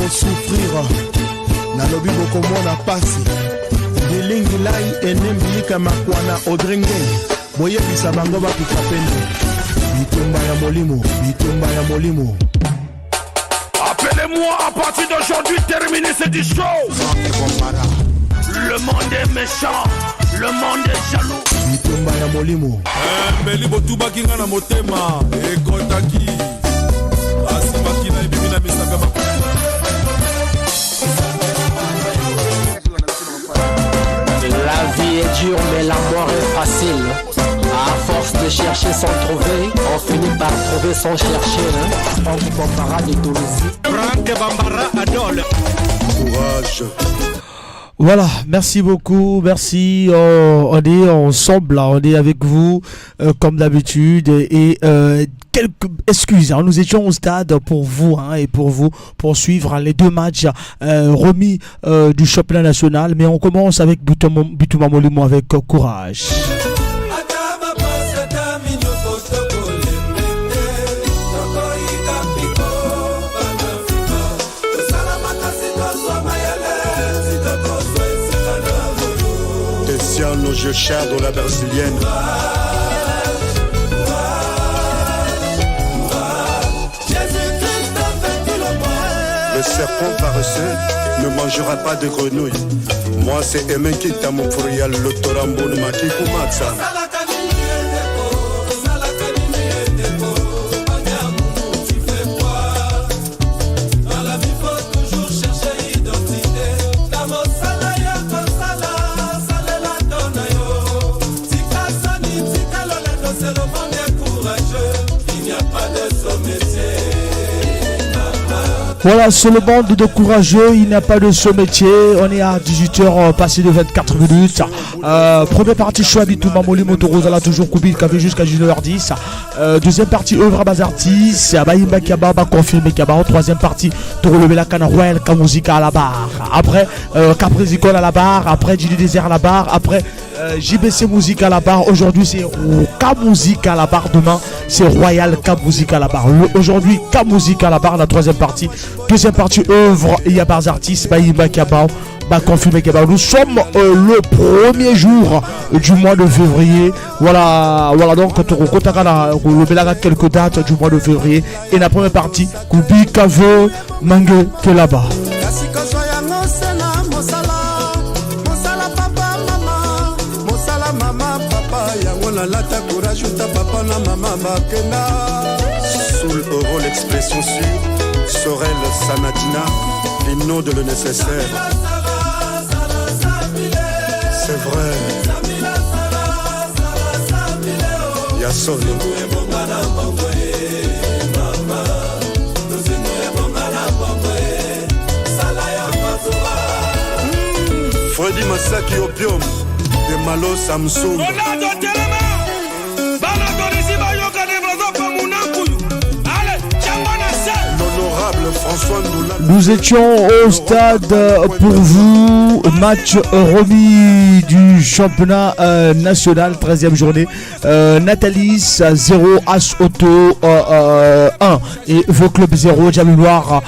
Bokosouffrir, nalobi bokomona pasi. Bilingi lai enembilika makwana odrenge, boyebisa bango bakufa pene. Bitumba ya molimo, bitumba ya molimo. Appelez-moi à partir d'aujourd'hui, terminé cette chose. Le monde est méchant, le monde est jaloux. Bitumba ya molimo. Mbeli botubaki nga na motema ekotaki asimaki na ebimi na misaka. La vie est dure mais la mort est facile. À force de chercher sans trouver, on finit par trouver sans chercher. Hein? Franck Bambara de Toulouse. Franck Bambara Adol. Courage. Voilà, merci beaucoup, merci. On est ensemble, là, on est avec vous comme d'habitude et quelques excuses. Hein, nous étions au stade pour vous, hein, et pour vous pour suivre, hein, les deux matchs remis du championnat national. Mais on commence avec Bituma Molimo avec courage. Tessiano Gechado, la brésilienne. Le serpent paresseux ne mangera pas de grenouille. Moi, c'est Emenkita Mufurial, le Torambun Makikumatsa. Voilà, c'est le bande de courageux, il n'y a pas de ce métier. On est à 18h passé de 24 minutes. Première partie, Chouabi Touma Molimo Torozala, toujours Koubi, café jusqu'à 19h10. Deuxième partie, œuvre à Bazartis, Abayimba Kiaba, ba confirmé Kiaba. Troisième partie, Torolobela Kana Royal Kamuzika à la barre. Après, Capricole à la barre. Après, Didi Désert à la barre. Après, JBC Musique à la barre. Aujourd'hui, c'est K-Musique à la barre. Demain, c'est Royal K-Musique à la barre. Aujourd'hui, K-Musique à la barre, la troisième partie. Deuxième partie, œuvre, il y a Bars Artistes, Baïma Kiaba, Ba confirmé Kiaba. Nous sommes le premier jour du mois de février. Voilà, voilà donc, on quelques dates du mois de février. Et la première partie, Koubi Kave Mangue Kelaba. Nalata courage uta papa na mama bakenda. Soul Euro, l'expression sûre, Sorel Sanadina, Vino de le nécessaire. C'est vrai. Yasolo. Freddy Masaki Opium de Malo Samsung. Ronaldo Telema. Bana Tunisie bayoka ne bazo pa Munankuyu. Allez, Django na se. L'honorable François Ndoula. Nous étions au stade pour vous, match remis du championnat national, 13e journée. Natalis 0, As Auto 1 et Vos Club 0, Diable Noir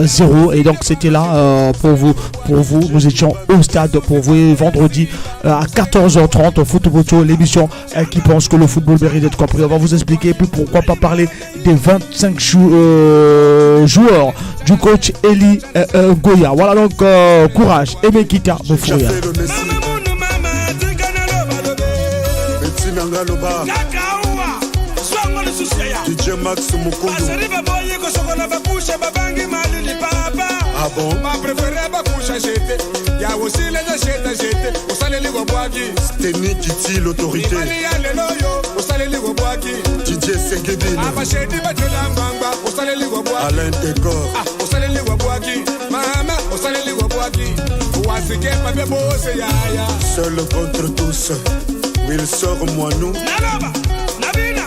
0. Et donc c'était là pour vous, pour vous. Nous étions au stade pour vous et vendredi à 14h30, Foot l'émission qui pense que le football mérite d'être compris. On va vous expliquer puis pourquoi pas parler des 25 joueurs du coach Eli Goya. Voilà donc courage. Aimé Kita, Mofouya. DJ Max Mukundu. Ah bon? Ma préférée bakusha jete. Ya aussi les jete jete. Osaleli gobwaki. Steny Kiti l'autorité. Mibali ya lelo yo, osaleli gobwaki. DJ Segedine. Abashedi batela ngwangwa, osaleli gobwaki. Alain Decor. Ah, osaleli gobwaki. Mama, osaleli gobwaki. Wasike pape bose yaya. Seul contre tous. Wilson Moinou. Naloba, Nabina,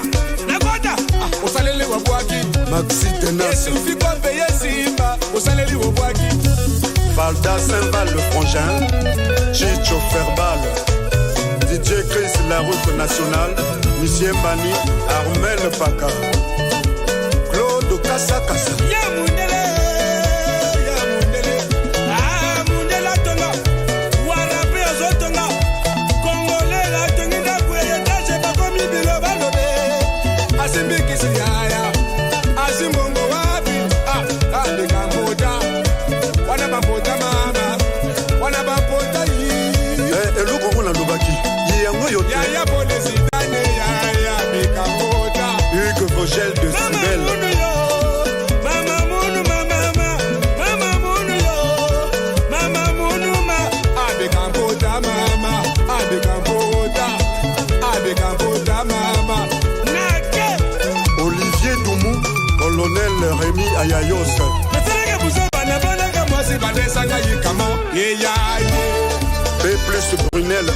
Nakota. Ah, osaleli gobwaki. Maxi Tenas. Esufi kope yesimba, osaleli gobwaki. Valda Saint-Val le frangin, Chicho Ferbal, DJ Chris la route nationale, Monsieur Mbani, Armel Paka, Claude Kassa Kassa.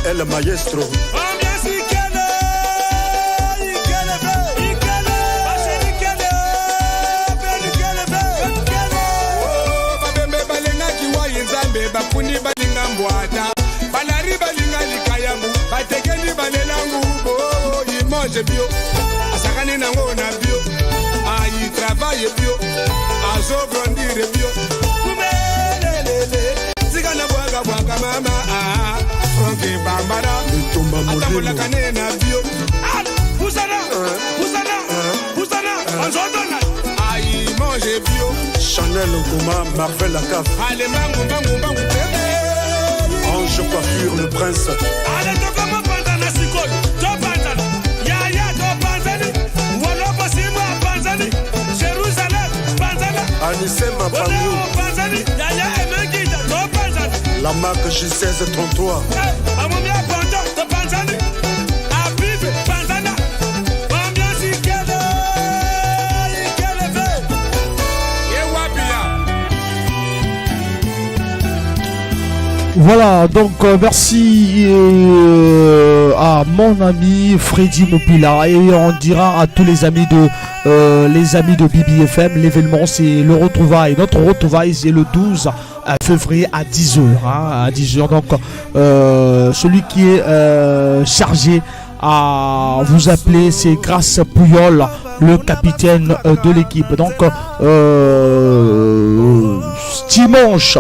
El Maestro. Babembe balingaki wayi nzambe, bafuni balinga mbwata, balari balinga likayambu, batekeli balelangu bo imonge bio, asakani nango na bio, ayi travaille bio, azograndire bio. Kumelelele, tika na bwaka bwaka mama, ah, Franke Bambara. Litumba molimo. Atambolaka ne na bio. Ah, pusana, pusana, pusana, anzotona. Ayi mange bio. Chanel Goma, Marvel Lacaf. Ale mbangu mbangu mbangu bebe. Ange Coiffure, le prince. Ale tokoma panzana sikoyo, topanzana yaya, topanzani wolopo, simba panzani, Jerusalem panzana. Anissé Mapangu. Oleo panzani, yaya emekita, topanzana. La marque J1633. Amomia panza, topanzani, abibe panzana, ambiance ikele ikeleve. Ye wapia. Voilà, donc merci à mon ami Freddy Mopila et on dira à tous les amis de BBFM, l'événement c'est le retrouvaille, notre retrouvaille c'est le 12 février à 10h, hein, à 10h. Donc celui qui est chargé à vous appeler, c'est Grâce Pouyol, le capitaine de l'équipe. Donc dimanche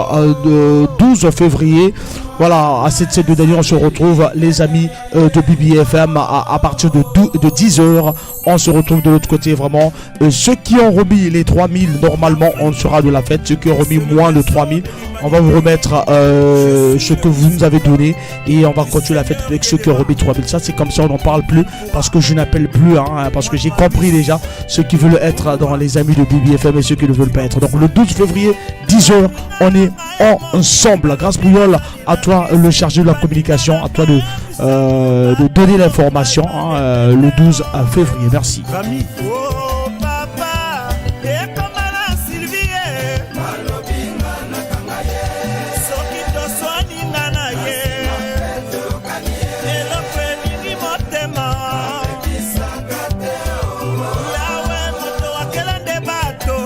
12 février, voilà, à cette de dernière, on se retrouve les amis de BBFM à partir de 10h. On se retrouve de l'autre côté vraiment. Ceux qui ont remis les 3000, normalement on sera de la fête. Ceux qui ont remis moins de 3000, on va vous remettre ce que vous nous avez donné et on va continuer la fête avec ceux qui ont remis 3000. Ça c'est comme ça, on n'en parle plus parce que je n'appelle plus, hein, parce que j'ai compris déjà ceux qui veulent être dans les amis de BBFM et ceux qui ne veulent pas être. Donc le 12 février, 10h, on est ensemble. Grâce Pouyol, à toi le chargé de la communication, à toi de donner l'information, hein, le 12 février. Merci. Rami. Oh papa, ekoma na Sylvie. Soki toswani nga na ye, eloko elingi motema. Yawe moto akela nde bato.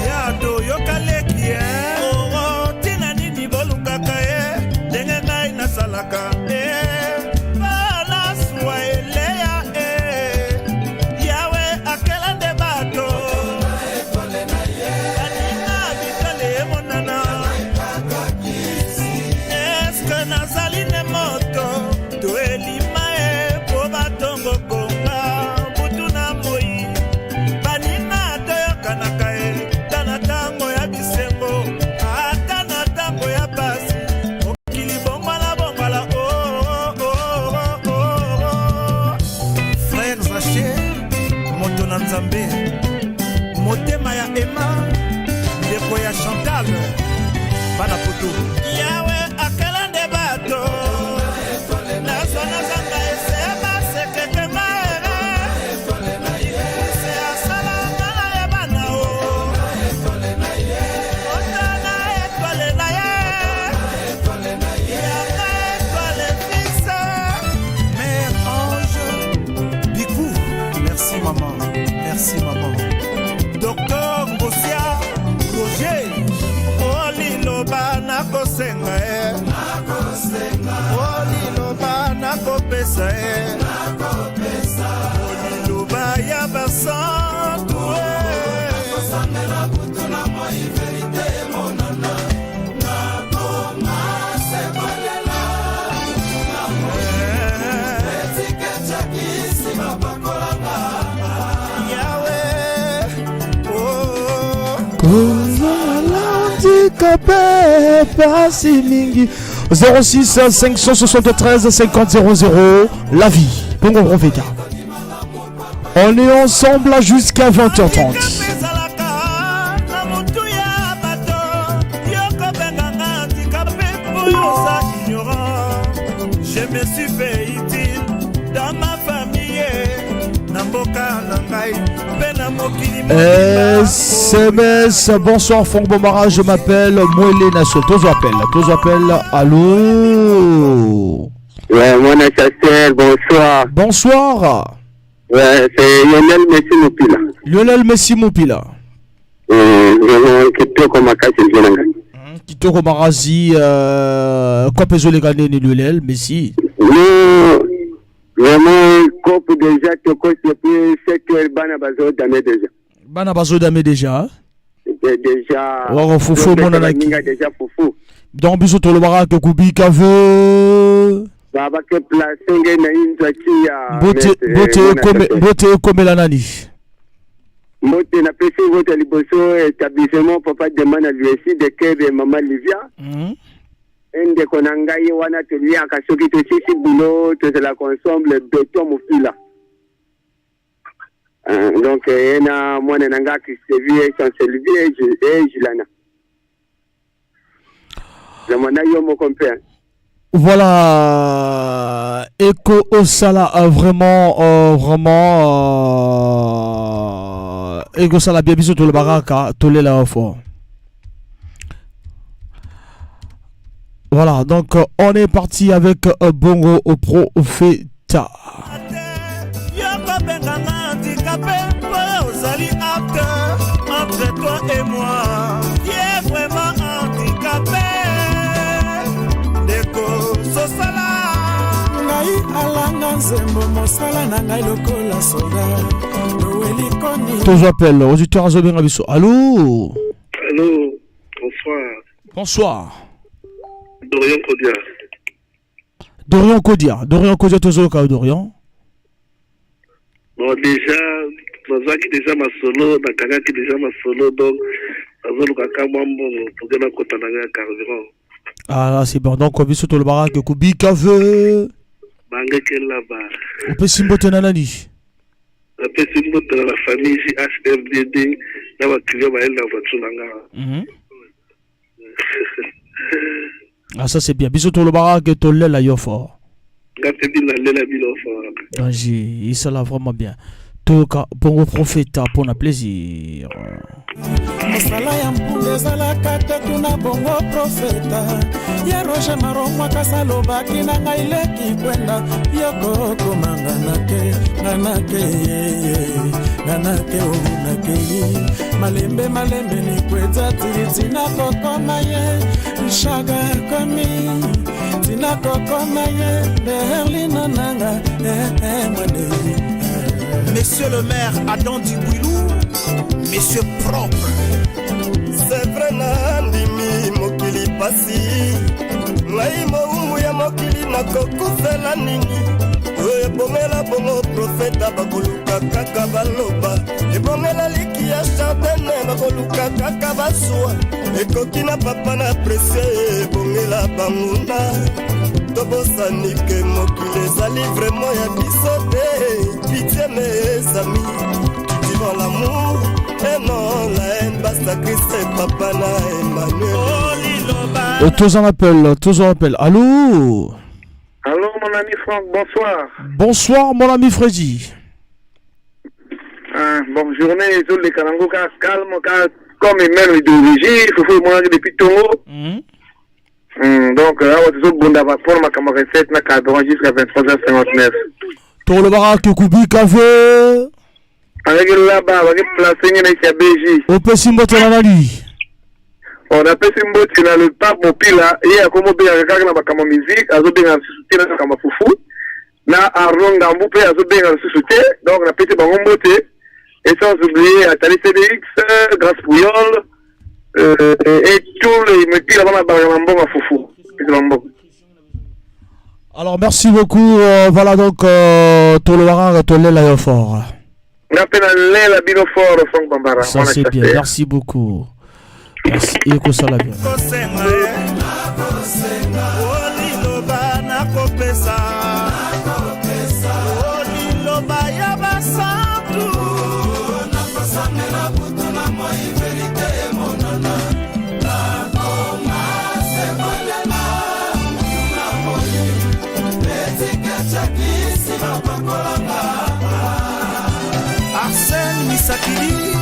Ya toyoka leki ye. Oh, ntina nini bolukaka ye ndenge ngai nasalaka e bana suwa eleya e Yawe akela nde bato baninga bitale emonana eske nazali ne moto to elima e po batongo konga butu na moi baninga toyokanaka ye ta na ntango ya bisengo ata na ntango ya pasi mokili bongwala bongwala oh, oh, oh, oh, oh. Frère Zaché, moto na nzambe, motema ya Ema, ndeko ya Chantal, bana poto. Yawe akela nde bato nazwa nazanga ese basekeke maere se asala nga na yebana o moto na etwale na ye yanga etwale fixe. Mère Ange Bikou, merci maman, merci maman. Docteur Ngosia Roger, o liloba nakosenga ye, o liloba nakopesa ye, o liloba ya basantu e. Yawe, oh. Kozala handicapé pasi mingi. 06 573 50 00, la vie Bongo Profeta. On est ensemble là jusqu'à 20h30. Ezalaka na motu ya bato yokobenganga handicapé mpo oza ignorant. Je me suis fait utile dans ma famille, na mboka na ngai. SMS, bonsoir Franck Bomara, je m'appelle Moele Nasso. Tous appel, tous appel. Allô. Ouais, mon chasseur, bonsoir. Bonsoir. Ouais, c'est Lionel Messi Mopila. Lionel Messi Mopila. Kitoko makasi nzela ngai. Kitoko Marazi, kope ezoleka nini Lionel Messi? Non, vraiment, kope déjà tokos depuis 7 heures, bana bazodame déjà. Bana bazodame déjà. Déjà. Wako fufu emonanaki. Déjà fufu. Donc biso tolobaka ke kubika ve. Babake place ngai na inzwa chia. Mbote ekomela nani? Mbote napesi mbote liboso établissement papa Dema na Luesi de Kebe mama Livia. Ndeko na ngai wana toliaka soki tosisi bulo tozalaka ensemble beton mopila. Donc ye na mwana na ngai Christevie Chancelvie e Julana. Vraiment na yo moko mpe. Voilà, Eko Osala vraiment vraiment Eko Osala bien biso tout le baraka tolela fort. Voilà, donc on est parti avec Bongo au Profeta. Entre toi et moi, qui est vraiment handicapé. Ndeko sosala ngai alanga nzembo mosala na ngai lokola soda Noeli Koni. Toujours appel, auditeur azobenga biso. Allô? Allô, bonsoir. Bonsoir. Dorian Kodia. Dorian Kodia, Dorian Kodia tozoyoka Dorian. Bon, déjà, nazwaki déjà masolo, nakangaki déjà masolo, donc nazolukaka mwa mbongo poke nakota na ngai ya carburant. Ah là, c'est bon. Donc biso tolobaka ke kubika ve. Bangeke laba. Opesi mbote na nani? Napesi mbote na la famille JHFDD na baclient bayeli na voiture na nga. Ah ça c'est bien. Biso tolobaka ke tolela yo fort. Nga mpe bino nalela bino fort. Danger, ça vraiment bien. Toka Bongo Profeta pour na plaisir. Mosala ya mpunda ezalaka te tuna Bongo Profeta. Ye Roger Maromwa kasi alobaki na ngai leki kwenda yokokoma nganake nganake nganake onakei malembe malembe nikweza tiritina kokoma ye nshaka komi tina kokoma ye berlino nanga mwanei. Monsieur le maire Adam Dibouilou, monsieur propre. C'est vrai nandimi mokili pasi ngai mowumbu ya mokili nakokufela nini oyo ebongela bongo profeta bakoluka kaka baloba ebongela liki ya chardene bakoluka kaka baswa ekoki na papa na presse ebongela banguna tobosani ke mokili ezali vraiment ya biso te. Pitié mes amis, tu vends l'amour et non la haine. Basta Christ papa na Emmanuel. Tous en appel, tous en appel. Allô? Allô mon ami Franck, bonsoir. Bonsoir mon ami Freddy. Bonne journée, les Kalango, calme, comme même idéologie, il faut moi depuis Tongo. Donc, on va prendre ma caméra 7 na carburant jusqu'à 23h59. Tolobara ke kubika ve. Avec là-bas, avec placer na ya BJ. Opesi mbote na nani? On apesi mbote na le pape Mopila, ye akomo benga kaka na makambo musique, azobenga lisusu te na makambo fufu. Na Arnaud Ngambu mpe azobenga lisusu te, donc napesi bango mbote. Et sans oublier Atali CDX, Grâce Pouyol, et tous les Mopila bana balaka na mbongo fufu. Pesi bango mbote. Alors merci beaucoup, voilà donc Tolobara tolela yo fort. Nga mpe nalela bino fort Franck Bambara. Ça c'est bien, merci beaucoup. Merci, ekosala bien. Kosenga liloba nakopesa liloba ya basantu nakosambela butu na moi verite emonana nakoma sekolela na moi etiketiakisi bapakolanga. Arsène Missa. Sakili,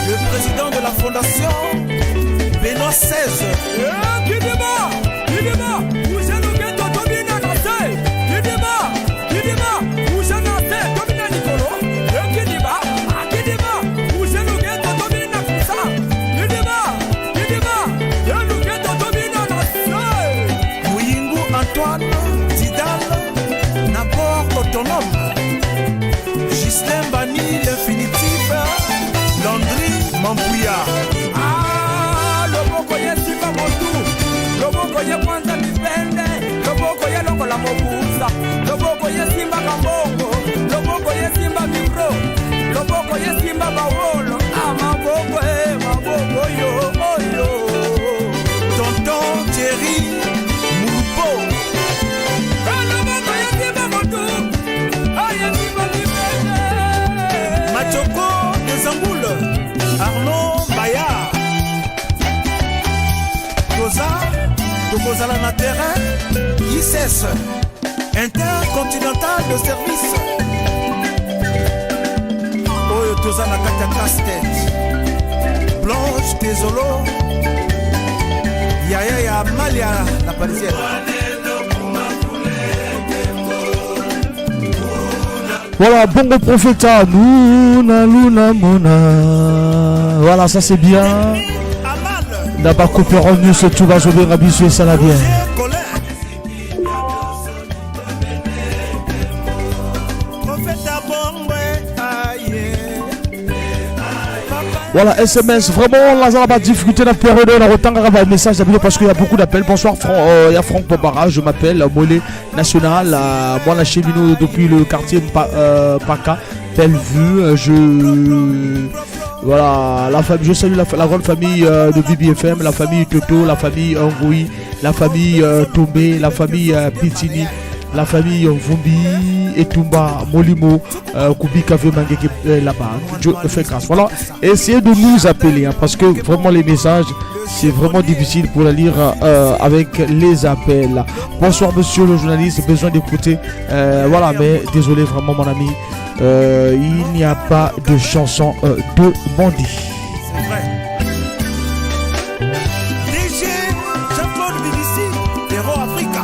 le président de la fondation Benoît XVI. Kidima, Kidima, Ujelo Tobina na se. Kidima, Kidima, Ujelo se Tobina Nikolo. Kidima, Kidima, Ujelo Tobina Kusa. Kidima, Kidima, Ujelo Tobina na se. Muyingu Antoine Didal, na port autonome. Gislain Bani, l'infinitif. Landry Mampouya. Ah, loboko ye simba motu, loboko ye kwanza mipende, loboko ye longola mobusa, loboko ye simba kambongo, loboko ye simba micro, loboko ye simba bawolo. Ah, maboko e, maboko yo, oyo. Tonton Thierry Mouloupo. Ah, loboko ye simba motu, ah, ye simba mipende. Machoko des Angoules. Arnaud Bayard. Toza, tokozala na terrain. ICS. Intercontinental de service. Oyo toza na kati ya casse-tête. Blanche Tesolo. Yaya ya Malia la parisienne. Voilà, Bongo Profeta, Luna, Luna, Mona. Voilà, ça c'est bien. D'abord, coopérant nous, tout va jouer, Rabissou et ça la bien. Voilà, SMS, vraiment, là, ça va pas difficulté la période, on a retard un message d'habitude parce qu'il y a beaucoup d'appels. Bonsoir, il y a Franck Bobara, je m'appelle Mollet National, moi la cheminot depuis le quartier Paca, Bellevue, je. Voilà, la famille, je salue la grande famille de BBFM, la famille Toto, la famille Ngoui, la famille Tombé, la famille Pitini, la famille Vumbi, Etumba, Molimo, Koubi Kave Mangeke là-bas. Dieu fait grâce. Voilà, essayez de nous appeler, hein, parce que vraiment les messages, c'est vraiment difficile pour la lire avec les appels. Bonsoir monsieur le journaliste, besoin d'écouter. Voilà, mais désolé vraiment mon ami, il n'y a pas de chanson de Mandy. C'est vrai. DG Jean-Claude BBC, Héros Africa.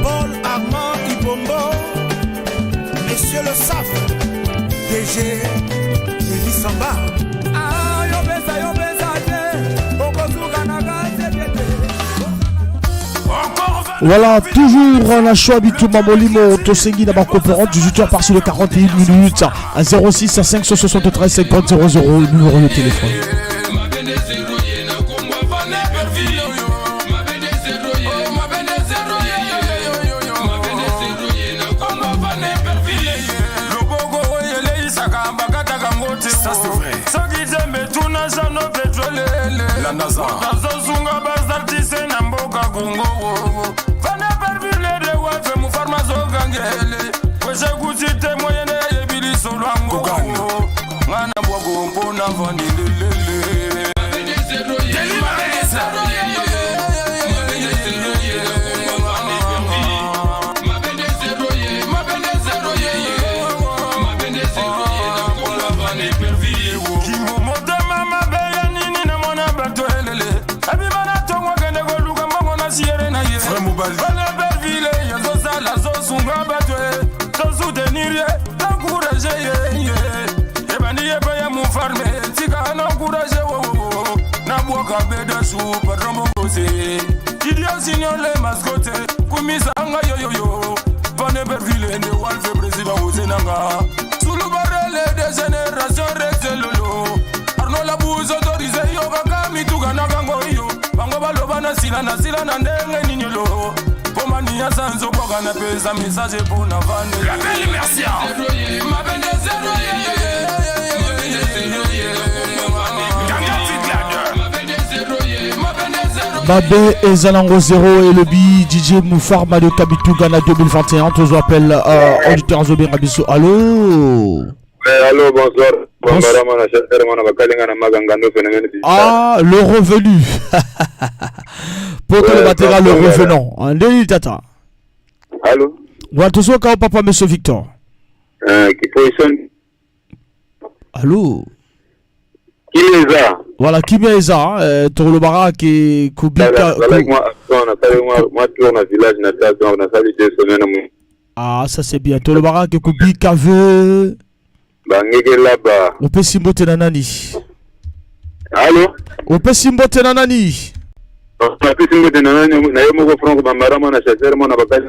Paul Armand Ibombo, Monsieur le Saf, DG Lévi Samba. Voilà, toujours la choix Bitumba Molimo, Tosengi d'abord coopérant, 18h par de 41 minutes, à 06 à 573 50 00, le numéro de téléphone. Ça c'est vrai. Soki nzambe tuna jano petrolele azozunga bazartise na mboka Kongo fana perfile de wafe mufarma zogangele kweshe kusite moyene yebi lisolo yango nga na bwako mpona vandilelele. Idiosignole mascote kumisanga yoyoyo vane bervile nde walfe président ozenanga sulubarele de génération rezelolo Arnaud Labouze autorisé yo kaka mituka na kango yo bango baloba na sila na sila na ndenge ninyolo po Bomani ya sanzobwaka napesa message mpona vanelabeli merci. Mabe eza nango 0 elobi DJ Mufarma de Kabituga na 2021. Tozo appel auditeur azobenga biso. Allo? Eh, allô, bonsoir. Bambara mwana chasseur mwana bakalinga na magangando phénomène digital. Ah, le revenu. Poto le batera le revenant. Ndeni tata. Allô? Wa tozoka papa monsieur Victor. Qui positionne? Allô? Kimeza. Voilà, Kimeza, Torlobara qui Kubika. Voilà, moi, on a fait moi tour na village natal, donc on a fait 2 semaines. Ah, ça c'est bien. Torlobara qui Kubika veut. Bangeke là-bas. Opesi mbote na nani? Allô? Opesi mbote na nani? Napesi mbote na nani? Na yo moko Franck Bambara mwana chasseur mwana bakali.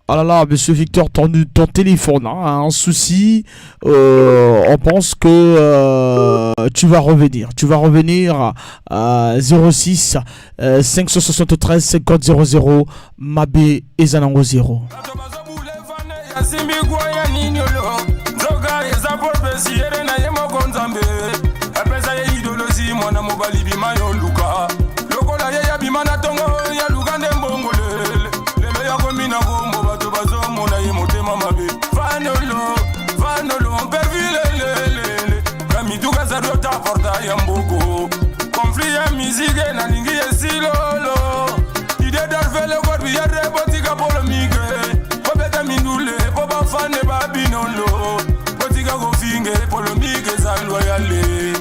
Ah là là, monsieur Victor, ton téléphone a un souci. On pense que tu vas revenir. Tu vas revenir à 06 573 50 00 Mabe Ezanango 0. Yasimbi kwaya niniolo nzoka eza propesi ere na ye moko nzambe apesa ye idolosi mwana mobali bima yo luka lokola ye yabima na ntongo ya luka nde mbongo lele lelo yakomi na kombo bato bazomona ye motema mabe vanolo vanolo mpervilelelele na mituka zariota porta ya mboko conflit ya musique nalingi esilolo ide darvele korbi ya rebotika polémique bobeta mindule po bafane babinolo botika kofinge polémique eza loyale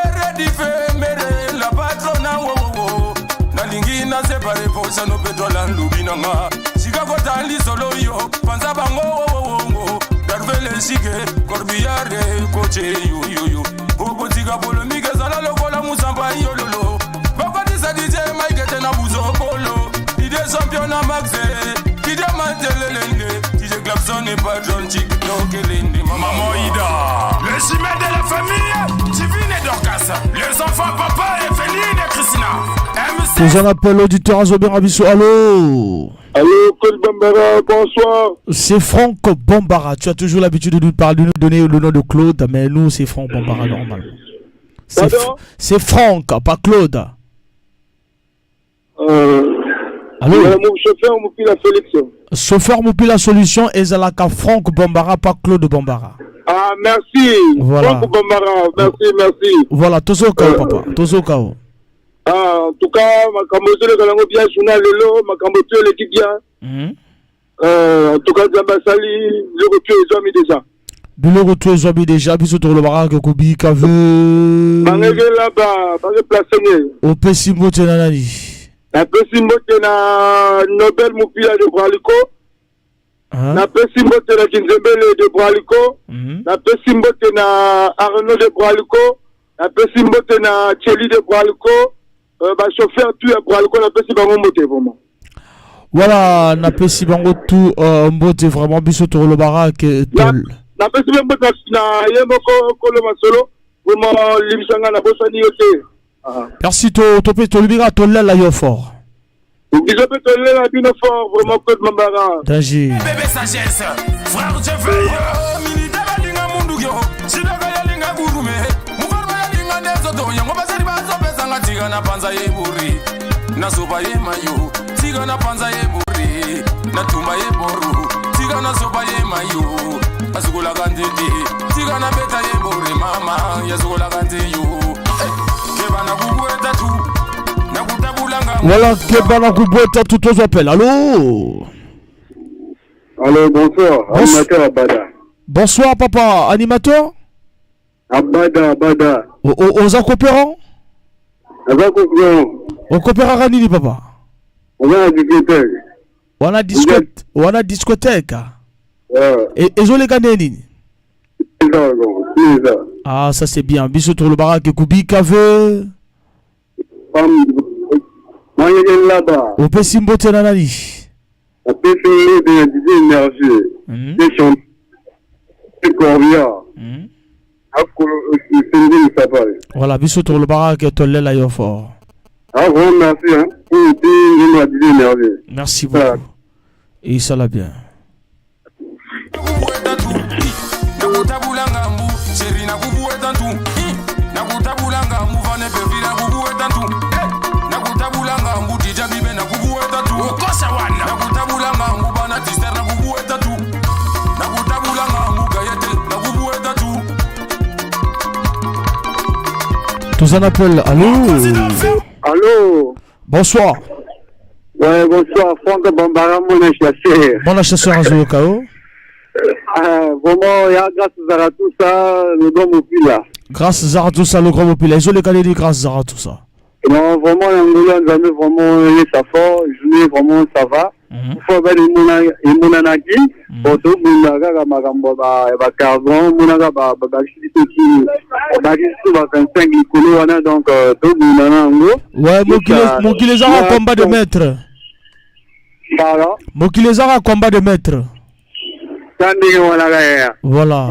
eredife mere la patrona wowowo nalingi nasepare posano petrola nlubi nanga sika kota lisolo yo panza bango wowowongo darvele sike corbillard koche yoyoyo okotika polémique ezala lokola musampa yololo bakotisa DJ Maikete na buzokolo DJ champion na maxe DJ Matelelende DJ Clapson et patron Chic Nokelende. Maman Ida, le chimère de la famille, Divine et Dorcas, les enfants papa Evelyne et Christina, MC. Toza na appel auditeur azobenga biso. Allo? Allô, Claude Bambara, bonsoir. C'est Franck Bambara. Tu as toujours l'habitude de nous parler, de nous donner le nom de Claude, mais nous, c'est Franck Bambara normalement. C'est Franck, pas Claude. Allô? Mon chauffeur Moupila Félix. Chauffeur Moupila Solution, ezalaka Franck Bambara, pas Claude Bambara. Ah, merci. Voilà. Franck Bambara, merci, merci. Voilà, tozoka papa, tozoka. Ah, en tout cas, makambo ezoleka nango bien journal lelo, makambo tu eleki bien. En tout cas, Nzambe asali, biloko tu ezwami déjà. Biloko tu ezwami déjà, biso tolobaka ke kobika ve. Bangeke là-bas, bange place nye. Opesi mbote na nani? Napesi mbote na Nobel Mupila de Braliko. Napesi mbote na Kinzembele de Braliko. Napesi mbote na Arnaud de Braliko. Napesi mbote na Cheli de Braliko. Bachauffeur tout ya Braliko, napesi bango mbote vraiment. Voilà, napesi bango tout mbote vraiment, biso tolobaka ke tol. Napesi mpe mbote na ye moko kolo masolo vraiment, limbisanga nabosani yo te. Ah. Merci, to to pe tolobika tolela yo fort. Biso mpe tolela bino fort vraiment, Claude Mambara. Danger. Bébé sagesse, frère je veille. Militaire alinga munduki yo, sidaka yalinga gurume, mukarba yalinga ndezoto, yango basali bazopesanga tika na panza ye buri, nasopa ye mayo, tika na panza ye buri, natumba ye boru, tika nasopa ye mayo, azukolaka nzete, tika nabeta ye bori mama, yazukolaka nze yo. Eh, keba na kubweta tu, nakutabulanga. Voilà, keba na kubweta tu, tozo appel. Allô? Allô, bonsoir. Animateur Abada. Bonsoir papa, animateur? Abada, Abada. Oza coopérant? Aza coopérant. Okopéraka nini papa? Aza na discothèque. Wana discothèque, wana discothèque. Ouais. Ezoleka nde nini? Eza, bon, eza. Ah, ça c'est bien. Biso tolobaka ke kubika ve. Manyeke là-bas. Opesi mbote na nani? Apesi mbote na DJ Énergie. Des Corbia. Akolo Senzi Safari. Voilà, biso tolobaka ke tolela yo fort. Ah, vraiment merci, hein. beaucoup. Puis, nzembo ya Didi Énergie. Merci beaucoup. Et ça l'a bien. Nakutabula ngambu sheri nakubueta ntu nakutabula ngambu vane pevi nakubueta ntu nakutabula ngambu dija bibe nakubueta tu okosa wana nakutabula ngambu bana tister nakubueta tu nakutabula ngambu gayete nakubueta tu. Tous un appel. Allô? Allô? Bonsoir. Ouais, bonsoir, Franck Bambara, mon chasseur. Bon chasseur Azulokao. Vraiment, il y a grâce Zaratoussa, le grand Mopila. Grâce Zaratoussa, le grand Mopila. Ils ont les dit grâce Zaratoussa. Non, vraiment, l'Angola, nous avons vraiment eu ça fort. Journée, vraiment, ça va. Faut ben emonanaki bon tobunda kaka makambo ya bacarbon omonaka babakisi biso ti babakisi biso ba 25 likolo wana donc tobunda na yango. Ouais, mokili ezaka combat de maître. Pardon? Mokili ezaka combat de maître. Sa ndenge wana kaka. Voilà.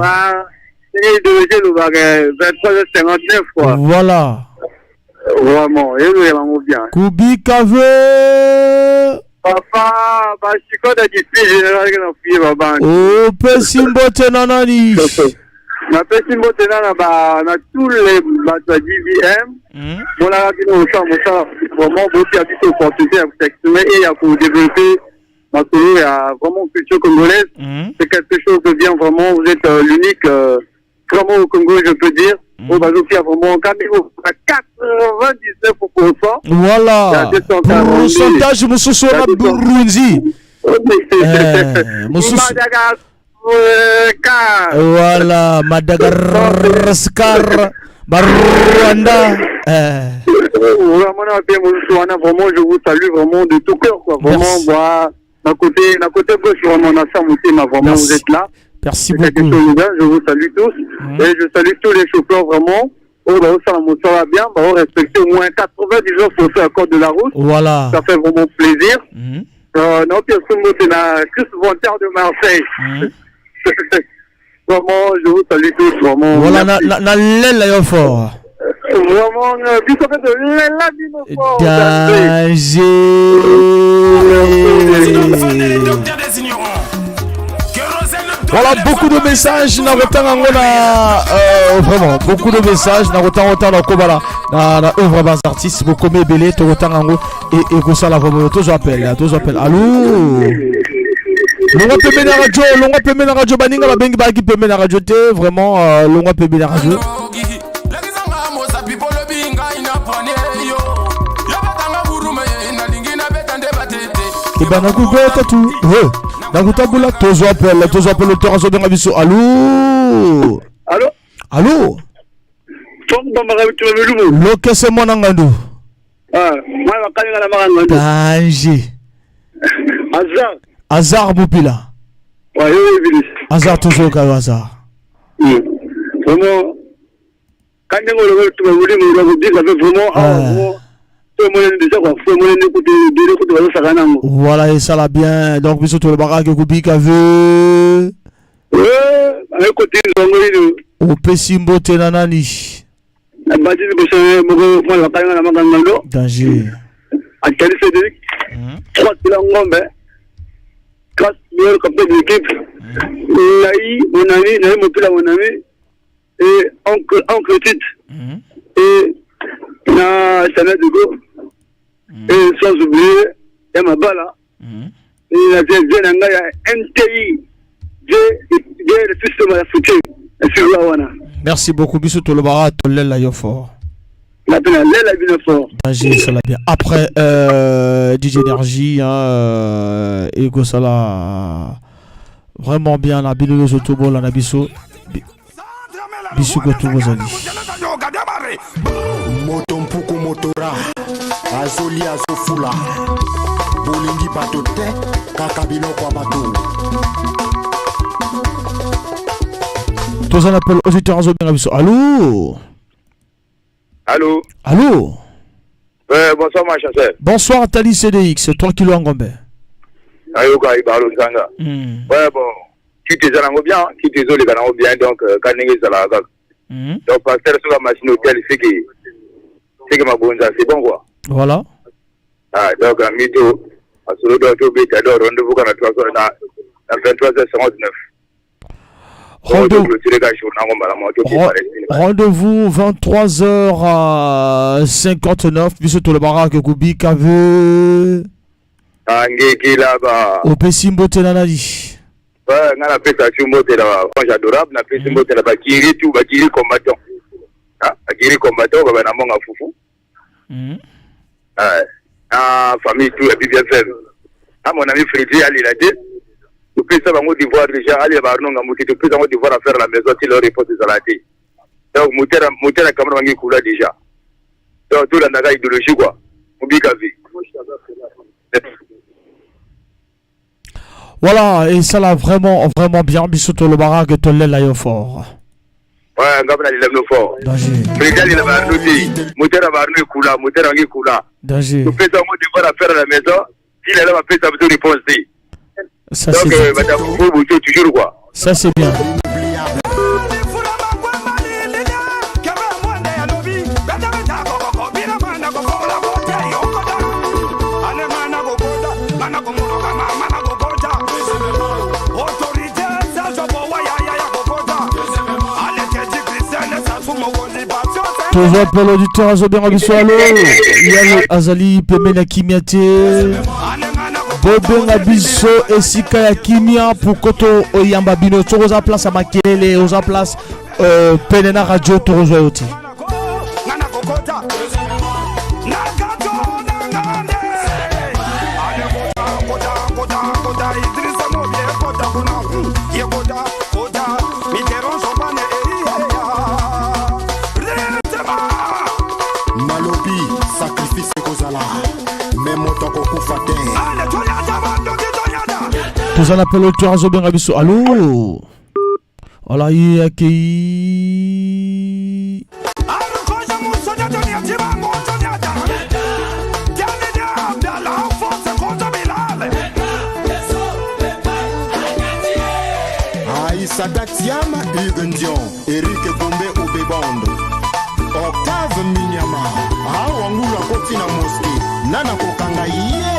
Ndenge idéologie elobaka 23h59 quoi. Voilà. Vraiment, ezokela yango bien. Kubika ve. Papa, bashikoda district général ke na fuye babanki. Opesi mbote na nani? Napesi mbote na ba na tous les bato ya DVM. Monaka bino mosala mosala vraiment bopia biso opportunité ya s'exprimer et ya kodévelopper masolo ya vraiment culture congolaise. C'est quelque chose de bien vraiment, vous êtes l'unique vraiment au Congo, je peux dire. Oyo bazopia vraiment kamiko à 99%. Voilà. Pourcentage mosusu wana Burundi. Mosusu. Madagascar. Voilà, Madagascar, Rwanda. Vraiment, wana, vraiment, je vous salue vraiment de tout cœur, quoi. Vraiment, moi, d'un côté gauche, vraiment, on a ça, motema, vraiment, Merci. vous êtes là. Merci C'est quelque beaucoup. chose de bien, je vous salue tous. Et je salue tous les chauffeurs, vraiment. Oh, bah, ça, ça va bien, bah, on respecte au moins 99% la code de la route. Voilà. Ça fait vraiment plaisir. Non, puis, c'est la Chris Voltaire de Marseille. Vraiment, je vous salue tous, vraiment. Voilà, na Merci. na na lela yo fort. Vraiment, biso pe tolela bino fort. Danger. Voilà, beaucoup de messages na kotanga yango na vraiment beaucoup de messages na kotanga otanga na kobala na na œuvre bas artistes bokomi ebele tokotanga yango et ekosala vraiment tozo appel tozo appel. Allô? Longwa pembeni na radio, longwa pembeni na radio, baninga babengi bayaki pembeni na radio te, vraiment longwa pembeni na radio. Lakisanga mosapi polobi ngai na pwane yo yo betanga burume nalingi nabeta nde batete. Eba nakobeta tu he nakotambola tozo appel tozo appel auteur azobenga biso. Allô? Allô? Allô? Franck Bambara Bitumba. Lokese mwana ngandu. Ah, mwana bakalinga na maka ngandu. Danger. Hazard. Hazard Mopila. Ouais, oui, oui. Hazard tozoyoka yo Hazard. Vraiment, quand ndenge oloba bitumba molimo nakobika mpe vraiment awa vraiment so emonani déjà quoi, so emonani kutu ebele kutu bazosaka nango. Voilà, esala bien. Donc biso tolobaka ke kobika ve. Ekoti nzongo ino. Opesi mbote na nani? Nabandi liboso moko mwana bakalinga na maka ngando. Danger. Atali Cédric, trois kilo ngombe, classe meilleur capitaine de l'équipe, Naï, mon ami, Naï Mopila, mon ami, et oncle, oncle Tite, et na Chanel de Go, et sans oublier, Yamabala, et la vieille nanga ya NTI, J, J, le fils de ma future, et sur la wana. Merci beaucoup biso tolobaka tolela yo fort. La peine, lela bino fort. Danger, ça l'a bien. Après DJ Énergie, hein, ekosala vraiment bien na bino nyonso tobola na biso bisiko tobozali. Moto mpuku motora azolia azofula bolingi bato te kaka biloko ya bato. Toza na appel auditeur azobenga biso. Allô? Allô? Allô? Bonsoir, ma chasseur. Bonsoir Tali CDX, 3 kilos ngombe. Ayoka ibalo nzanga. Ouais, bon, tu te nango bien, tu te zoleka nango bien, donc ka ndenge ezalaka kaka. Donc pasteur soka machine hôtel c'est que mabonza c'est bon quoi. Voilà. Ah, donc à midi masolo donc tobeta donc rendez-vous kana 3 na na 23h59. Rendez-vous Rendez-vous 23h59 biso tolobaka ke kobika ve angekilaba. Opesi mbote na nani? Ouais, nga napesa ti mbote na ange adorable, napesi mbote na bakiri tu, bakiri combattant. Ah, bakiri combattant baba na monga fufu. Ah, na famille tout ya BBFM. Ah, mon ami Freddy alela te. Topesa bango devoir déjà, alela ba Arnaud Ngambu te, topesa bango devoir à faire à la maison ti leur réponse ezala te. Donc moteur moteur ya kamera bangi ekula déjà. Donc tolandaka idéologie quoi. Mobika vie. Voilà, et ça là vraiment vraiment bien biso tolobaka ke tolela yo fort. Ouais, nga mpe nalela bino fort. Danger. Freddy alela ba Arnaud te. Moteur ya ba Arnaud ekula, moteur yango ekula. Danger. Topesa bango devoir à faire à la maison ti lelo bapesa biso réponse te. Ça Donc c'est bato ya fufu butu toujours quoi. Ça c'est bien. Tozwa mpe l'auditeur azobenga biso. Alo, yalo, azali pembeni ya kimia te. Bobenga biso esika ya kimia pour to oyamba bino. Soki oza place ya makelele, oza place pene na radio, tokozwa yo te. Nalobi sacrifice ekozala, me moto akokufa te. Toza na mpe l'auditeur azobenga biso. Alo, ala ye akei. Aïssata Thiam, Hugues Ndion, Eric Gombe Obebande, Octave Minyama, awa ngulu akoti na mosquée, nana kokanga ye.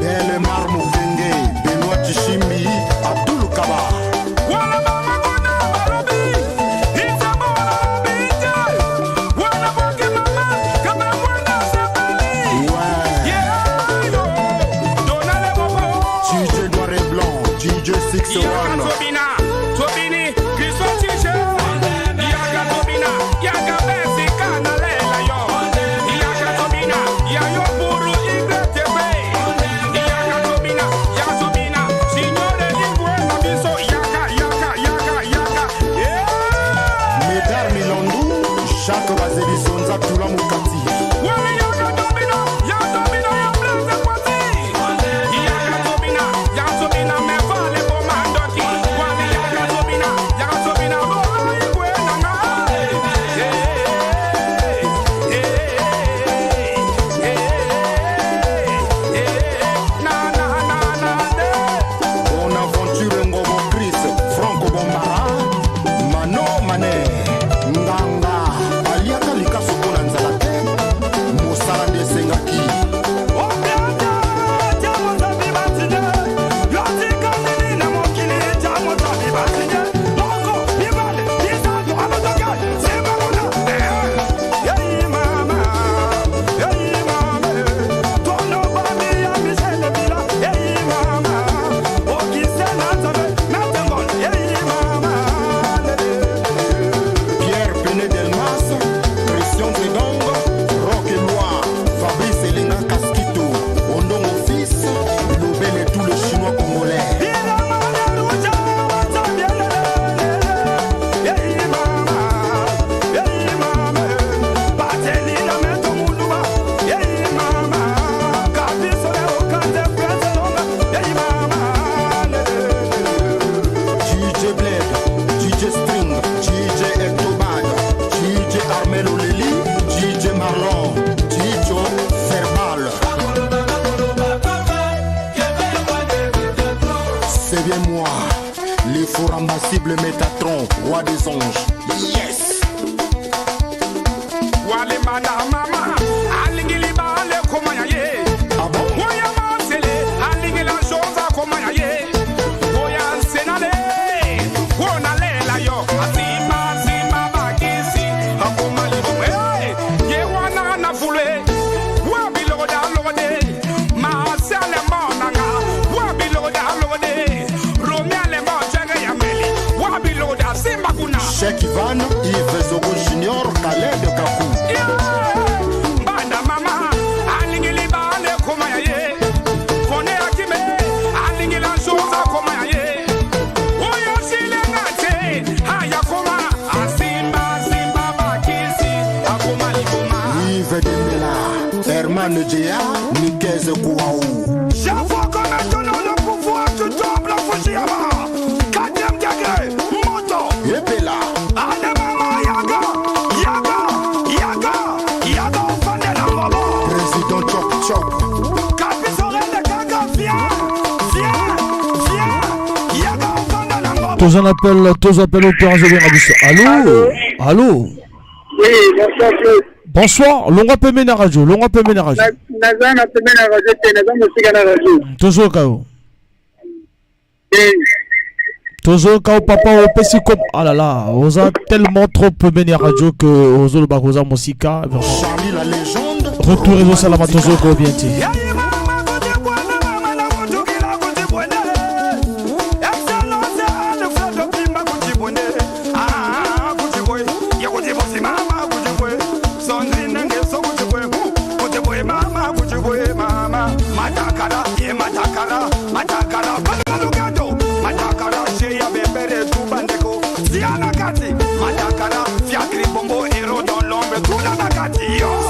Bellemar Mokenge, Benoît Tshishimbi, Abdul Kaba. DJ Noir et Blanc, DJ 61. Médard Milandou, Jacques Bazelisonza Tula Mukati. Bonaventure Ngobo Chris, Franco Bombara, Mano Mané, Nganga, aliaka likaso mpo na nzala te, mosala nde esengaki. Pierre Pené Delmas, Christian Zedong, Rock Eloi, Fabrice Elenga Kaskito, Ondongo Fils, Lobel et tout le chinois congolais. DJ Bled, DJ String, DJ Ectobad, DJ Armel Oleli, DJ Marlon, DJ Verbal. C'est bien moi, l'irremplaçable Métatron, roi des anges. Yes! Wale mana mama. Cheikh Ivan, Yves Zogo Junior, Khaled Kakou. Banda mama alingili bale koma ya ye fone akime alingila nzoza koma ya ye oyo silenga te aya koma asimba simba bakisi akoma liboma. Yves Dembela, Herman Djea, Nikez Kouaou. J'invoque maintenant le pouvoir du temple Fujiyama. Quatrième degré, moto. Epela. Ale mama yaga, yaga, yaga, yaga ofande na ngobo. Président Chop Chop. Kapisorele kaka, viens, viens, viens. Yaga ofande na ngobo. Tous en appel, tous appel au père Azobenga biso. Allô? Allô? Oui, bonsoir Claude. Bonsoir, longwa pembeni na radio, longwa pembeni na radio. Naza na pembeni na radio te, naza mosika na radio. Tozoyoka yo. Tozoyoka yo papa, opesi kom. Ah là là, oza tellement trop pembeni ya radio que ozolobaka oza mosika. Charlie la légende. Retour ezosalama, tozoyoka yo bien te.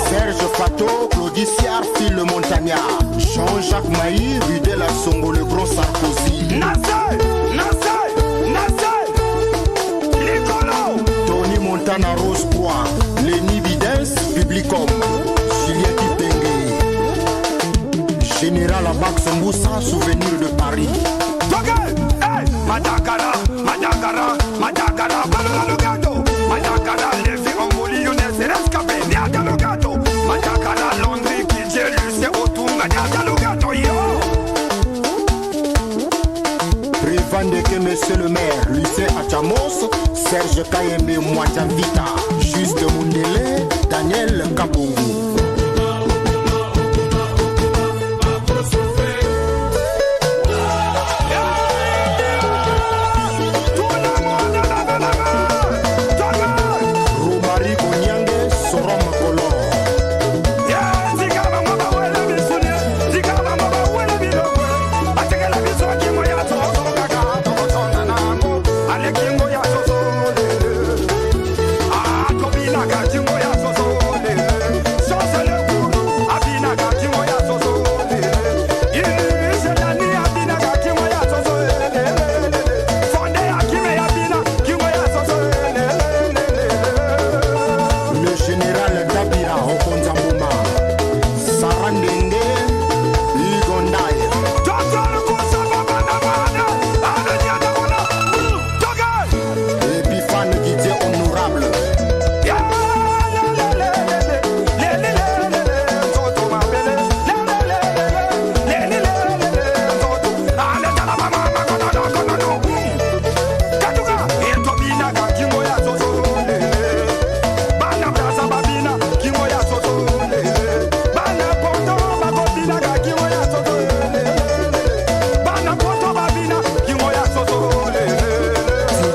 Serge Fato, Claudie Siar, Phil le Montagnard. Jean-Jacques Maï, Rudel Songo, le grand Sarkozy. Nassé, Nassé, Nassé. Licolo. Tony Montana Rose Croix, Lenny Bidens, Publicom. Julien Kitenge. Général Abax Moussa, souvenir de Paris. Toke, hey, Madakara, Madakara, Madakara, Balalo Madakara, Lévi, Angoli, Younes, Rescapé, Niata Lugato, Madakara, Londres, Kidje, Lucien, Otunga, Niata Lugato, yo. Revendeke, Monsieur le maire, Lucien Achamos, Serge Kayembe Mwajavita, Juste Mundele, Daniel Kabongo. Romari Onyange, Sorom Kolor. Le général Dabira Okonzambuma, Sarah Ndenge, Hugo Ndaye. Epiphane Didier Honorable.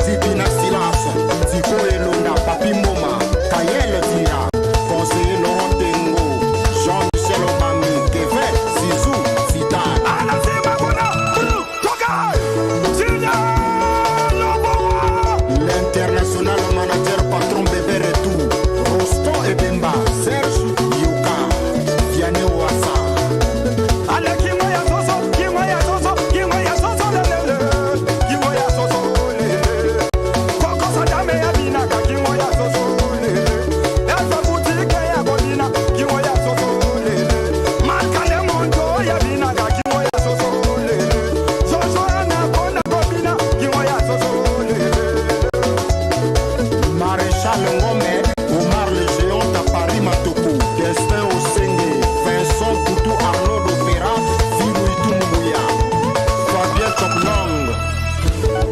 Titi Pina Silence, Tiko Elonda, Papi Mboma, Kayel Tira, Conseiller Laurent Tengo, Jean-Michel Obami, Kevin, Zizou, Zidane. L'international manager patron bébé Retour, Roston Ebemba, Serge Yoka, Vianney Ouassa. Maréchal Ngome, Omar le géant à Paris Matoko, Destin Osenge, Vincent Poutou Arnaud d'Opéra, Filou Itumbuya, Fabien Choplang,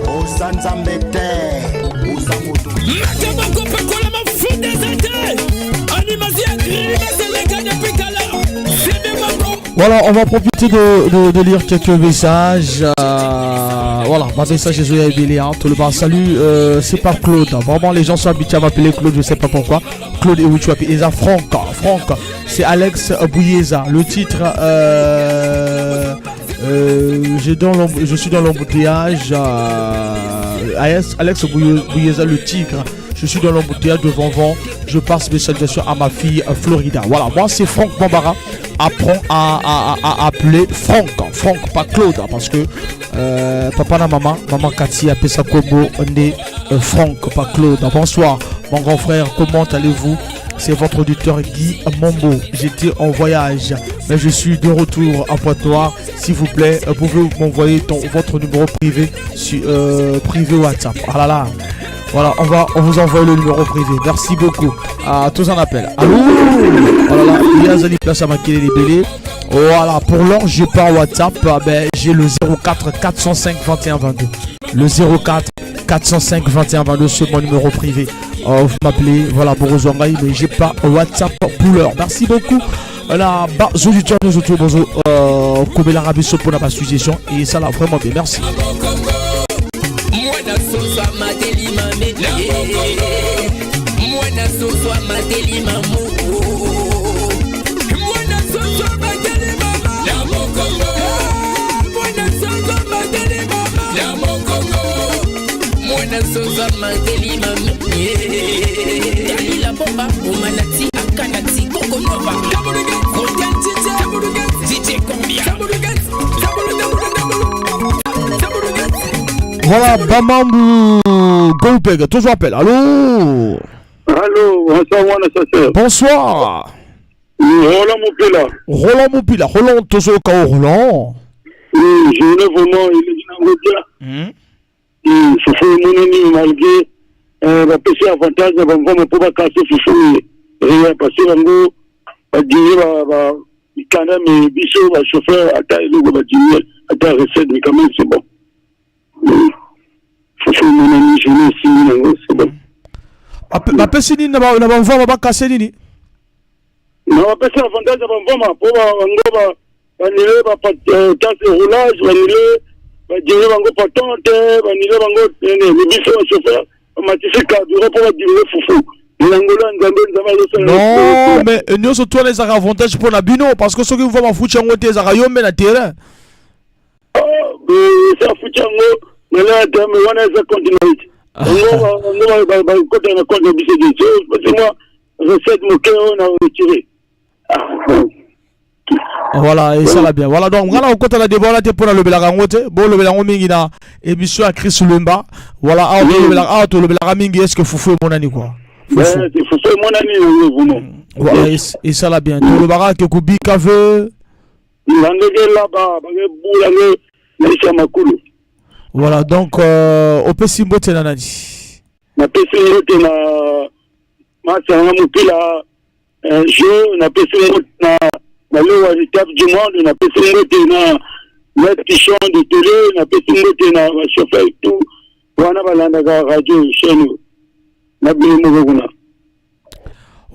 Osanzambete, Osamoto. Makambo kopakola mafuta eza te animation ya grimace eleka depuis kala sebe moko. Voilà, on va profiter de lire quelques messages. Voilà, ma message est Zoya Ebele, hein, tout le monde. Salut, c'est pas Claude. Vraiment, les gens sont habitués à m'appeler Claude, je sais pas pourquoi. Claude et Wichwapi. Et ça, Franck, Franck, c'est Alex Bouyeza. Le titre, je suis dans l'embouteillage. Alex Bouyeza, le tigre. Je suis dans l'embouteillage de Van. Je passe mes salutations à ma fille Florida. Voilà, moi c'est Franck Bambara. Apprends à appeler Franck. Franck, pas Claude, hein, parce que papa na maman, maman Cathy appelle ça Kombo, on est Franck, pas Claude. Bonsoir, mon grand frère, comment allez-vous? C'est votre auditeur Guy Mombo. J'étais en voyage, mais je suis de retour à Pointe-Noire. S'il vous plaît, pouvez-vous m'envoyer votre numéro privé sur privé WhatsApp. Ah là là. Voilà, on vous envoie le numéro privé. Merci beaucoup. À tous en appel. Allô? Oh là là, il y a Zali Place à Makele les Bélés. Voilà, pour l'heure, j'ai pas WhatsApp. Ah ben, j'ai le 04 405 21 22. Le 04 405 21 22, c'est mon numéro privé. Vous m'appelez, voilà, pour rejoindre, mais j'ai pas WhatsApp pour l'heure. Merci beaucoup. Voilà, bah, auditeurs, nos auditeurs, bonjour, Kobe l'Arabie pour la suggestion et ça l'a vraiment bien. Merci. Voilà, Bamambou Goupeg, toujours appel. Allô? Allô, bonsoir, moi, chasseur. Bonsoir. Roland Moupila. Roland Moupila, Roland Tozo Kao Roland. Oui, je voulais vraiment, il est dans le Fufu monani malgré bapesi avantage na bamvama mpo bakase fufu rien parce que bango badimie mikanda me biso bachauffeur ata eloko badimie ata recette mais quand même c'est bon. Fufu monani journée esimbi nango c'est bon. Bapesi nini na bamvama bakase nini? Na bapesi avantage na bamvama mpo bango banile batase roulage banile badimie bango patente banile bango nene biso bachauffeur bamatisi carburant mpo badimie fufu. Non, mais nous sommes tous les avantages pour la bino parce que ceux qui vont foutre en côté ça yombe na terrain. Oh, mais ça foutu en mais là mais on a ça continue. On va ba côté na compte biso de parce que moi recette mon cœur on a retiré. Voilà, et ça va bien. Voilà, donc, voilà, on compte la débat là, pour le Belarangote. Bon, le Belarango mingi na émission à Chris Lumba. Voilà, ah, le Belarango, le Belarango mingi, est-ce que Fufu est mon ami, quoi? Fufu est mon ami, oui, Voilà, et ça va bien. Tout le barak, que Koubi Kave. Voilà, donc, au Pessi Mbote nanani. Na Pessi Mbote na, ma, c'est un mopila, un jeu, na Pessi Mbote na, na le étape du monde, na Pessi Mbote na, maître Pichon de télé, na Pessi Mbote na, ma chauffeur et tout. Wana balanda ka radio chez nous. Na bino moko kuna.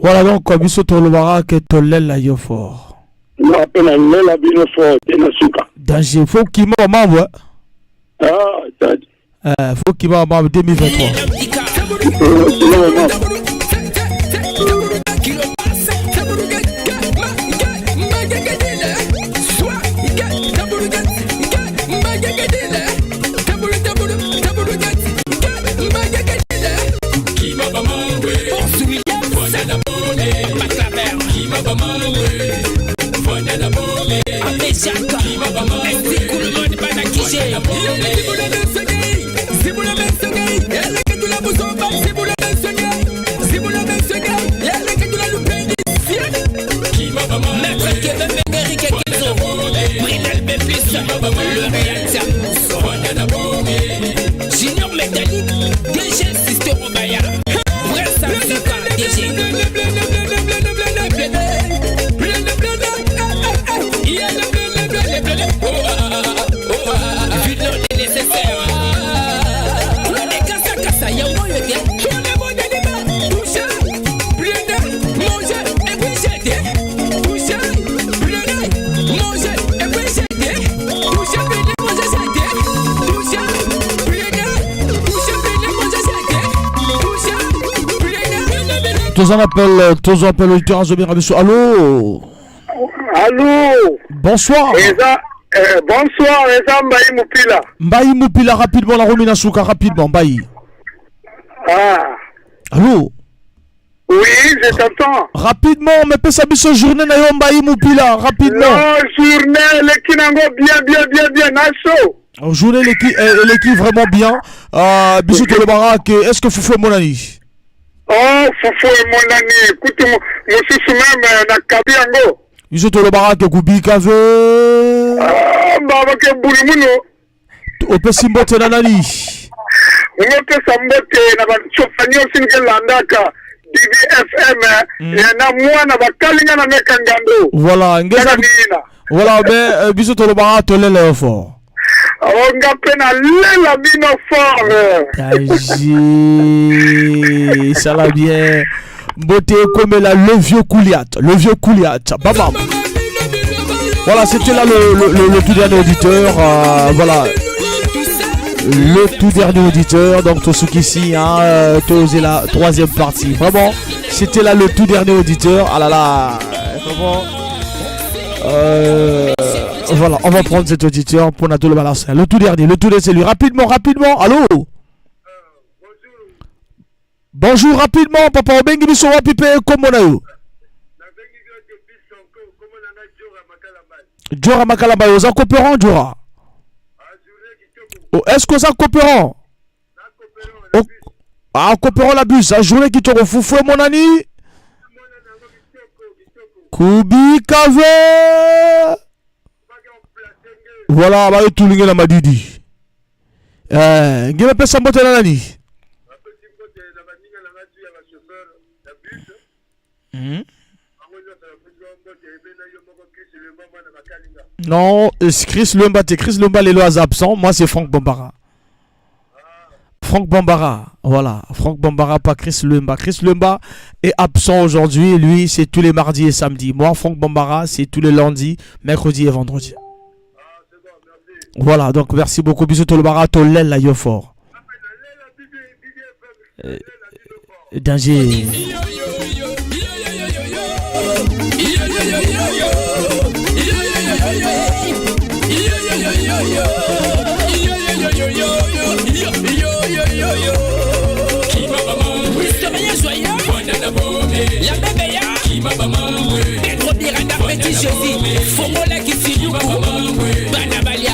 Voilà donc, biso tolobara ke tolela yo fort. Na pe na lela bino fort te na suka. Danger, faut qu'il m'a mambo. Ah, ça. Faut qu'il m'a mambo 2023. Toza na appel, toza appel auditeur azobenga biso. Allo? Allo? Bonsoir. Eza bonsoir, eza Mbayi Mupila. Mbayi Mupila, rapidement, la Romina Souka, rapidement, Mbayi. Ah. Allo? Oui, je t'entends. Rapidement, mais pesa biso journée na yo, Mbayi Mupila, rapidement. Non, journée eleki nango bien, bien, bien, bien, na chaud. Journée eleki vraiment bien. Biso tolobaka que est-ce que fufu emonani? Oh, fufu emonani kutu mosusu même nakabi yango. Biso tolobaka ke kubika ve. Ah, babake buli muno. Opesi mbote na nani? Ngopesa mbote na bacofa nyonso nkelandaka DVFM ya na mwana bakalinga na meka ngando. Voilà, ngeza. Kaka nina. Voilà, mais biso tolobaka tolela yo fort. Oh, nga mpe nalela bino fort. Danger, ça va bien. Mbote ekomela le vieux Kouliat, le vieux Kouliat. Bam bam. Voilà, c'était là le tout dernier auditeur. Voilà. Le tout dernier auditeur. Donc, Tosukisi, hein, Tosé la troisième partie. Vraiment, c'était là le tout dernier auditeur. Ah là là. Vraiment. Voilà, on va prendre cet auditeur pour Nato le balancer. Le tout dernier, le tout dernier, c'est lui. Rapidement, rapidement. Allô? Bonjour, rapidement, papa. Obengi biso wapi pe kombo na yo? Djora Makalamba, oza coopérant, Djora? Oh, est-ce que ça coopérant? Oh, ah, coopérant la bus, la journée qui te refoufoué, mon ami. Kubi Kave. Voilà, bah, tout le monde m'a dit. Ngime pesa mbote na nani? Non, Chris Lumba, t'es Chris Lumba, lelo aza absent. Moi, c'est Franck Bambara. Franck Bambara, voilà. Franck Bambara, pas Chris Lumba. Chris Lumba est absent aujourd'hui. Lui, c'est tous les mardis et samedis. Moi, Franck Bambara, c'est tous les lundis, mercredis et vendredis. Voilà, donc merci beaucoup. Bisous tout le bara, tolela yo fort. Danger. La bébé ya Pedro Biranda, petit Jésus, Fongola Kisiyuku, Bana Balia.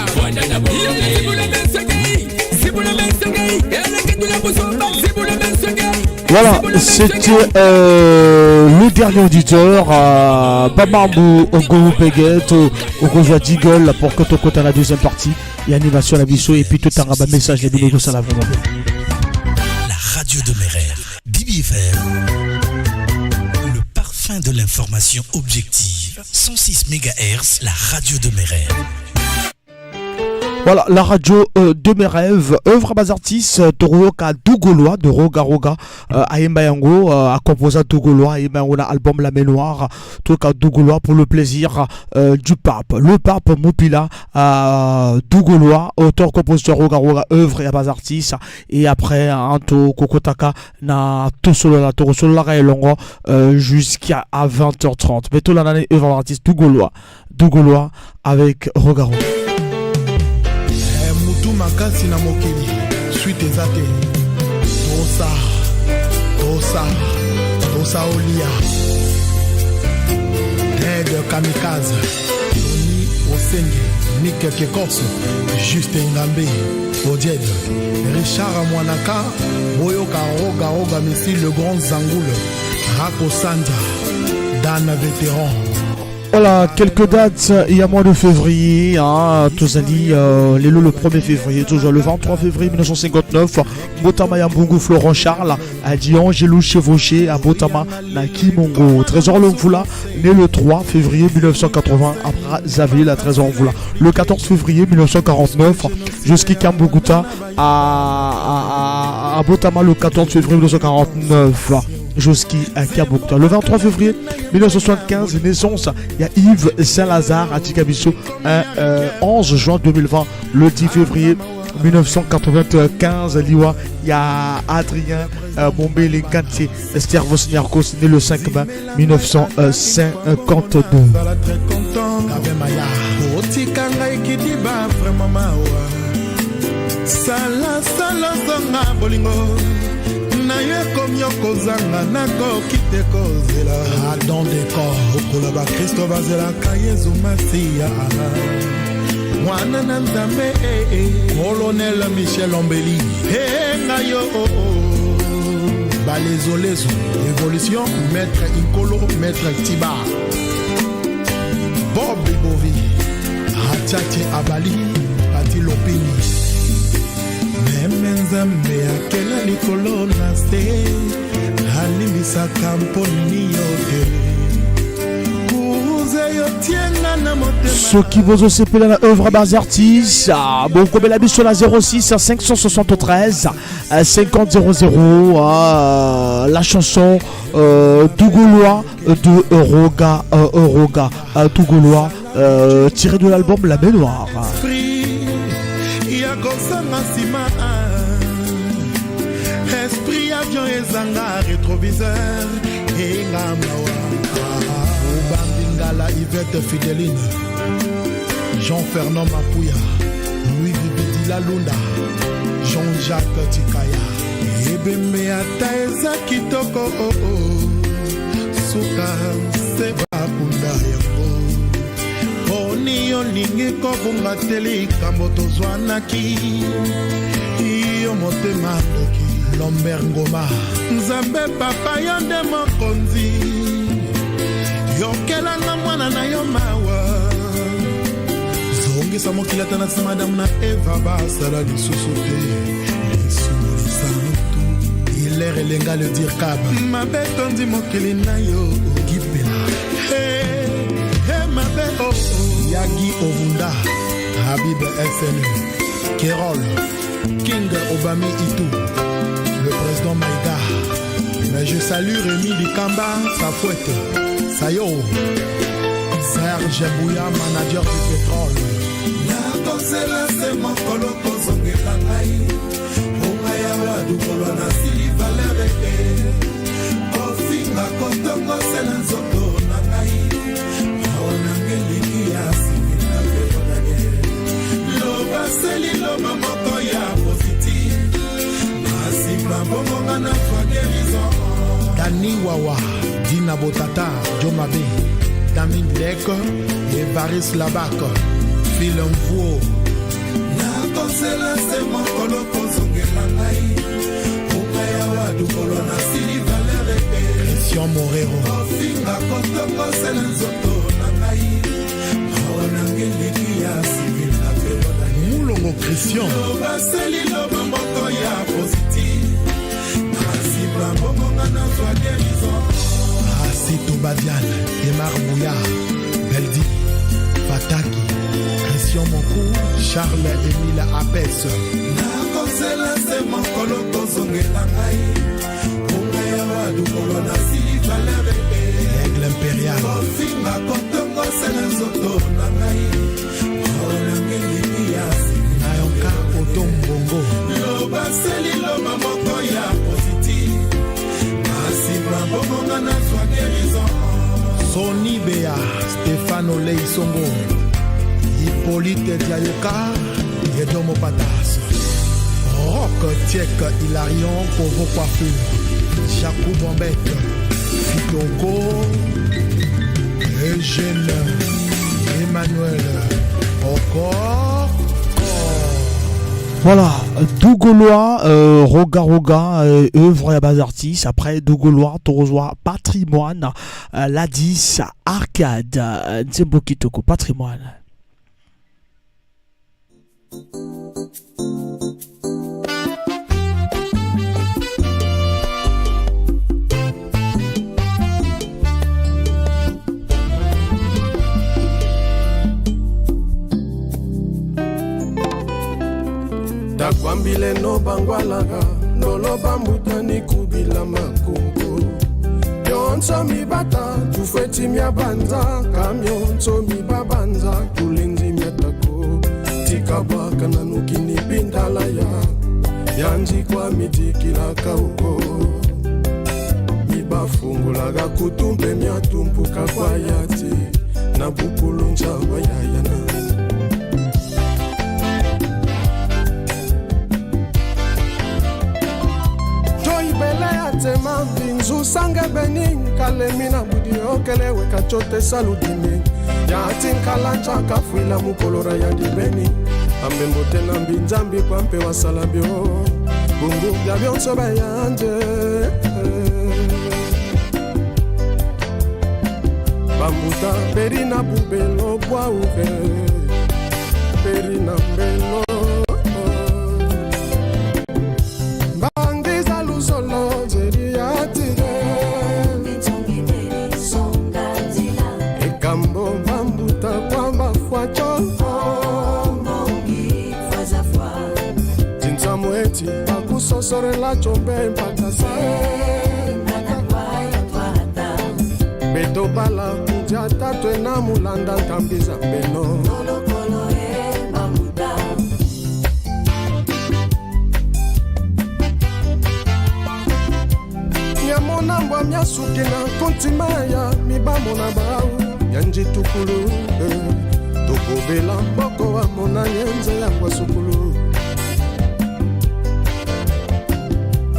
Voilà, c'était le dernier auditeur, Bamambou Ogogo Peguet, Ogogo Digol, pour que tu à la deuxième partie. Et animation la biso et puis tout un rabat message, les binogo, ça la vraiment bien. La radio de mes rêves, BBFM. Le parfum de l'information objective, 106 mégahertz, la radio de mes rêves. Voilà, la radio de mes rêves, œuvre bas artiste, Toroka Dougolois, de Roga Roga, Aïmba Yango, a composé Dougolois, Aïmba Yango, album La Main Noire, Toroka Dougolois pour le plaisir du pape. Le pape Mopila, Dougolois, auteur, compositeur Roga Roga, œuvre et bas artiste, et après, Anto Kokotaka, na Tosolo, la Toro Solo, la Longo, jusqu'à vingt heures trente. Mais tout l'année, œuvre artiste Dougolois, Dougolois avec Roga Roga. Makasi na mokili suite eza te. Tosa, tosa, tosa olia. Ted Kamikaze, Tony Osenge, Nick Kekorso, Juste Ngambe, Odied, Richard Mwanaka, Boyoka Roga Roga Messi, le grand Zangoul, Rako Sanja, Dan Vétéran. Voilà, quelques dates, il y a mois de février, hein, Tozali, l'élo le 1er février, toujours le 23 février 1959, Botama Yambungu Florent Charles, a dit Angelou chevauché à Botama na Kimongo. Trésor Lomvoula, né le 3 février 1980 à Brazzaville, à Trésor Lomvoula. Le 14 février 1949, Joski Kambukuta à Botama le 14 février 1949. Joski à Kabukta. Le 23 février 1975, naissance, il y a Yves Saint-Lazare à Tikabiso, un 11 juin 2020, le 10 février 1995 liwa ya Adrien Bombele Nkanti Stervos Niarcos, né le 5 mai 1952. Otika ngai kidiba vraiment mawa. Sala sala zonga bolingo na yo ekomi okozanga, nakoki te kozela. Adam Decor okola bakristo bazelaka Yezu Masiya, mwana na Nzambe eh, eh. Colonel Michel Ombeli enga yo oh, oh. Balezolezo évolution, maître Inkolo, maître Tiba, Bob Bovi Atiati Abali Pati Lopini. Même Nzambe akela likolo na se, alimbisaka mpo nini yo te kuze yo tienga na motema. Soki bozosepela na œuvre bas artiste, bokomela biso na 06 573 50 00. La chanson Dougolois de Roga Roga Dougolois, tiré de l'album La Baignoire. Esprit ya kozanga nsima, esprit avion ezanga rétroviseur, enga mawa. Obambingala Ivete Fideline, Jean Fernand Mapuya, Louis Vibidila Lunda, Jean-Jacques Tikaya. Ebembe ata eza kitoko oh, oh. Suka se bakunda yango. Poni olingi kobunga te likambo tozwanaki, yo motema ndoki. Lomber Ngoma, Nzambe papa yo nde mokonzi, yokelanga mwana na yo mawa, zongisa mokili ata na nsima Adamu na Eva basala lisusu te lisumu lisantu. Hilaire Elenga le dircab, mabe tondi mokili na yo gipela. Hey, hey, mabe oh, oh. Yagi Ovunda, Habib SNE, Kerol King, Obami Itu, le président Maïga. Mais je salue Rémi Likamba, sa fouette Sayo, Serge Bouya, manager du pétrole. Nakozela se mokolo kozongela ngai onga ya wadukolwa na sili valeur e kofinga kotongosela nzoto na ngai awa nanga eleki ya sili na perodage. Loba se liloba moko ya positif, na nsima bongonga na zwa guérison. Dani Wawa, Dina Botata, Jomabe, Damin Lek, Evaris Labak, Phil Mvuo. Nakozela se mokolo kozongela ngai onga ya wadukolwa na sili valeur e Christian Morero. Kofinga kotongosela nzoto na ngai awa nanga eleki ya civil na pelodani. Mulongo Christian. Loba se liloba moko ya positif, na nsima bongonga nazwa guérison. Asito Badiane, Emar Bouya, Beldi, Fataki, Christian Mokou, Charles Emile Apes. Nakozela se mokolo kozongela ngai onga ya wadukolwa na sili valeur e Aigle Impérial. Kofinga kotongosela nzoto na ngai awa nanga eleki ya sili. Nayonka Otombongo. Loba se liloba moko ya positif, na nsima bongonga nazwa guérison. Sony Bea, Stefano Leisongo, Hippolyte Diayoka, Yedomo Patas, Rock Tiek Hilarion, Kovo Coiffure, Jacou Bombek, Fitoko, Eugène, Emmanuel, encore. Voilà, Dougolois, Roga Roga, œuvre à bas artiste. Après Dougolois, Torozoa, patrimoine, Ladis, Arcade, Nzembo Kitoko, patrimoine. Takwambile no bangwalaka noloba mbutani kubila makungu yonso mibata tufweti mya banza kamyonso mibabanza tulenzi myatako. Tikabwaka nanukini bindala ya yanjikwa midikilaka uko mibafungulaka kutu mpe miatumpuka kwa yati na bukulunja bayayana. Joibele atema mbinzu sange beni kalemi na budi okelewe kachote saludimi yati nkalanja kafuila mukolora ya dibeni ambembo te na mbinzambi kwa mpe wasala bio. Bungu bya byonso bayanje. Bambuta peri na bubelo bwauke peri na mbelo. Mbangiza luzolo nzeri yatire ekambo bambuta kwa bafwa choko tinsamu eti bakusosorela chombe mpaka sae beto bala kudia tatwe na mulanda ntambiza beno. Nyamona mbwa miasuki na kontima ya mibamo na bau ya njitukulu tokobela mboko amona yenze yangwa sukulu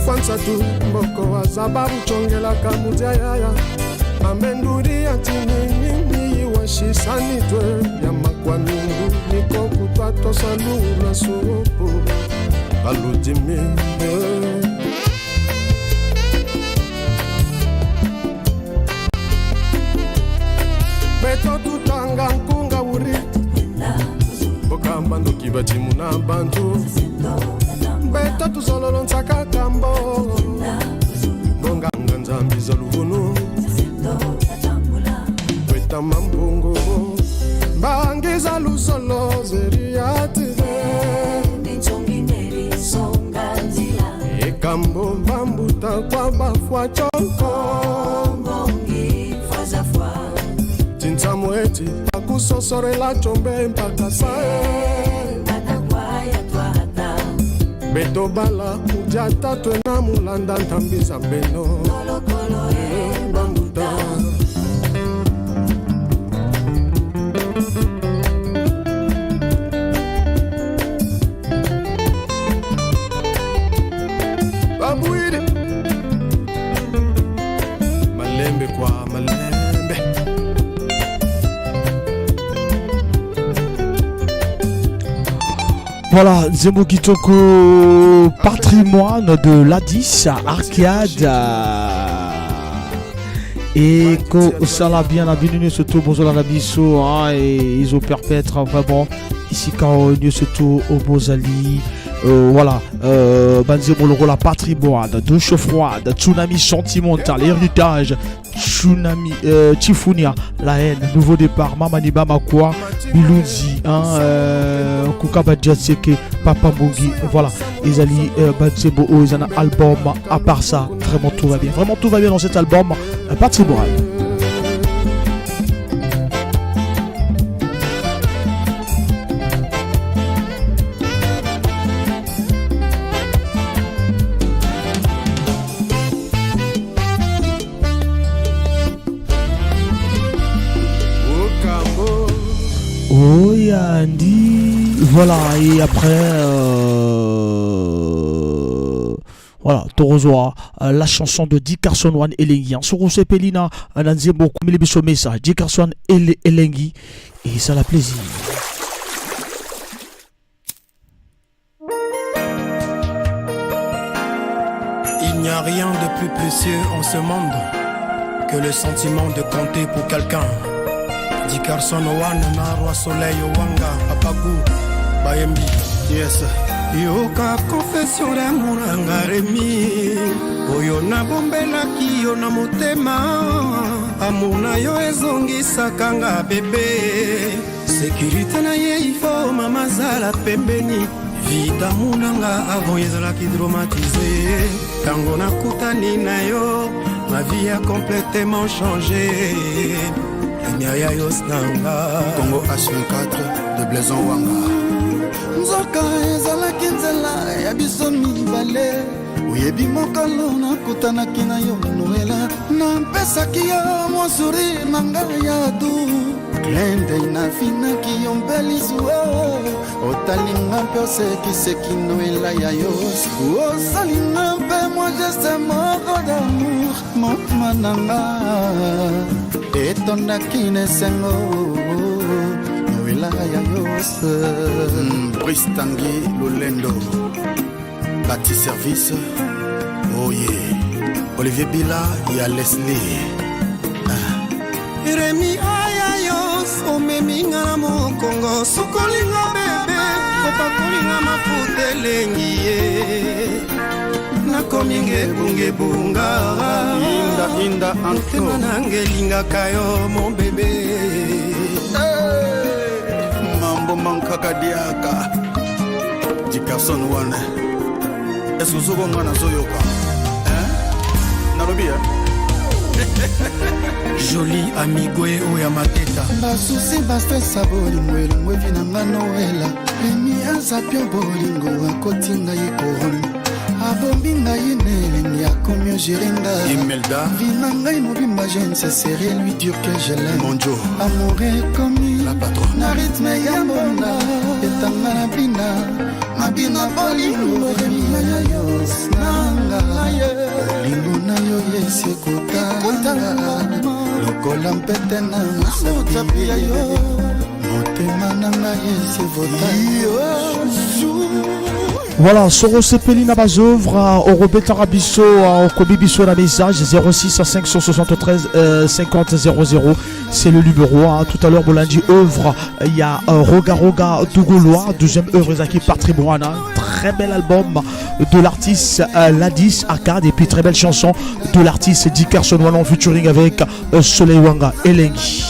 fansatu mboko aza babucongelaka mudia yaya. Amenduri ya tininini washisanitwe ya makwanungu nikokutwa tosalula suopo baludimi beto tutanga nkunga wuri. Bokamba ndoki batimu na bantu beto tuzololo ntsaka kambo. Ngonganga nzambi za luvunu. Wetama mpungu mbangiza luzolo zeriatire ekambo bambuta kwa bafwa choko. Tintsamu eti bakusosorela chombe mpaka sae beto bala kudia tatwe na mulanda ntambiza beno. Bambuta babwire malembe kwa malembe Voilà, Nzembo Kitoko, patrimoine de l'Addis, Arcade. Et que ça l'a bien la bienvenue surtout bonjour la biso hein, et ils ont perpètre vraiment ici quand surtout au Bozali. Voilà, Banzembo la patrimoine, douche froide, tsunami sentimental, héritage, tsunami, Chifunia, la haine, nouveau départ, Mamani Bamakwa, Bilunzi, hein, Kuka Badiatseke, Papa Mbongi, voilà, Ezali, Banzembo, oh, ils ont un album, à part ça, vraiment tout va bien, vraiment tout va bien dans cet album, patrimoine. Andy, voilà, et après, voilà, Torozoa, la chanson de Dick Carson One Elengi. En Soro Sepelina, un Nzembo, Kumili Biso Mesa, Dick Carson Elengi, et ça la plaisir. Il n'y a rien de plus précieux en ce monde que le sentiment de compter pour quelqu'un. Dick Carson One na roi soleil Wanga Papagu Bayembi. Yes. Yoka confession d'amour nanga Remi. Oyo nabombelaki yo na motema. Amour na yo ezongisaka nga bebe. Sécurité na ye ifo mama zala pembeni. Vie d'amour nanga avant ezalaki traumatisé. Ntango nakutani na yo ma vie a complètement changé. Lumière ya yos nanga Congo H24 de Blaison Wanga. Mboka ezalaki nzela ya biso mibale. Oyebi mokolo nakutanaki na yo Noela, napesaki yo mwa sourire na ngai ya du klendei, nafinaki yo mpe lisu, otalinga mpe osekiseki. Noela ya yo, osalinga mpe mwa geste moko d'amour, motema na nga etondaki na esengo. Noela ya yo. Brice Tanguy Lolendo, Bati Service, oh yeah. Olivier Bila ya Leslie. Remi ayayos, omeminga na mokongo, sukolinga bebe, opakolinga mafuta elengi ye, nakomi ngebungebunga. Inda inda. Motema nanga elingaka yo, mon bébé. Mambo mankaka diaka Dickerson wana, eske ozoko nga nazoyoka? Hein? Nalobi eh? Joli amigoe oyo ya mateta. Basusi, bastress ya bolingo elongo evi na nga. Noela Remi aza pio, bolingo akoti ngai couronne, abombi ngai na elengi, akomi ogérer nga. Imelda. Vie na ngai mobimba, je ne cesserai lui dire que je l'aime. Monjo. Amour ekomi La patronne. na rythme ya mbonda, etanga na bina mabina bolingo. Remi yayos nanga, bolingo na yo yesi ekotanga lokola mpete na mosapi ya yo, motema na ngai esi evota. Voilà, Soro Sepeli na bas œuvres, orobetaka biso, okomi biso na message 06 573 50 00, c'est le numéro. Hein. Tout à l'heure, bolandi œuvre, il y a Roga Roga Dougolois, deuxième œuvre Zaki Patrimoine, hein. Très bel album de l'artiste Ladis Arkad et puis très belle chanson de l'artiste Dickerson One en featuring avec Soleil Wanga, Elengi.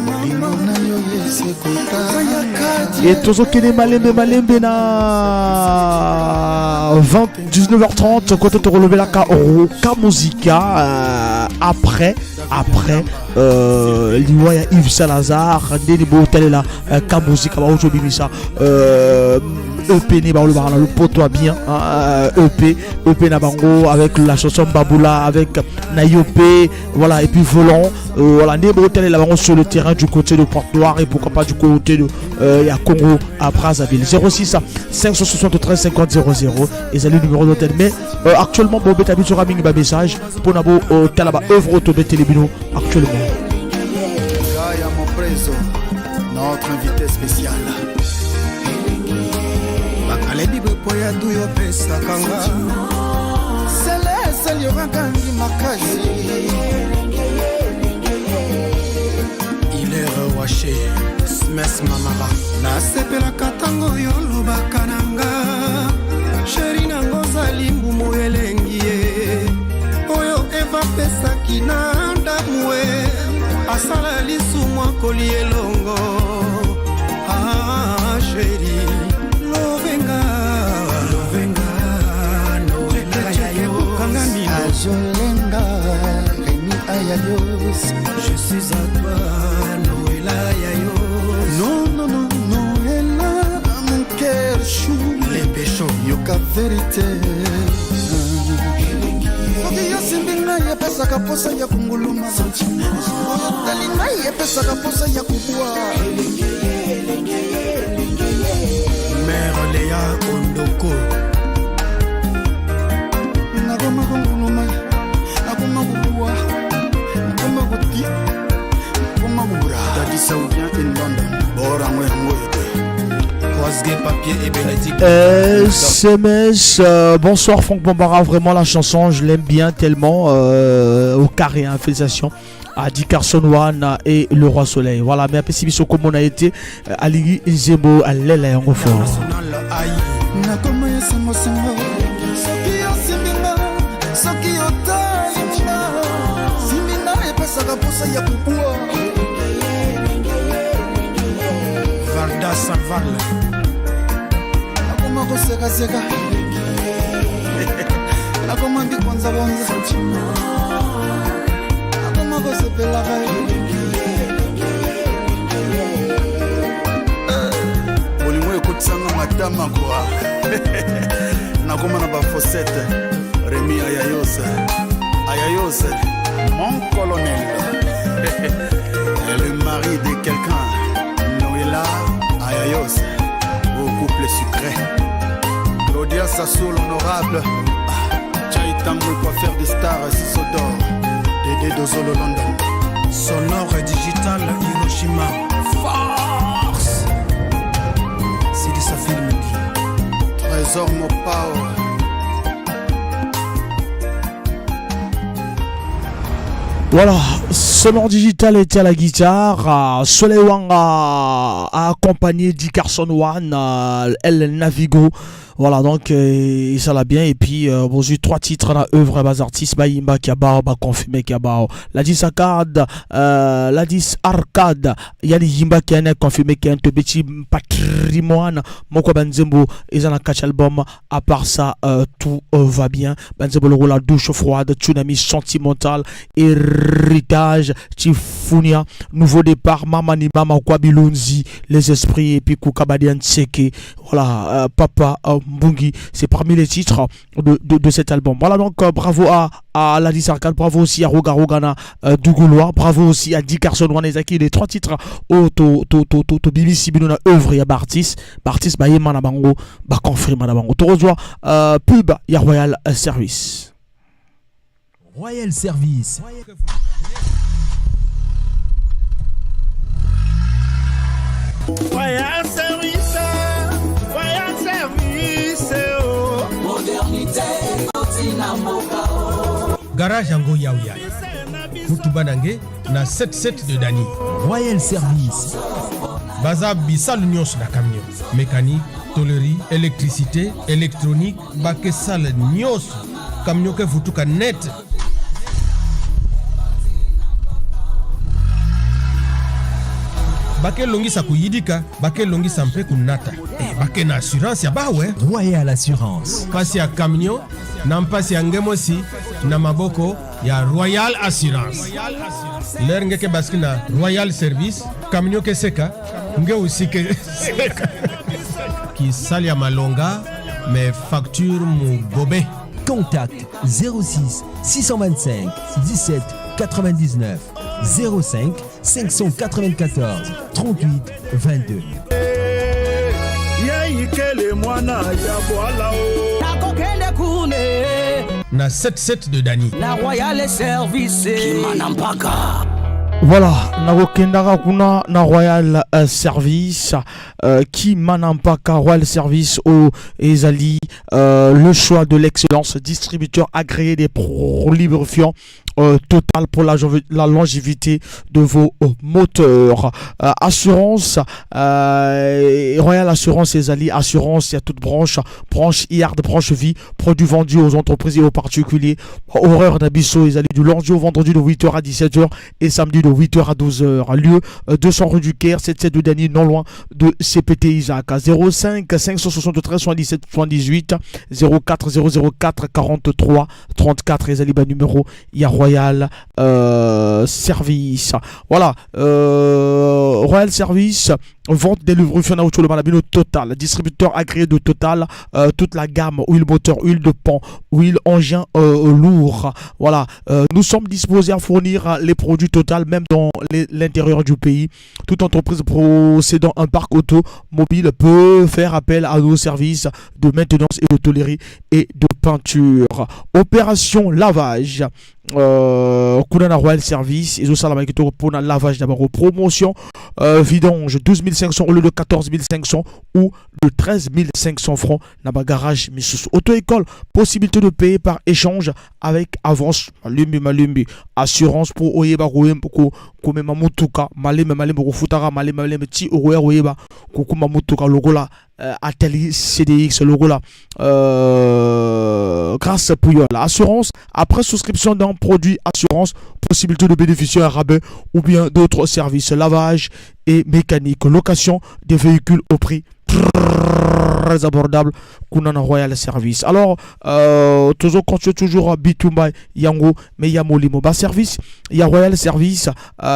Bolingo na yo yesi ekotanga. Et tozokende malembe malembe na 20 19h30 côté tokolobelaka Roka Musica après liwa ya Yves Salazar, ndeni botalela Ka Musica baozobimisa EP ne balobaka na lopoto ya bien, hein, EP na bango avec la chanson Baboula avec Nayope, voilà, et puis Volant, voilà, nde botalela bango sur le terrain du côté de Pointe-Noire et pourquoi pas du côté de ya Congo à Brazzaville. 06 573 50 00 ezali numéro d'hôtel, mais actuellement bobeta biso mingi ba message mpona bo tala ba œuvre tobeteli bino actuellement. Gaia Moprezo, notre invité spécial. Bakalebi bepo ya du opesaka nga. Sele eseliokaka makasi. Ilere Washe Smes Mamara. Nasepelaka ntango oyo olobaka na nga, chéri nango ozali mbumu elengi ye oyo Eva apesaki na ndamu e asala lisumu akoli elongo. Ah, chéri, lovenga lovenga Noela yayo. Azolenga Remi Ayayos. Je suis à toi, Noela yayo. Non, non, non, Noela, mon cœur chou. Les péchos. Yoka vérité, soki yosimbi ngai epesaka posa ya konguluma, oyo tali ngai epesaka posa ya kobwa. Mère Léa Ondoko. Nakoma konguluma, nakoma kobwa, nakoma koti, nakoma kobura. Daddy Saoudien in London. Borango yango ete. Croisge Papier et Bénédicte. SMS, bonsoir Franck Bambara, vraiment la chanson, je l'aime bien tellement, au carré, hein, félicitations à Dickerson One et le Roi Soleil. Voilà, mais apesi biso comme on a été, alingi nzembo alela yango fort. National Aïe. Nakoma esengosengo soki osimbi nga, soki otali nga, simbi nga epesaka posa ya kobwa. Varda Saval. Nakoma kosekaseka, nakoma ndikonzakonza, nakoma kosepelaka. Bolingo ekotisanga. Juda Makwa. Nakoma na bafosete. Remy Ayayos. Ayayos, mon colonel. Le mari de quelqu'un. Noëlla Ayayos. Au couple sucré. Claudia Sassou, l'honorable. Chai Tambou, coiffeur des stars, Ciseaux d'or. Dédé Dozolo London. Sonore digital Hiroshima. Force Sidi Safir Midi. Trésor Mopao. Voilà, Sonore Digital était à la guitare, Soleil Wanga a accompagné Dick Carson One, El Navigo. Voilà, donc ça l'a bien. Et puis, bon, j'ai trois titres dans œuvre bas artiste, Bayimba Kiabao, ba confirmé Kiabao. La 10 Arcade, la 10 Arcade, Yani Yimba qui a confirmé qui a un petit patrimoine. Moko Banzembo, ils ont un catch album. À part ça, tout va bien. Banzembo, le rôle la douche froide, tsunami sentimental, héritage, Tifunia, nouveau départ, Mamani Mama Kwabilunzi, les esprits, et puis Koukabadian Tseke. Voilà, Papa Mbungi, c'est parmi les titres de cet album. Voilà donc bravo à Ladis Arcade, bravo aussi à Roga Rogana Dougoulois, bravo aussi à Dick Carson Wanezaki, les trois titres au to to to to to BBC Binona œuvre ya Bartis, Bartis ba yema na bango, ba confirme na bango. To pub ya Royal Service. Royal Service. Royal Service, Royal Service, oh. Modernité, kotina mboka, oh. Garage yango yauya. Mutuba nange na 77 de Dani. Royal Service. Baza bisalu nyonso na camion. Mécanique, tôlerie, électricité, électronique, bakesale nyonso. Camion ke futuka net. Bake longisa kuyidika, bake longisa mpe kunata. Bake na assurance ya bawe. Royal Assurance. Pasi ya camion na mpasi ya ngemosi na maboko ya Royal Assurance. Ler ngeke baski na Royal Service, camion ke seka, nge aussi ke seka. Kisali ya malonga, mais facture mu bobe. Contact 06 625 17 99 05 594 38 22. Yeikele mwana ya bwala o. Nakokende kune. Na 77 de Dani. Na Royal Service. Kimana mpaka. Voilà, nakokendaka kuna na Royal Service qui manampaka Royal Service au ezali le choix de l'excellence, distributeur agréé des lubrifiants total pour la longévité de vos moteurs. Assurance, Royal Assurance ezali assurance, il y a toute branche, branche IARD, branche vie, produits vendus aux entreprises et aux particuliers. Horreur d'Abisso ezali du lundi au vendredi de 8h à 17h et samedi de 8h à 12h. Lieu 200 rue du Caire, 77 de Dany, non loin de CPT Isaac. 05 573 77 78 04 004 43 34 ezali ba numéro ya Royal Service. Voilà, Royal Service, vente des lubrifiants na le malabino Total, distributeur agréé de Total, toute la gamme, huile moteur, huile de pont, huile engin lourd. Voilà, nous sommes disposés à fournir les produits Total même dans l'intérieur du pays. Toute entreprise possédant un parc automobile peut faire appel à nos services de maintenance et de tôlerie et de peinture. Opération lavage. Kuna na Royal Service, ils ont ça la pour na lavage d'abord promotion vidange 12 500 au lieu de 14 500 ou de 13 500 francs na ba garage misusu. Auto-école, possibilité de payer par échange avec avance malembe malembe, assurance pour oyeba ko komema mutuka malembe malembe ko futaka malembe malembe ti okoya koyeba kokuma mutuka lokola Atelier CDX lokola grâce Puyol. Assurance, après souscription d'un produit assurance, possibilité de bénéficier un rabais ou bien d'autres services, lavage et mécanique, location des véhicules au prix très abordable kuna na Royal Service. Alors, toujours continue toujours Bitumba Yango, mais ya molimo ba service, il y a Royal Service,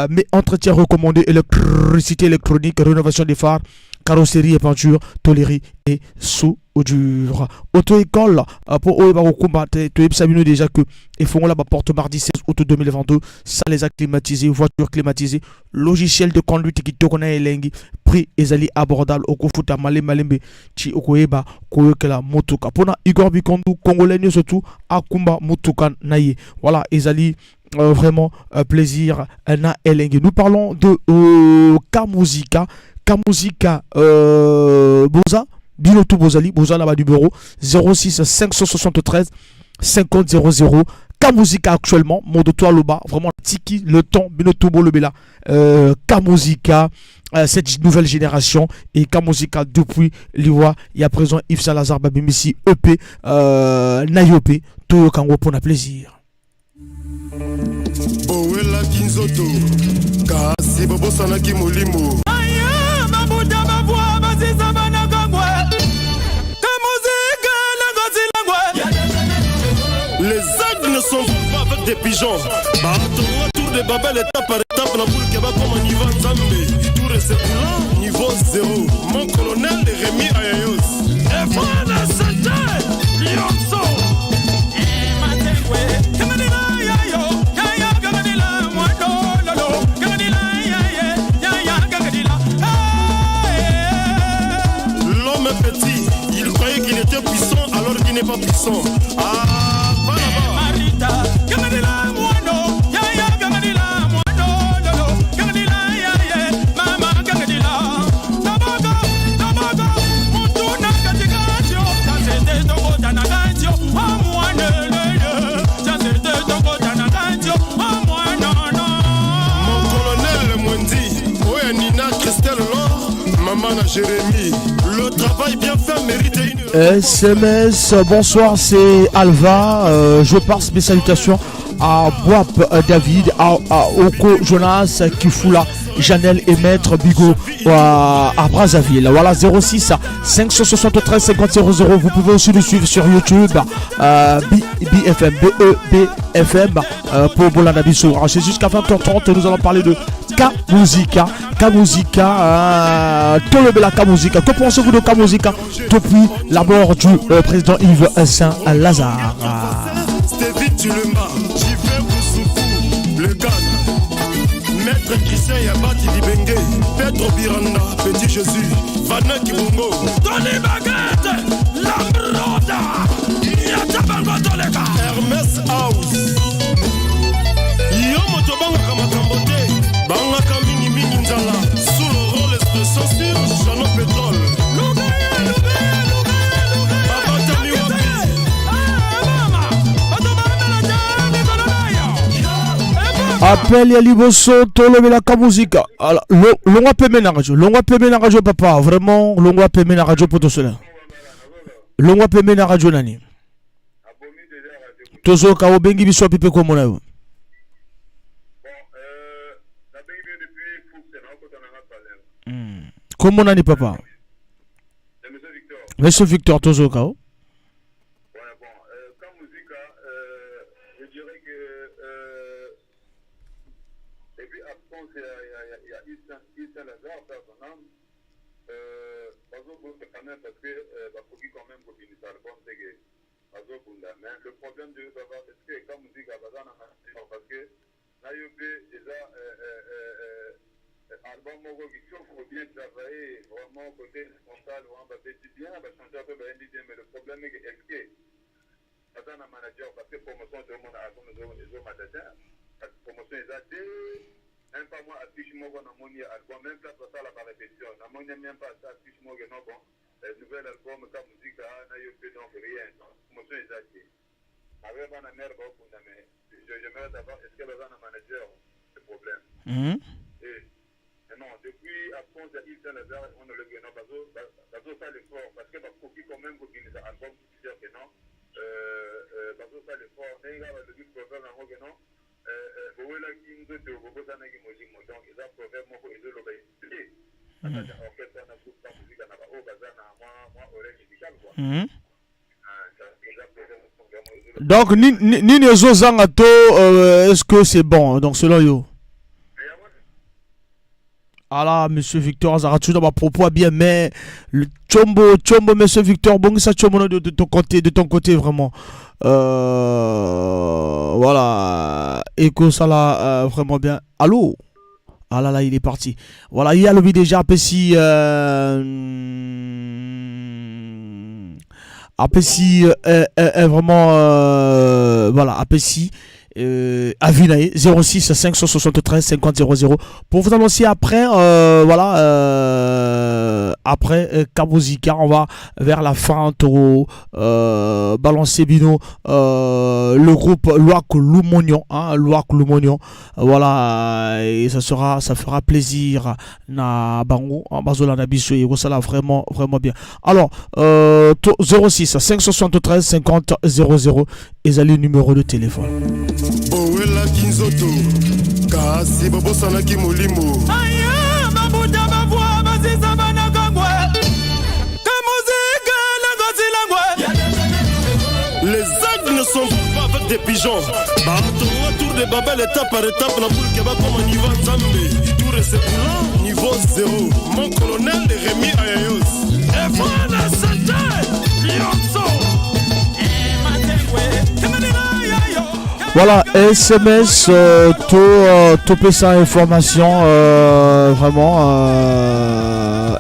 mais entretien recommandé, électricité électronique, rénovation des phares, Carrosserie et peinture, tôlerie et soudure. Auto-école, pour oyo bakokumba te, toyebisa bino déjà que efongola ba porte mardi 16 août 2022, salle eza climatisée, voiture climatisée, logiciel de conduite kitoko na elengi, prix ezali abordable, okofuta malembe malembe ti okoyeba koyokela motuka. Pona Igor Bikondu, congolais nyonso tu akumba motuka na ye. Voilà, ezali vraiment plaisir na elengi. Nous parlons de Kamuzika, Kamuzika Boza, bino tout bozali, boza na ba numéro 06 573 50 00. Kamuzika actuellement, modo toi loba, vraiment tiki le temps, bino tout bolobela. Kamuzika, cette nouvelle génération et Kamuzika depuis liwa, il y a présent Yves Salazar Babimisi EP Nayope, toyoka yango pour na plaisir. Bowelaki nzoto kasi bobosanaki molimo. Aye, mabuta bavwa basisa bana kangwe Kamuzika nangosi langwe. Les aigles ne s'envolent pas avec des pigeons. Batonga tour de Babel étape par étape na bulke bakoma niveau Nzambe. Tour esekula niveau zéro. Mon colonel Rémi Ayayos. Efana sente Lionso Matengwe Kamadila yayo Yaya kamadila mwando lolo Kamadila yaye Yaya kamadila. L'homme est petit, il croyait qu'il était puissant alors qu'il n'est pas puissant. Ah, va là-bas. Marita Kamadila mwando Yaya kamadila mwando lolo Kamadila yaye Mama kamadila Tabaka Tabaka Mutuna katikati Tasete tokota na kati Amwane lele Tasete tokota na kati Amwana no. Mon colonel Mwendi, Oya Nina Christelle Laure, maman na Jérémy. Le travail bien fait mérite une SMS, bonsoir, c'est Alva. Je passe mes salutations à Boap David, à Oko Jonas, Kifula, Janel et Maître Bigot à Brazzaville. Voilà, 06 573 50 00. Vous pouvez aussi nous suivre sur YouTube, BFM, BEBFM, pour Bolanda Biso. C'est jusqu'à 20h30 et nous allons parler de Kamuzika. Kamuzika, Tolobela Kamuzika. Que pensez-vous de Kamuzika depuis la mort du président Yves Saint-Lazare? Stevie Tulumba, Jivé Boussoukou, le gars. Maître Christian Yabati Dibenge, Pedro Biranda, Petit Jésus, Vana Kibongo, Tony Baguette, Lambroda, Nyata Toleka, Hermès House. Yo moto bangaka makambo te, bangaka mingimingi nzala. Sous le rôle expression sur Jano Pétrole. Babatami wapi? Appel ya liboso, tolobelaka muzika. Alors, longwa peme na radio, longwa peme na radio papa, vraiment longwa peme na radio po tosela. Longwa peme na radio nani? Tozoka obengi biso wapi mpe komona yo? Kombo nani papa? Monsieur Victor, tozoka o. Je dirais que depuis absence ya Yves Saint-Lazare, père son âme, bazobunda quand même parce que bakoki quand même kobimisa album teke bazobunda. Mais le problème de baba, est-ce que Kamuzika baza na manager? Parce que na yo mpe eza album moko kitoko, bien travaillé, vraiment côté instrumental, vraiment babeti bien, bachanteur mpe bayembi bien. Mais le problème est que est-ce que baza na manager? Parce que promotion tozomona album ezomata te, promotion eza te. Même pas moi affiche moko namoni ya album, même place basala barépétition namoni même pas ata affiche moko no bon nouvel album Kamuzika na yo mpe. Donc rien, promotion eza te. Abe bana mare baokunda, mais j'aimerais savoir est-ce que baza na manager, le problème. Et non, depuis absence ya Yves Saint-Lazare, on ne le non, bazosala effort parce que bakoki quand même kobimisa album, dire que non, bazosala effort ndenge kaka balobi proverbe yango ke non, bowelaki nzoto bobosanaki molimo. Donc eza proverbe moko ezoloba te na kati ya orchestre wana, groupe Kamuzika na baoyo baza na mwa oreille musicale quoi. Ah, eza proverbe moko vraiment ezoloba. Donc nini ezozanga to est-ce que c'est bon? Donc selon yo. Ah là, monsieur Victor azalaka toujours dans propos bien, mais le Tchombo, Tchombo, monsieur Victor, bon, ça Tchombo de ton côté, de ton côté vraiment. Voilà, écho ça là, vraiment bien. Allô? Ah là là, il est parti. Voilà, il y a le déjà, Pessi, Apesi, vraiment, voilà, Apesi. Avis na ye, 06 573 50 00 pour vous annoncer après, voilà, après Kamuzika, on va vers la fin to balancer bino le groupe Loak Lumonion, hein, Loak Lumonion, voilà, et ça fera plaisir na bango, hein, bazola na biso et ça là vraiment, vraiment bien. Alors, 06 573 50 00 ezali numéro de téléphone. Bowelaki nzoto kasi bobosanaki molimo. Aya mabuta bavwa basisa banakangwe kamuzika langosilangwe. Les aigles ne s'envolent pas avec des pigeons. Batonga tour de Babel étape par étape na boule keba comme niveau Nzambe. Tour et s'écoulant niveau zéro. Mon colonel Rémi Ayayos. Efwana Sante Yonso. Voilà, SMS, topé ça information, vraiment,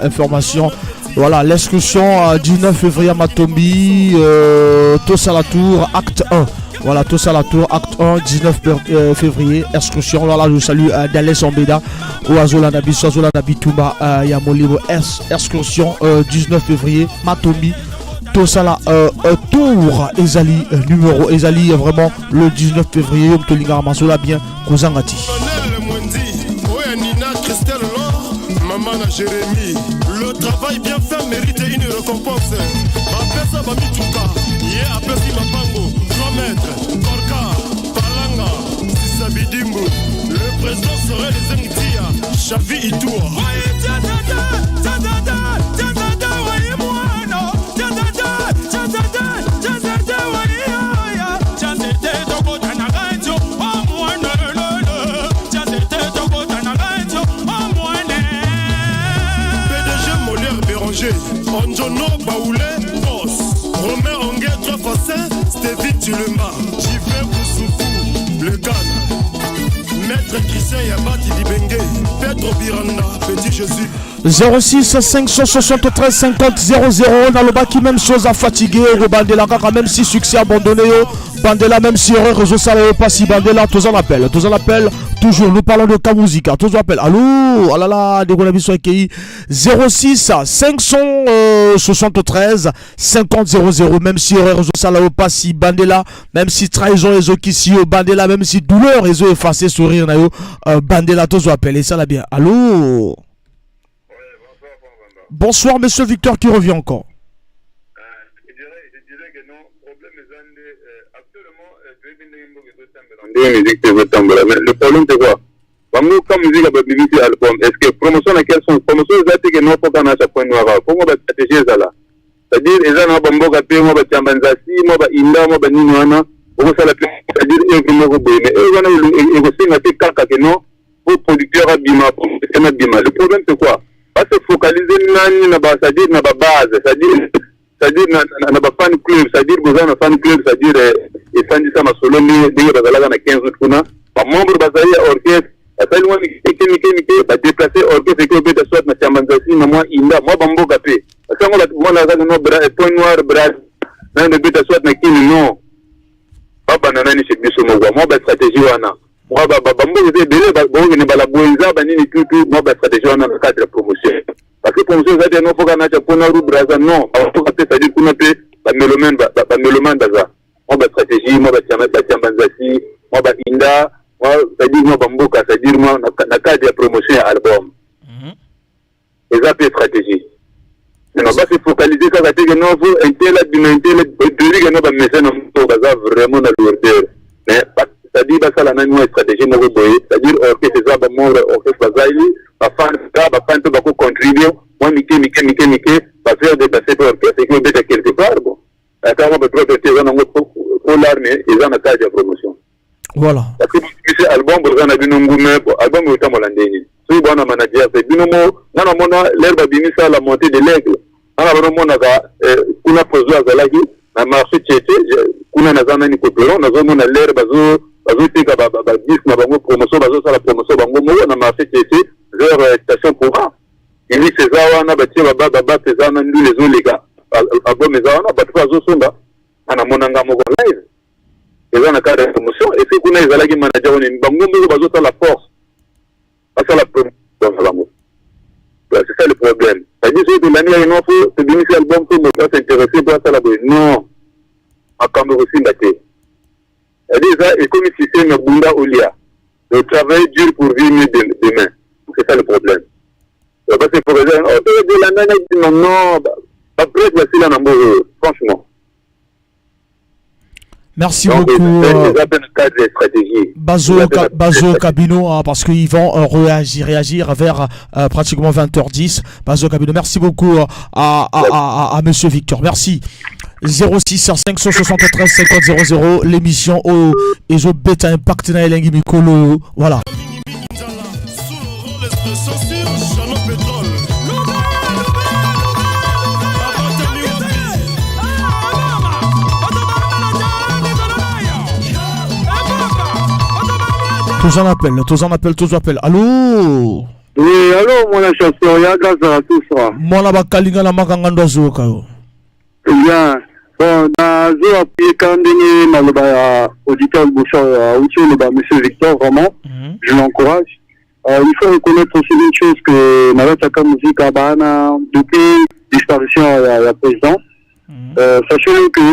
information. Voilà, l'inscription 19 février à Matombi, Tosa la Tour, acte 1. Voilà, Tosa la Tour, acte 1, 19 février, inscription. Voilà, je salue Dalès Ombeda, Oazola Nabi, Soazola Nabi Toumba, Yamolibo, inscription 19 février, Matombi. Tosala Tour ezali numéro ezali vraiment le 19 février Mtolinga Masola bien Kozangati. Nina Christelle Laure, maman na Jérémy. Le travail bien fait mérite une récompense. Bapesa bamituka, ye apesi mapango, 3 mètres, Korka, Palanga, Sisabidimbu. Le président serait les Zengtia, Xavi Itoua. Onjono Baoulé, boss. Romain Onguet, 3 fois 5, Stevie Tulema. Jivé Boussoukou, le Gan. Maître Christian Yabati Libenge, Pedro Biranda, Petit Jésus. 06 573 50 00, dans le bas qui même chose à fatiguer, Bandela kaka, même si succès abandonné, yo, Bandela même si erreur réseau salaire pas si Bandela, tous en appel, tous en appel, toujours, nous parlons de Kamuzika, tous en appel. Allô, oh là là, des gros sur AKI, 06 573 50 00, même si erreur réseau salaire pas si Bandela, même si trahison réseau qui si Bandela, même si douleur réseau effacé, sourire na yo, Bandela, tous en appel, et ça là bien. Allô. Bonsoir, monsieur Victor qui revient encore. Je dirais que non, problème actuellement, ndenge musique ezotambola, mais le problème c'est quoi? Bango ka musique babimisi album, est ce que promotion na quels sont promotion eza te ke no foka na chaque point noir kongo ba stratégie ezala, c'est-à-dire eza na bamboka mpe mwa batiamba nzasi mwa bainda mwa banini wana okosala mpe, c'est-à-dire œuvre moko boye, mais œuvre wana ekosenga te kaka ke non po producteur abima, po musicien abima. Le problème c'est quoi? Base focaliser nani na ba, c'est-à-dire na ba base, c'est-à-dire na ba fan club, c'est-à-dire boza na fan club, c'est-à-dire esandisa masolo ndenge bazalaka na 15 août kuna, bamembre bazali ya orchestre basali mwa mike mike mike, badéplace orchestre eke obeta soit na Tiambanzasi na mwa inda mwa bamboka mpe asango mwana azali no Point Noir Bras nani obeta soit na Kini non babanda nani chez biso moko mwa bastratégie wana mwa bamboka eza ebele bokokende balabwenza banini tutu mwa bastratégie wana na cadre ya promotion, parce que promotion eza te no foka nacha mpona ru Braza non bafoka mpe, c'est-à-dire kuna mpe bamélomane baza mwa bastratégie mwa batiambanzasi mwa bainda mwa, c'est-à-dire mwa bamboka, c'est-à-dire mwa na cadre ya promotion ya album eza mpe stratégie. Non base focaliser kaka te ke non fo intel abima intel toyebi ke no bamesa na moto baza vraiment na lourdeur, mais c'est-à-dire basala nani mwa stratégie moko boye, c'est-à-dire orchestre eza bamembre orchestre bazali bafan ka bafan mpe bakocontribue mwa mike mike mike mike bafaire déplacer mpe orchestre eki obeta quelque part. Bon, ata mwa badroit te eza nango po l'arme eza na cadre ya promotion. Voilà. Parce que bobimisi album boza na bino ngume, bon, album otambola ndenge nini? Soki bwana manager te bino mo nga na mona l'heure babimisa la montée de l'aigle nga na bano monaka eh, kuna president azalaki na marché tchete kuna naza nani coperon nazomona l'heure bazo bazoteka ba, ba, ba disque na bango promotion bazosala promotion bango moko na marché tchete vers euh, station courant ilix eza wana batie babase eza wana ndule ezoleka album eza wana bato mpe bazosomba nga namona nga moko live eza na cadre ya promotion esi kuna ezalaki manager nini bango moko bazosala force basala promotion na bango c'est ça le problème c'est-à-dire soki tolandi yaki non fo tobimisi album fo moto as'interesse po asala boye non makambo ekosimba te c'est-à-dire eza ekomi système ya bunda olia de travailler dur pour vivre mieux demain c'est ça le problème parce que faut oh tolandani non bapresse basila na mboka oyo franchement. Merci Donc, beaucoup. Euh, Bazo, Bazo Cabino, hein, parce qu'ils vont euh, réagir, réagir vers euh, pratiquement 20h10. Bazo Cabino, merci beaucoup à, à, à, à, Monsieur Victor. Merci. 06 573 50 00, l'émission au Ezo Beta Impact na Elengi Mikolo. Voilà. Tous en appel, tous en appel, tous en appel. Allô Oui, allô, mwana chasseur, ya grâce à tous. Mwana bakalinga na makanga ndo azoyoka yo. Bien. Bon, nazo appuyer quand ndenge maloba ya auditeur liboso auti oloba monsieur Victor, vraiment, mm -hmm. je l'encourage. Euh, il faut reconnaître aussi une chose que Nalataka Musica Bahana, depuis disparition ya, ya président, mm -hmm. euh, sachez-le que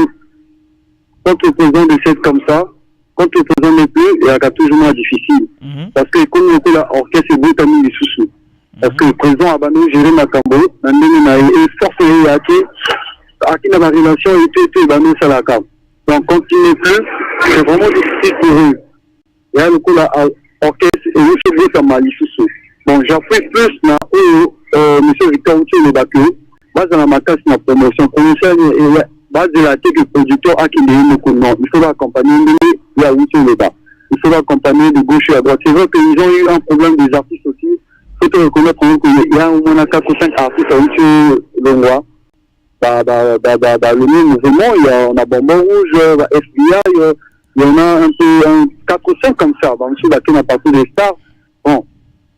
quand le président décède comme ça, quand le président n'est plus, il y a toujours moins difficile. Mm -hmm. Parce que comme lokola orchestre ebotami lisusu, parce que le président abandi gérer makambo na ndenge na ye et force ye eyaki aki na barelation etu etu ebandi esalaka. Donc quand il n'est plus, c'est vraiment difficile pour eux. Ya lokola orchestre euti ebotama lisusu. Bon, j'appuie plus na oyo euh, monsieur Victor uti oloba que bazala makasi na promotion. Promotion bazela te que producteur akende ye moko, non, il faut baaccompagner ndenge ye awuti oloba. Il faut l'accompagner de gauche et à droite. C'est vrai qu'ils ont eu un problème des artistes aussi. Il faut te reconnaître qu'il y a au moins 4 ou 5 artistes à Uchi Longwa. Bah, bah, bah, bah, bah, le même mouvement, il y a, on a Bonbon Rouge, bah, FBI, il y en a un peu, un, 4 ou 5 comme ça. Bah, monsieur, bah, qui a parti des stars. Bon,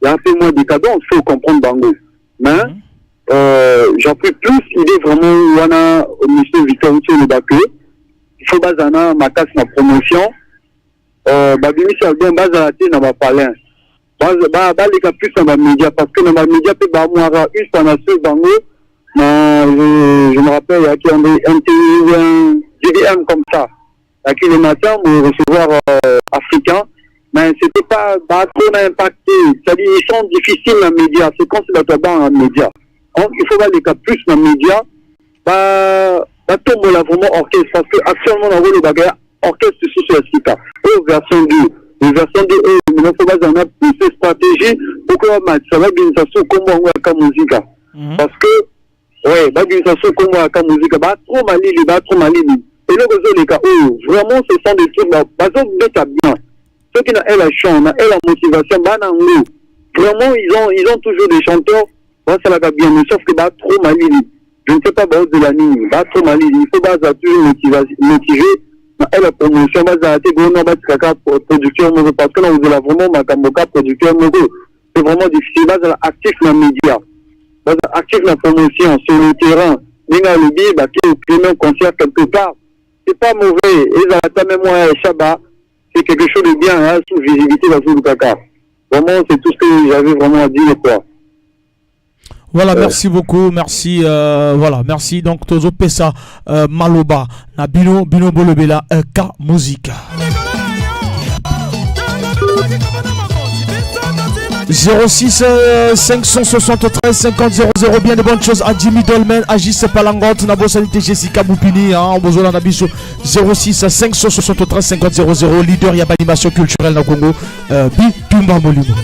il y a un peu moins de cadence, il faut comprendre Bango. Mais, mm -hmm. euh, j'en peux plus, il est vraiment, wana, monsieur Victor Uchi Lobake, il faut bazana, ma casse, ma promotion. Euh, babimisi album bazala te na bapalin baleka plus na bamédia parce que na bamédia mpe bamwaka une fois na sur bango na je, je me rappelle yaki MTV un GDM comme ça yaki le matin mo recevoir euh, africain mais c'était pas ba trop na impacté c'est-à-dire ils sont difficiles na média c'est quand c'est bato ya na média donc il faut baleka plus na média ba batombola vraiment orchestre parce que actuellement nakolobaka ya orchestre susu ya sika oyo version 2 mais version 2 oyo maintenant fo bazala na plus de stratégie pour que bamatisa babimisa so nkombo yango ya kamuzika mhm. parce que ouais babimisa so nkombo ya kamuzika ba trop malili ba trop malili eloko ezoleka oyo vraiment ce sont des trucs bazobeta bien soki na ela chant na ela motivation bana yango vraiment ils ont, ils ont toujours des chanteurs basalaka bien mais sauf que ba trop malili je ne sais pas baozela nini ba trop malili il faut bazala toujours motivé na ela promotion bazala te gono batikaka producteur moko parce que nakozela vraiment makambo ka producteur moko c'est vraiment difficile bazala actif na média bazala actif na promotion sur le terrain ndenge alobi bake oprime concert quelque part c'est pas mauvais ezala ata meme mwa ya eshaba c'est quelque chose de bien hein, sous visibilité bazolukaka vraiment c'est tout ce que j'avais vraiment à dire quoi. Voilà, merci beaucoup, merci, euh, voilà, merci. Donc, Tozo Pesa, euh, Maloba, na Bino, Bino Bolobela, euh, K Musique. 06 573 50 00 bien de bonnes choses à Jimmy Dolmen, à Gis Palangote, Nabo Sanité Jessica Boupini, hein, Bozola Nabiso 06 573 50 00 leader ya animation culturelle na Congo, euh, Bitumba Molimo.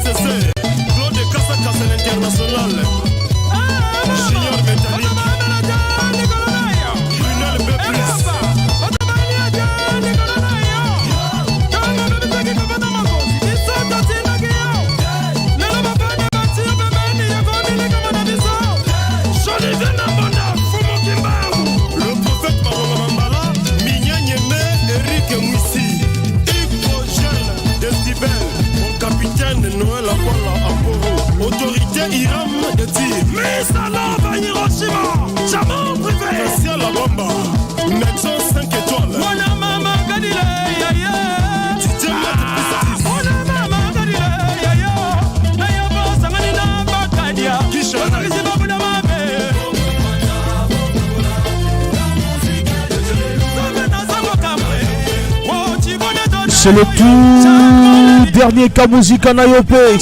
Nécessaire, Claude Kassa Kassa l'international. Junior Métallique. Brunel B+. Le prophète Malonga Mambala, Mignan Niémé, Eric Mouissi, Yves Rogel, Decibel, mon capitaine Noël Akwala Aporo, autorité Iram de tir. Misalova Hiroshima, Jamon privé. Christian Labamba, médecin 5 étoiles. Mwana mama kadile ya ye. Didier Matt plus 10. Mwana mama kadile ya yo. Na yo bosangani na bakadia. Kisha. Bazalisi babuda mabe. Nzambe nazango kamwe. Ochibone to C'est le tout dernier Kamuzika na yo pe.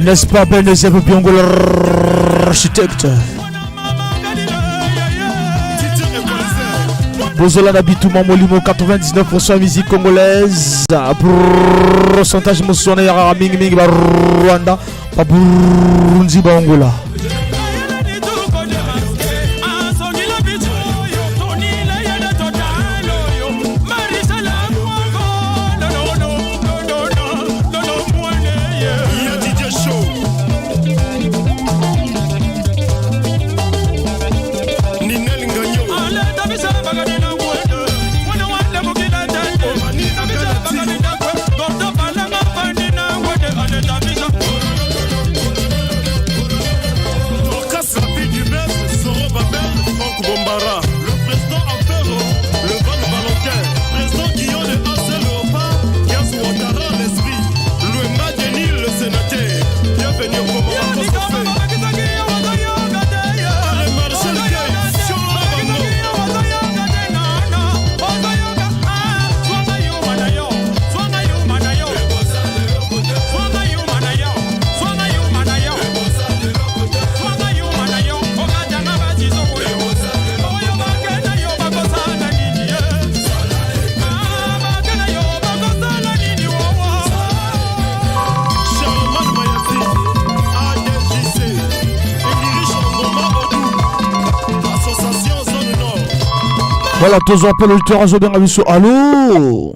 N'est-ce pas Ben Ezeb Biongo l'architecte? Bozola na bituma molimo 99% musique congolaise. Pourcentage mosusu wana eyakaka mingimingi ba Rwanda, ba Burundi, ba Angola. Ya Didier Show. Ninel Ngagno. Omani Akanati. Dorcas Rapi Dubès, Soro Babel, Franck Bombara. Le président Ampero, le Van Valentin. Président Guillaume de AC Léopard, Yas Ouattara, l'esprit. Louema Denis, le sénateur. Bienvenue au commandant Sofé. Le Marshal Gay, Fiona Bango. Charlemagne Mayati, ADJC, Edirich Ngoma Odou, Association Zone Nord. Voilà, tozwa mpe l'auditeur azobenga biso. Allo?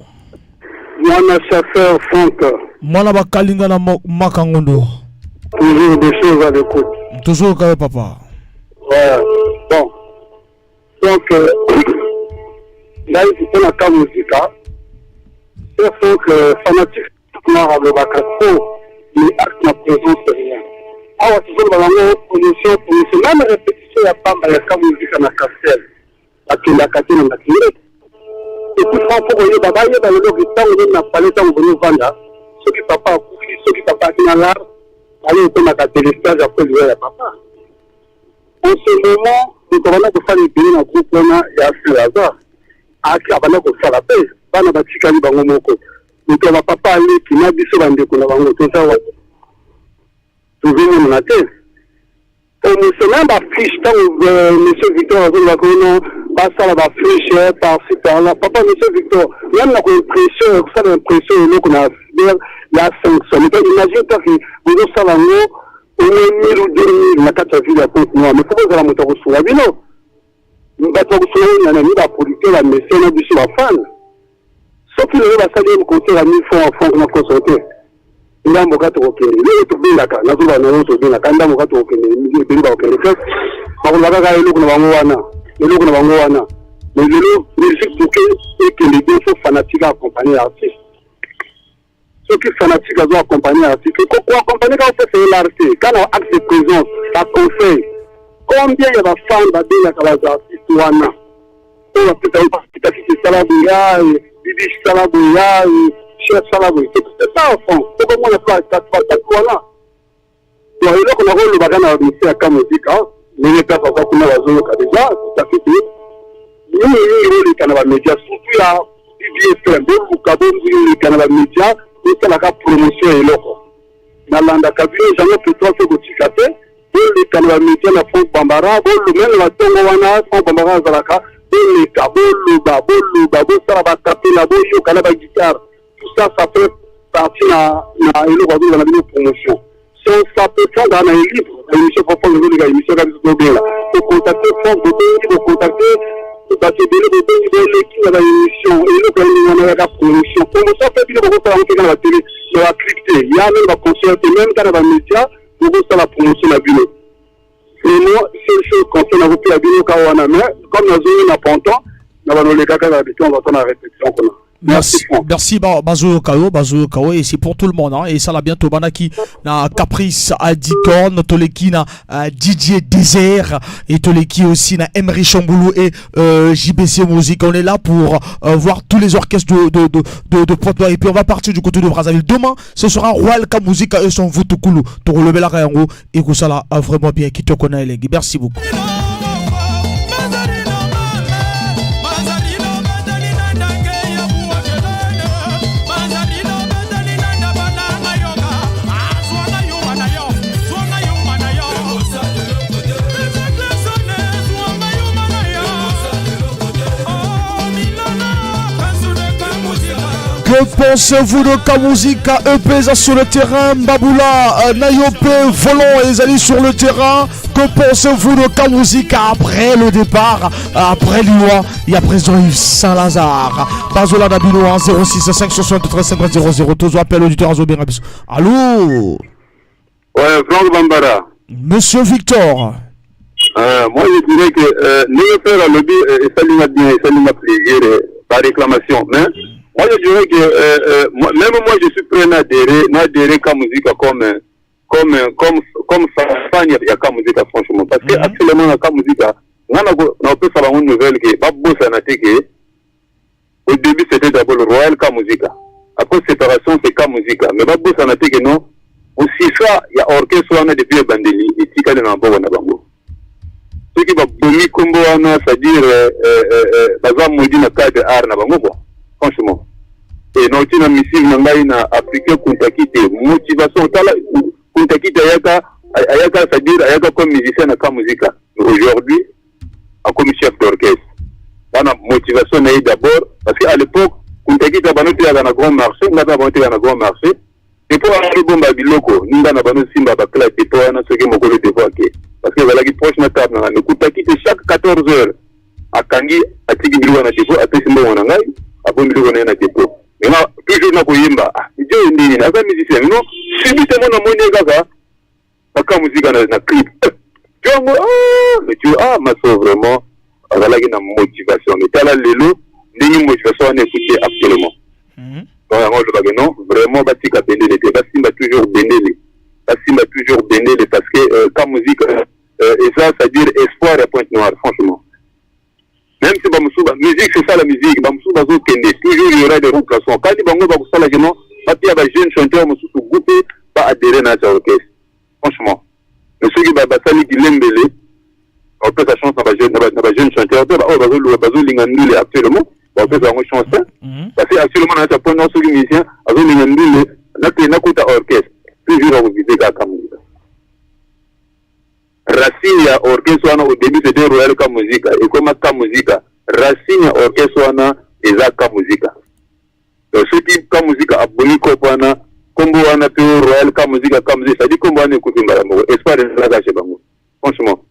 Mwana chasseur Franck, Mwana bakalinga na makangondo. toujours des choses à l'écoute. Toujours kaye papa. Ouais. Bon. Donc, ngai mpona ka muzika c'est que fanatique noir alobaka trop, mais acte na présence rien. Awa tozoloba bango promotion, promotion, même répétition ya pamba ya ka muzika na Castel, bakendaka te na makinde. Et puis franc, mpo koyeba, bayeba lelo ke ntango nini na pale, ntango bozovanda, soki papa akufi, soki papa aki na lar, ale okomaka délestage après liwa ya papa. En ce moment, moto abanda kosala ebele na groupe wana ya Saint Lazare, aki abanda kosala mpe bana batikali bango moko. Moto ya bapapa aleki na biso, bandeko na bango toza wapi? Tozomonana te. Promotion, même bafiche, ntango monsieur Victor azoloba kono basala bafiche par-ci par-là, papa monsieur Victor, même na koimpression, kosala impression eloko na ya 500, mais imagine toi ke bozosala yango au moins 1000 ou 2000 na kati ya ville ya Pointe Noire. Mais fo bozala moto ya kosunga bino, bato ya kosunga oyo nani? Bapolitike, bamesie na biso bafane. Soki lelo basali ye concert ya 1000 francs, franc na koso te, ndambo ka tokokende. Lelo tobengaka, nazoba na yo, tobengaka ndambo ka tokokende, ebele bakokende fete, bakoloba kaka eloko na bango wana, eloko na bango wana. Mais lelo musique, pour que ekende bien, faut fanatique accompagner artiste. Soki fanatique azo accompagner artiste, koaccompagner kaka opesa ye lar te, kana acte de présence, baconseil. Combien ya bafan babengaka baza artiste wana oyo bapesa yo bakisi, esala boya, bibi sala boya, chef sala boye? C'est ça, fond okomona batatu wana. Donc eloko nakolobaka na bamisi ya ka muzika, ndenge place aza kuna, bazoyoka déjà tout à fait te. Mingimingi boleka na bamédia, surtout ya BBFM, boluka boleka na bamédia, bosalaka promotion ya eloko. Nalandaka bino jango pétrole mpe kotika te. Boleka na bamédia na Frank Bambara, bolomene batongo wana Frank Bambara azalaka, boleka, boloba, boloba, bosala bakapela, boyoka na baguitare, tout ça, ça fait. partie na na eloko azoloba na bino promotion. Sans ça peut Franck aza na ye libre na émission po Franck ezoleka émission kaka biso tobenga tocontacte Franck bobengi bocontacte bato ebele bobengi boleki na baémission eloko ya ndenge wana kaka promotion promotion mpe bino bokosala yango mpe kaka na batele na baclip te ya meme baconcert te meme kaka na bamédia bokosala promotion na bino. Vraiment seule chose conseil nakopela bino ka wana mais comme nazongi na ponton na banoleka kaka de temps en temps na répétition kuna. Merci, merci Bazo Kao, Bazo Kao, et c'est pour tout le monde, hein, et ça l'a bientôt Banaki, na Caprice Adicorn, Toleki na Didier Désert, et Toleki aussi na Emery Chamboulou et JBC Music. On est là pour voir tous les orchestres de Pointe-Noire, et puis on va partir du côté de Brazzaville. Demain, ce sera Royal Kamuzik et son Vutukulu, Torolobela Rayango, et ça là vraiment bien, qui te connaît, les gars. Merci beaucoup. Que pensez-vous de Kamuzika EP sur le terrain, Baboula, Nayope, Volant et Zali sur le terrain? Que pensez-vous de Kamuzika après le départ, après Lioa et après Yves Saint-Lazare? Bazola Nabino 06 573 50 00. Tous appel auditeur Azo Berabis. Allô? Ouais, Franck Bambara. Monsieur Victor. Moi je dirais que nous faire le lobby et ça lui m'a bien, ça lui m'a plaisir par réclamation, mais moi je dirais que moi, même moi je suis prêt à adhérer Kamuzika comme fan ya Kamuzika franchement, parce que actuellement na Kamuzika on a peut savoir une nouvelle que Babou Sanate que au début c'était d'abord le Royal Kamuzika, après séparation c'est Kamuzika, mais Babou Sanate que non aussi ça il y a orchestre on a depuis Bandeli et Tikale na Bango na Bango. Ceux qui va bomi kombo wana, c'est-à-dire baza maudit na cadre art na bango quoi, franchement. Et non tina missive na ngai na appliquer Kuntakite motivation tala Kuntakite ayaka ayaka, c'est-à-dire ayaka comme musicien na Kamuzika, mais aujourd'hui comme chef d'orchestre. Wana motivation na ye d'abord parce que à l'époque Kuntakite banote ya na grand marché, ngata banote ya na grand marché. Et pour aller bomba biloko ninga na bano simba ba claque et pour na soki mokolo de voir que parce que voilà qui proche na table na mais Kuntakite chaque 14 heures akangi atiki biloko na dépôt apesi mbongo na ngai abombi biloko na ye na dépôt. Mais na toujours na koyemba ah Dieu ndini aza musicien non subitement na moni kaka baka musique na clip Diongo ah mais tu ah maso vraiment azalaki na motivation mais tala lelo ndenge motivation wana écouter actuellement. Donc yango olobaka non vraiment batika bendele te, basimba toujours bendele, basimba toujours bendele parce que Kamuzika et ça c'est-à-dire espoir ya Pointe Noire franchement. Même si bamusu ba musique c'est ça la musique, bamusu bazo kende toujours il y aura des remplaçants. Quand bango ba kusala que non, bapia ba jeunes chanteurs mususu groupé ba adhérer na orchestre. Franchement. Mais ceux qui ba basali ki lembele on peut sa chance na ba jeune na ba jeune chanteur ba oh bazo bazo linga ndule actuellement, ba peut sa chance. Parce que actuellement na ta Pointe Noire ceux qui musiciens azo linga ndule na te na kota orchestre. Toujours à visiter ka Kamuzika. Racine ya orchestre wana au début c'était Royal Kamuzika et comme Kamuzika racine ya orchestre wana eza Kamuzika. Donc ceux qui Kamuzika aboni kopo wana kombo wana pe Royal Kamuzika Kamuzika c'est-à-dire kombo wana ekuti mbala moko espoir ezalaka chez bango franchement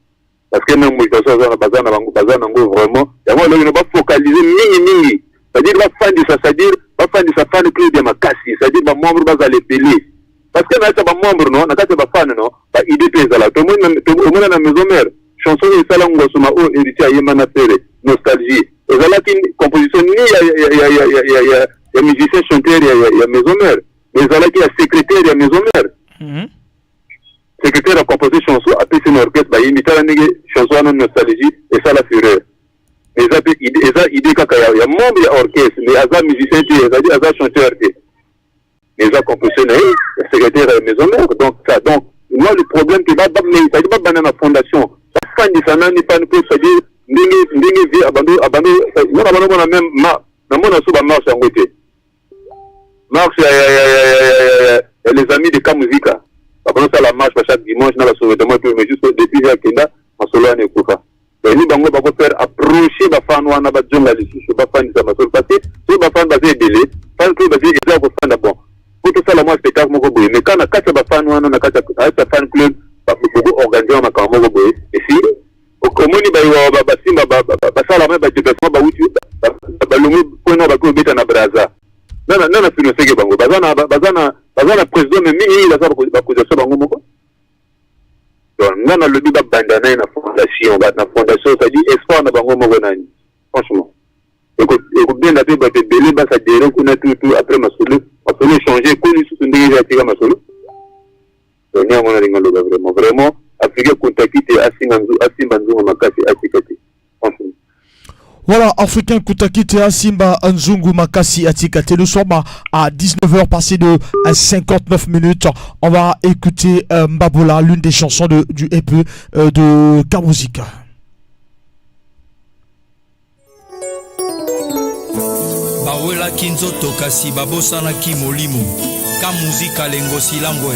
parce que même motivation eza na baza na bango baza nango vraiment yango alors ba focaliser mingi mingi c'est-à-dire ba fandisa c'est-à-dire ba fandisa fan club ya makasi c'est-à-dire ba membre bazala ebele parce que na ba membre non na kati ba fan non ba idée pe ezala to mona na maison mère chanson esala ngosoma o héritier ayemba na fere nostalgie ezalaki composition ni ya musicien chanteur ya maison mère mais ezalaki ya secrétaire ya maison mère. Secrétaire a composé chanson apesi na orchestre bayimbi tala ndenge chanson wana nostalgie esala fureur mais eza pe idée eza idée kaka ya membre ya orchestre mais aza musicien te ezali aza chanteur te mais eza composition na ye ya secrétaire ya maison mère. Donc ça donc moi le problème que ba mais c'est-à-dire ba bana na fondation ba fandisa nani fan club c'est-à-dire ndenge ndenge vie abando abando mona bana mona même ma na mona so ba marche yango te marche ya les amis de Kamuzika ba bana la marche chaque dimanche na la sauvetement tout mais juste depuis ya kenda masolo wana ekufa. Donc ni bango bako faire approcher ba fan wana ba jonga lisusu ba fandisa masolo parce que so ba fan baza ebele fan club baza eza kofanda bon pour tout na kati ya bafan wana, na kati ya fan club, boko organiser wa makambo moko boye. Esili, omoni bayiwa basimba basala me badéplacement, bauti balongwe mpona baki obeta na Braza. Nana financeke bango? Baza na président, mais mingi baza bacotisation bango moko. Donc nga nalobi babanda na ye na fondation, na fondation, c'est-à-dire espoir na bango moko. Nani, franchement, ekobenda mpe bato ebele basadere kuna tutu. Après masolo échange ekoli lisusu ndenge eza atika masolo. Donc yango nalinga loba, vraiment, vraiment, Africain Kontaki te, asimba nzungu makasi, atika te, franchement. Voilà, Africain Koutakite Simba Nzungu Makasi Atikate. Nous sommes à 19h passé de 59 minutes. On va écouter Mbabola, l'une des chansons du EP de Kamuzika. Bawelaki nzoto kasi babosanaki molimo. Kamuzika lengosi langwe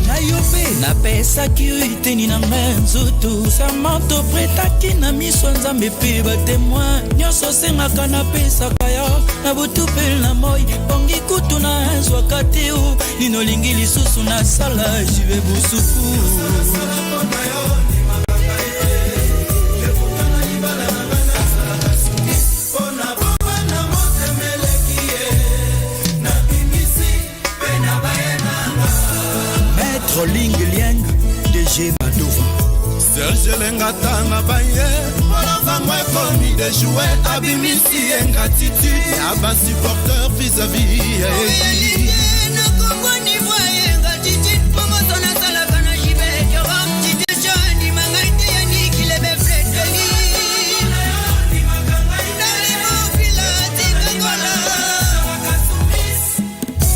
na yo mpe napesaki yo eteni na ngai ya nzoto. Serment topretaki na miso ya Nzambe mpe batémoin. Nyonso osengaka napesaka yo na butu mpe na moi. Pongi kutu nazwaka te. O nini olingi lisusu nasala? Jive busuku. Maître Ling Lieng, DG Madova. Serge Lengata na baye mpona vango ekomi dejoue, abimisi ye ingratitude ya basupporter vis-à-vis ya équipe.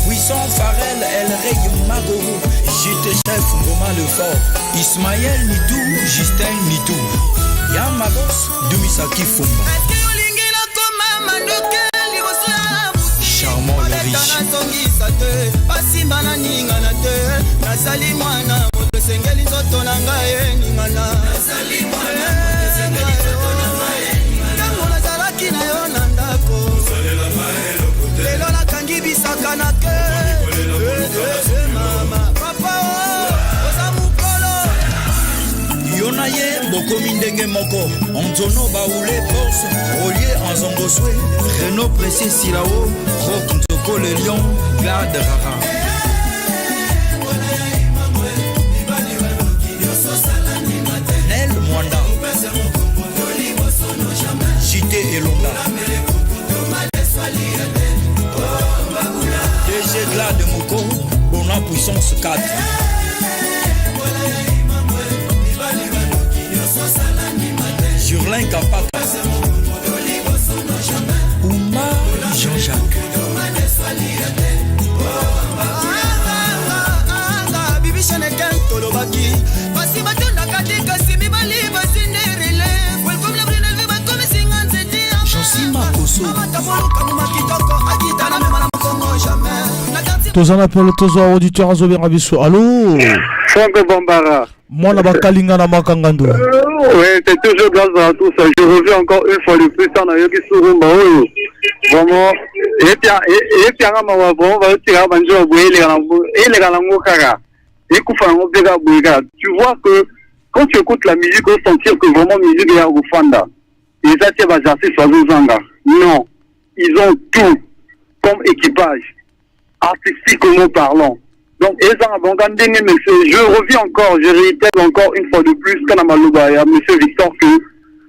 Puissant Farel, El Rey Mago, JT Chef Ngoma le Fort, Ismaël Nitou, Justin Nitou, Yamagos, Dumisaki Fumba. Charmant le riche. Nazongisa te, basimba na ningana te. Nazali mwana moto, esengeli nzoto na ngai eningana. Ntango nazalaki na yo na ndako, lelo nakangi bisaka na ke. Mama, papa o oza mokolo. Yo na ye bokomi ndenge moko. Onzono baule bos rolie anzongoswe Renault Pressé Silao Rock Nzoko le Lion Glad Rara. Nel Mwanda, JT Elonga, DG Glad Moko Bona Puissance 4. Jurlin Kapaka, Ouma Jean-Jacques. Bibishaneken tolobaki basi batondaka te, kasi mibali basinderele. Welcome na brinelve bakomisinga nzete. Josi Makoso. Matamolukamuma kitoko akita na mema na mokongo jamais na quartier. Tozana mpe tozwa auditeur azobenga biso. Allo? Franco Bambara. Mwana bakalinga na makangando. Oui, c'est toujours grâce à tout ça. Je reviens encore une fois de plus en Yoki Surumba. Oyo. Vraiment, et puis, mawa, vraiment, va banjo boye eleka nango kaka. Ekufa nango mpe kaka boye kaka. Tu vois que quand tu écoutes la musique, on sentir que vraiment musique ya kofanda. Eza te ba artistes bazozanga. Non, ils ont tout comme équipage, artistiquement parlant. Donc, ezanga bango ndenge, monsieur, je reviens encore, je réitère encore une fois de plus, kana maloba ya monsieur Victor que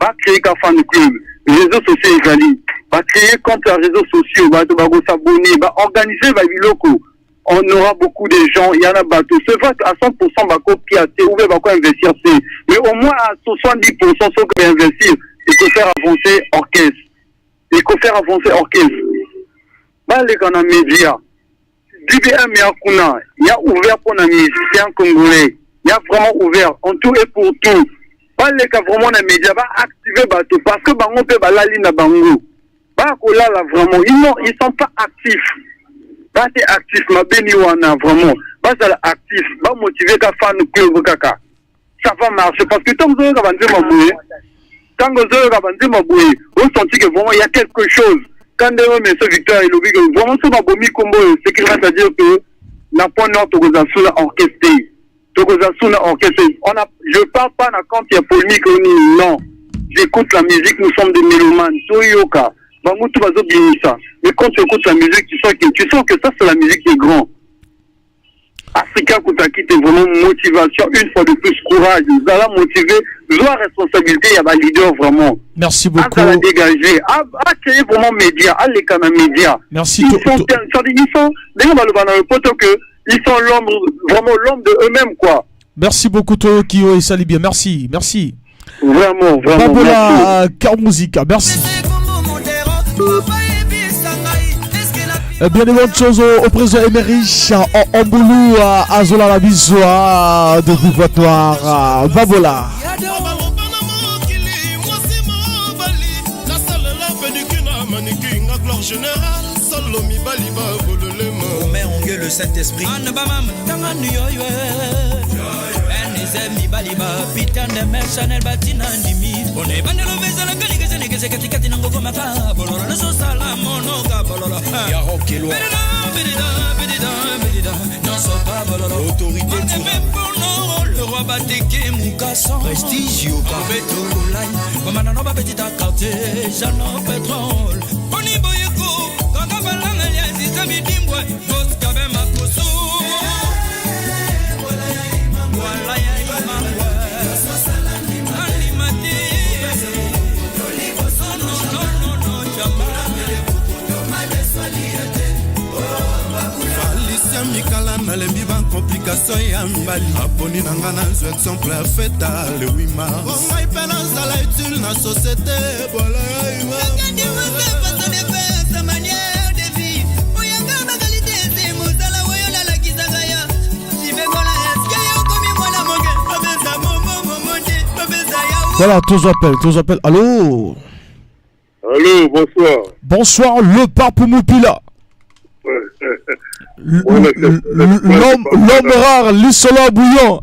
va créer ka fan club, réseaux sociaux ezali, va créer compte ya réseaux sociaux, bato bakosabonner, ba organiser ba biloko. On aura beaucoup de gens, il y en a bato. C'est vrai qu'à 100% bako pia te ou bien bako investir te, mais au moins à 70% ce que investir et que faire avancer orchestre. Et que faire avancer orchestre. Baleka na média. DBM ya kuna, ya ouvert pour na musicien congolais. Ya vraiment ouvert en tout et pour tout. Baleka vraiment na média, ba activer bato parce que bango pe balali na bango. Ba kolala vraiment, ils non, ils sont pas actifs. Ba te actif mabeni wana vraiment. Bazala actif, ba motiver ka fan club kaka. Ça va marcher parce que tant que vous avez boye, tant que vous avez boye, vous sentez que vraiment il y a quelque chose. Quand monsieur Victor elobi que vraiment ce babomi kombo, c'est à dire que Na Pointe Noire tokozala sous na orchestre te. Tokozala sous na orchestre te. On a, je parle pas na compte ya polemique ou nini, non. J'écoute la musique, nous sommes des mélomanes. Toyoka. Bango tout bazo bimisa. Mais quand tu écoutes la musique, tu sens que ça c'est la musique qui est grand. Africa Kutaki, c'est vraiment motivation, une fois de plus, courage. Zala motivé, la responsabilité, il y a un leader vraiment. Merci beaucoup. À la dégager, à créer vraiment média, à les canaux média. Merci. Ils sont, ils sont, d'ailleurs, le poteau que, ils sont l'homme, vraiment l'homme de eux-mêmes, quoi. Merci beaucoup, Toyoki et Salibia. Merci, merci. Vraiment, vraiment. Babola Car Musica, merci. Bien des bonnes choses au président Emerich en Boulou à Zola la bisou depuis Pointe Noire. Babola. Général solo mibali babololema. Omer onge le Saint-Esprit enize mibali bapita nde Chanel batina ndimi pona ebandelo ezalaka likesenekese katikati nango komaka bololo nyonso monoka bololo nyonso pa bololo. Autorité le roi bateke mukaso prestige yoka betololai bamanano bapetita quartier jano pétrole boni boyeko kaka balanga ya sisa midimbwe goskabe makoso. Wala ya imangwe andima te nononono jamba. Alicia Mikala, nalembi bacomplication ya mibali. Aponi na nga nazwa exemple ya feta le 8 mars. Ngai mpe nazala utile na société. Bola. Façon de faire, sa manière de vie. Oyanga baqualité ese mosala oyo nalakisaka ya jibekola eske yo okomi mwana moke bapesa momomomo te bapesa ya. Voilà, tous appels, tous appels. Allô? Allô, bonsoir. Bonsoir, le pape Moupila. L'homme rare, l'Isola bouillon.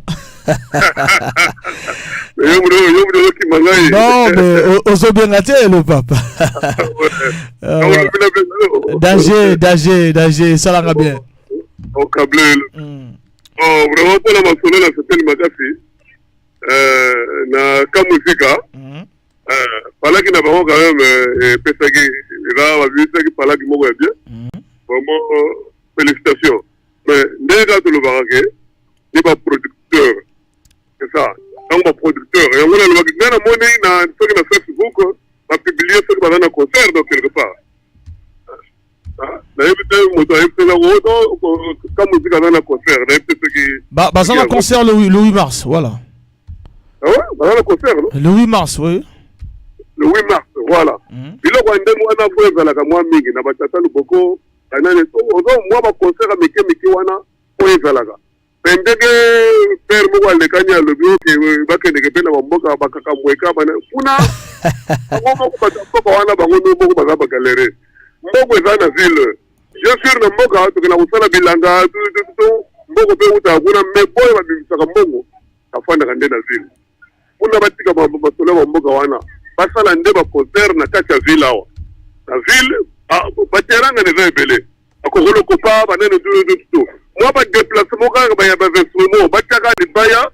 Non, mais ozobenga te, le pape. Voilà. Danger, danger, danger, esalanga bien. Okable. Oh, vraiment mpona masolo nasepeli makasi na Kamuzika. Palaki na bango quand même epesaki eza babimisaki palaki moko ya bien. Vraiment félicitations. Mais ndenge kaka tolobaka ke ni baproducteur, c'est ça. Ntango baproducteur yango nalobaki, ngai namoni na soki na Facebook bapublie soki baza na concert, donc quelque part nayebi te moto ayebi te yango Kamuzika aza na concert, nayebi te soki. Baza na concert le 8 mars, voilà. Ah ouais, baza na concert, non? Le 8 mars, oui. Le 8 mars, voilà. Biloko ya ndenge wana po ezalaka mwa mingi na batata loboko banani ozo mwa baconcert ya mike mike wana oyo ezalaka me ndenge père moko alekani alobi oke bakendeke mpe na bamboka bakaka mweka bana kuna bango moko bato ya mboka wana bango nde moko baza bagalere. Mbongo eza na ville, bien sûr. Na mboka tokenda kosala bilanga tu mbongo mpe eutaka kuna, mais boyo babimisaka mbongo bafandaka nde na ville kuna. Batika masolo ya bamboka wana, basala nde baconcert na kati ya ville. Awa na ville bateranga eza ebele, bakokolo kopa banene tututu mwa badéplacement kaka baya bainstrument batiaka libaya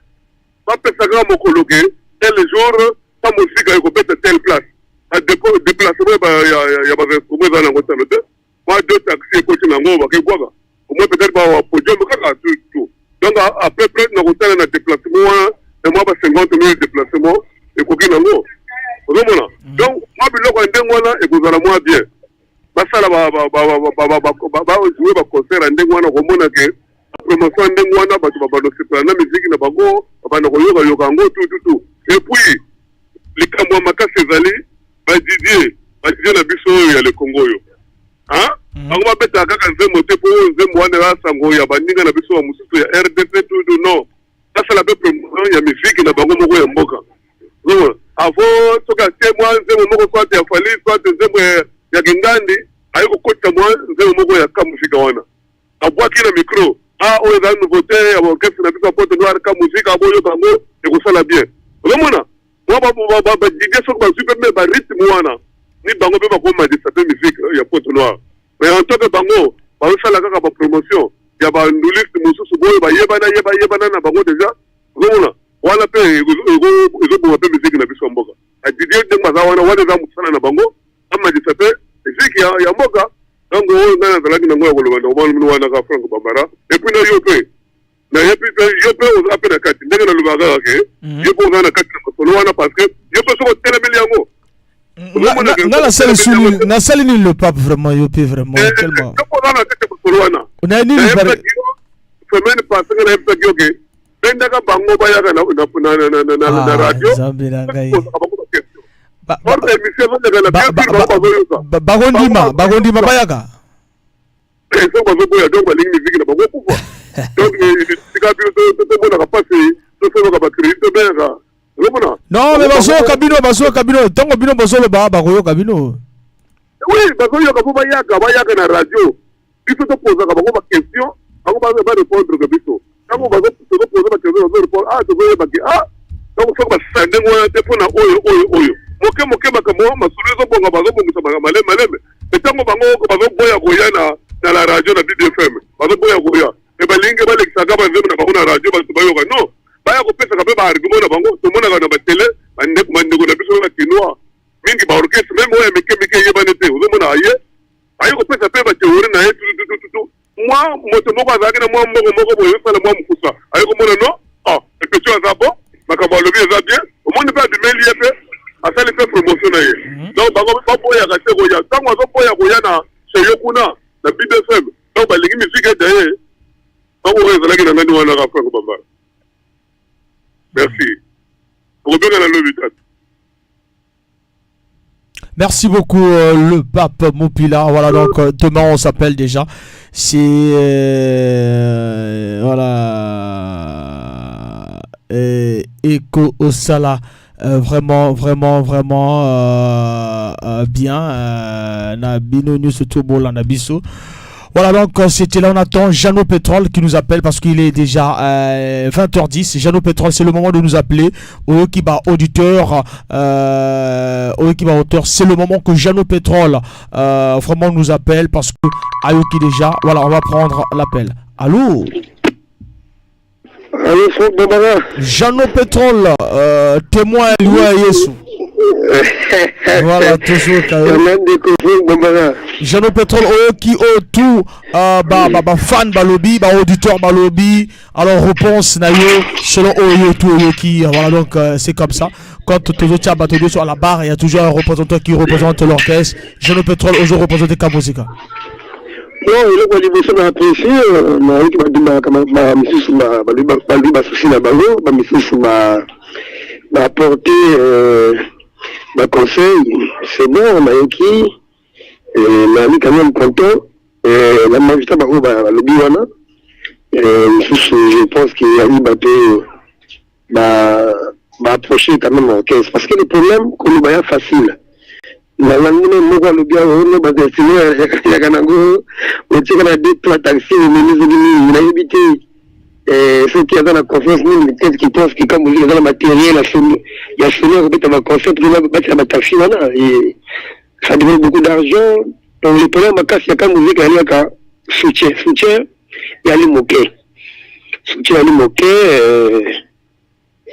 bapesa kaka mokolo ke tel jour Kamuzika ekobeta telle place. Déplacement ya bainstrument eza nango talo te, mwa deux taxi ekoti nango bakebwaka au moins peut-être bapodium kaka tout tout. Donc à peu près na kotala na déplacement wana na mwa ba 50 000 déplacement ekoki nango, ozomona. Donc mwa biloko ya ndenge wana ekozala mwa bien basala bajouer baconcert ya ndenge wana, komona ke promotion ya ndenge wana bato babanda kosepela na miziki na bango, babanda koyokayoka yango tout tout tout. Et puis likambo ya makasi ezali baDJ, baDJ na biso oyo ya le Congo oyo bango babetaka kaka nzembo te mpo oyo nzembo wana eza sango ya baninga na biso ya mosusu ya RDC tutu. Non, basala mpe promotion ya miziki na bango moko ya mboka. Avant soki atie mwa nzembo moko soit ya Fally soit nzembo ya Kingandi, aye kokotisa mwa nzembo moko ya Kamuzika wana, abwaki na micro: "Ah, oyo eza nouveauté ya orchestre na biso ya Pointe Noire, Kamuzika, boyoka yango, ekosala bien." Ozomona mwa baDJ soki bazwi mpe me barythme wana ni bango mpe bakomadisa mpe musique ya Pointe Noire. Mais en tant que bango bazosala kaka bapromotion. ya ba nduliste mosusu boyo bayebana yeba yebana na bango deja ozomona wana mpe ezoboma mpe miziki na biso ya mboka. Ba Didier ndenge baza wana, wana eza mosala na bango, bamatisa mpe miziki ya mboka. Donc oyo ngai nazalaki nango ya koloba normalement wana ka Frank Bambara. Et puis na yo mpe, nayebi mpe yo mpe oza mpe na kati, ndenge nalobaka kaka ke yo mpe oza na kati na masolo wana, parce que yo mpe soki otelemeli yango. Nga nasali suni, nasali nini, le pape? Vraiment, yo mpe vraiment tellement. Yo mpe oza na kati ya masolo wana. Na nini? Semaine passée nga nayebisaki yo ke bendaka bango bayaka na radio. Nzambe na ngai. Porte émission ezoleka na, bien sûr bango bazoyoka. Bakondima bayaka. So bazoboya, donc balingi miziki na bango kufa. Donc tika biso tomonaka mpasi, tosolaka bacrédit, tobengaka, ozomona. Non, mais bazoyoka bino, bazoyoka bino. Ntango bino bozoloba, bakoyoka bino. Oui, bazoyoka mpo bayaka na radio. Biso topozaka bango baquestion, bango barépondre ke biso ntango tozopoze baquestion, bazorépondre. Ah, tozoyeba ke, ah, donc soki basisa ndenge wana te mpona oyo oyo oyo moke moke makambo masolo ezobonga, bazobongisa maleme maleme. Ntango bango bazoboya koya na la radio, na BBFM, bazoboya koya, me balingi balekisaka banzembo na bango na radio, bato bayoka. Non, baya kopesaka mpe baargument na bango. Tomonaka na batele bandeko na biso na kinois mingi, baorchestre même oyo ya mike mike eyebani te, ozomona aye aye kopesa mpe bathéorie na ye tututututu. Mwa moto moko azalaki na mwa mbongo moko boye, ezosala mwa mokusa, aye komona no, ah, epesi aza bon, makambo alobi eza bien, omoni mpe abimeli ye mpe asali mpe promotion na ye. Donc bango baboyaka te koya. Ntango azoboya koya na seyo kuna na BBFM, donc balingi musique eda ye. Donc oyo ezalaki na ngani wana ka Frank Bambara. Merci, okobenga na lobi tata. Merci beaucoup, le pape Mopila. Voilà, donc demain on s'appelle déjà. C'est voilà, Eco Osala. Vraiment, vraiment, vraiment bien. Na bino surtout bolanda biso. Voilà, donc c'était là, on attend Jeannot Pétrole qui nous appelle parce qu'il est déjà 20h10. Jeannot Pétrole, c'est le moment de nous appeler. Oyo ba auditeur, oyo ba auteur, c'est le moment que Jeannot Pétrole vraiment nous appelle parce que ayoki déjà. Voilà, on va prendre l'appel. Allô? Allô, Franck Bambara. Jeannot Pétrole, témoin Louis Yesu. Voilà, toujours. Jeannot Pétrole, oyo qui o tout ba fan balobi, ba auditeur balobi. Alors réponse na yo selon oyo tout oyo qui, voilà, donc c'est comme ça. Quand toujours tia bateau sur la barre, il y a toujours un représentant qui représente l'orchestre. Jeannot Pétrole aujourd'hui représente Kamosika. Non, eloko ya liboso na apprécie, nayoki badumbaka bamisusu, balobi basusi na bango, bamisusu baapporte baconseil. C'est bon, nayoki, nali quand même content na majorité bango balobi wana. Misusu, je pense que yali bato oyo baapproche quand même orchestre, parce que le problème, koloba ya facile. Nalandi moko alobi awa ono badestine yaka nango, otiaka na deux trois taxi, omemi soki nini, nayebi te soki aza na confiance nini. Peut-être qu'il pense que Kambozi aza na matériel ya soni ya kobeta baconcert, batia bataxi wana, ça demande beaucoup d'argent. Donc le problème makasi ya Kambozi ezali kaka soutien. Soutien yali moke, soutien yali moke.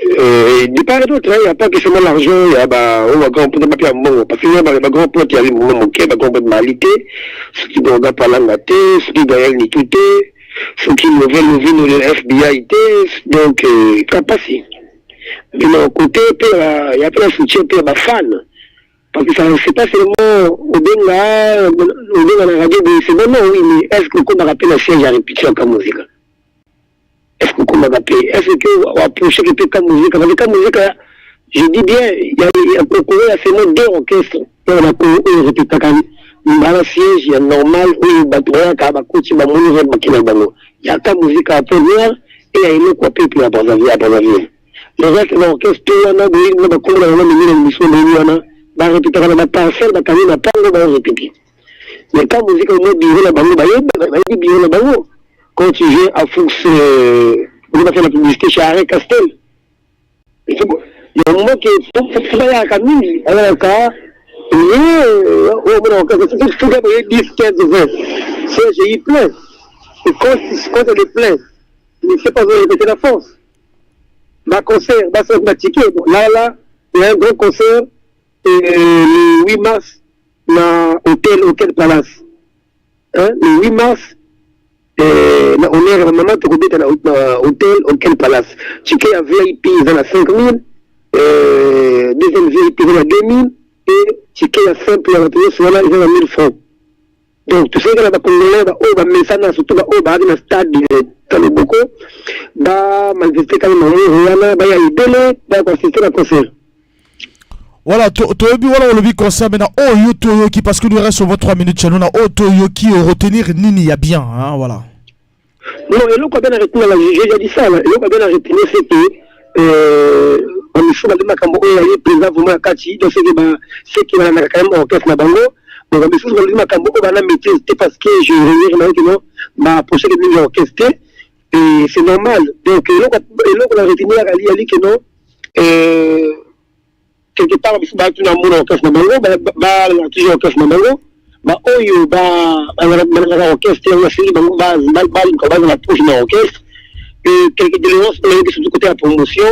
De part et d'autre, il n'y a pas que seulement l'argent, il y a bah, on va grand pote pas mbongo, parce que il y a ba grand pote, il y a mbongo moke, ba grand pote malité, soki bonga palanga te, soki Gaël Nitu te, soki Novel Lovino le FBI te, donc kapasi. Mais d'un côté, il y a pas un soutien, il y a ba fan. Parce que ça, c'est pas seulement obenga, obenga na radio, c'est bon, non, oui, mais est-ce que comme rappelle la siège à répétition comme musique? Est-ce que okomaka mpe, est-ce que oapproche mpe ka musique? Parce que ka musique, je dis bien, il y a Congo, il y a seulement deux orchestres oyo na Congo oyo répétaka mbala siège ya normal, oyo bato bayaka, bakoti, bamoni, bakei na bango. Ya ka musique ya première et ya eloko ya peuple ya Brazzaville. Ya Brazzaville, le reste na orchestre to wana boyebi na bakombo na bango mingi na émission boyebi wana, barépétaka na baparcelle, bakangi na pango, baorépété. Mais ka musique mo bureau na bango, bayebi bureau na bango. Quand tu viens à Foux, on va faire la publicité chez Arrêt Castel. Il y a un moment que faut bayaka mingi, bayaka oyo omona, faut 10, 15, 20 siège plein. Et quand, quand elle est pleine, ne sais pas répéter la force. Ma concert, bah, ça m'a ticket. Bon, là, là, il y a un grand concert le 8 mars na hôtel Hôtel Palace. Hein, le 8 mars, na honneur ya mama tokobeta na, na hôtel Hôtel Palace. Ticket ya VIP eza na 5000, deuxième VIP eza na 2000 et ticket ya simple ya bato nyonso wana eza na 1000 francs. Donc tosengaka na bacongolais baoyo bamesana, surtout baoyo baaki na stade Taloboko, bamanifeste kaka na amour wana, baya ebele, baya koassiste na concert. Voilà, toyebi wana olobi concert, mais na oyo toyoki, parce que nous reste seulement 3 minutes chez nous, na oyo toyoki, retenir nini ya bien, hein, voilà. Non, eloko bien à retenir, j'ai déjà dit ça, eloko bien à retenir, c'est que bamisusu bali makambo oyo aye mpenza vraiment ya kati. Donc seke seke balandaka quand même orchestre na bango. Donc bamisusu balobi makambo oyo bana maîtrise te, parce que je revenir na yo kino baprocheke mingi ya orchestre te, et c'est normal. Donc eloko na retenir yali yali ke non, quelque part bamisusu baatuna mona orchestre na bango, balanda toujours orchestre na bango. Baoyo balandaka orchestre yango, asengi bango baluka bazala proche na orchestre. Et quelques déléances surtout côté la promotion.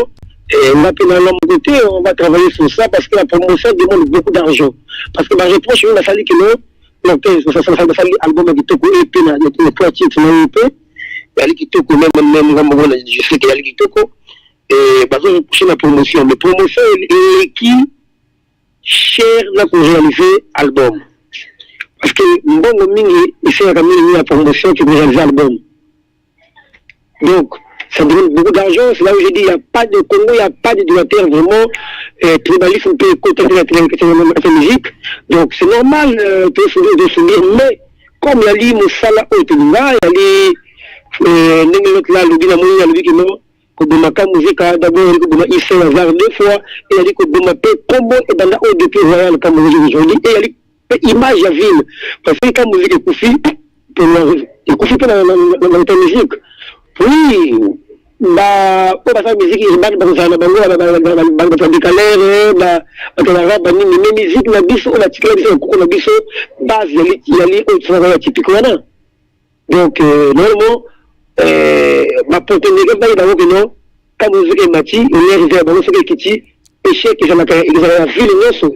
Et on va côté, on va travailler sur ça parce que la promotion demande beaucoup d'argent. Parce que ma reproche, il a fallu que non, l'orchestre, ça fallu album ya kitoko EP na na trois titres na EP. Yali kitoko même même ngambo wana, je sais que yali kitoko. Et bazo reprocher la promotion, mais promotion eleki cher na koréaliser album. Parce que mbongo mingi esengaka mingi ya promotion que koréaliser album. Donc, ça demande beaucoup d'argent. C'est là où j'ai dit, il n'y a pas de Congo, il n'y a pas de donateur vraiment. Tribalisme peut côté de la musique. Donc, c'est normal de subir. Mais, comme il y a li mosala oyo tolinga, il y a li ndenge l'autre là, alobi na moni, alobi ke non, kobomaka muzika d'abord eyali koboma Ise Hasard deux fois, eyali koboma mpe kombo ebanda oyo depuis Royal ka musique aujourd'hui, eyali mpe image ya ville, parce que ka musique ekufi, ekufi mpe na musique. Oui, ba oyo basala musique urbaine bakozala na bango bato ya décalere, bato ya rap, banini, mais musique na biso oyo batikala biso na koko na biso, base yali yali oyo tosalaka ya typique wana. Donc normalement baponte ndenge bayeba bango ke non, ka musique emati, honneur eza ya bango. Soki ekiti, échec ezalaka ezala ya ville nyonso,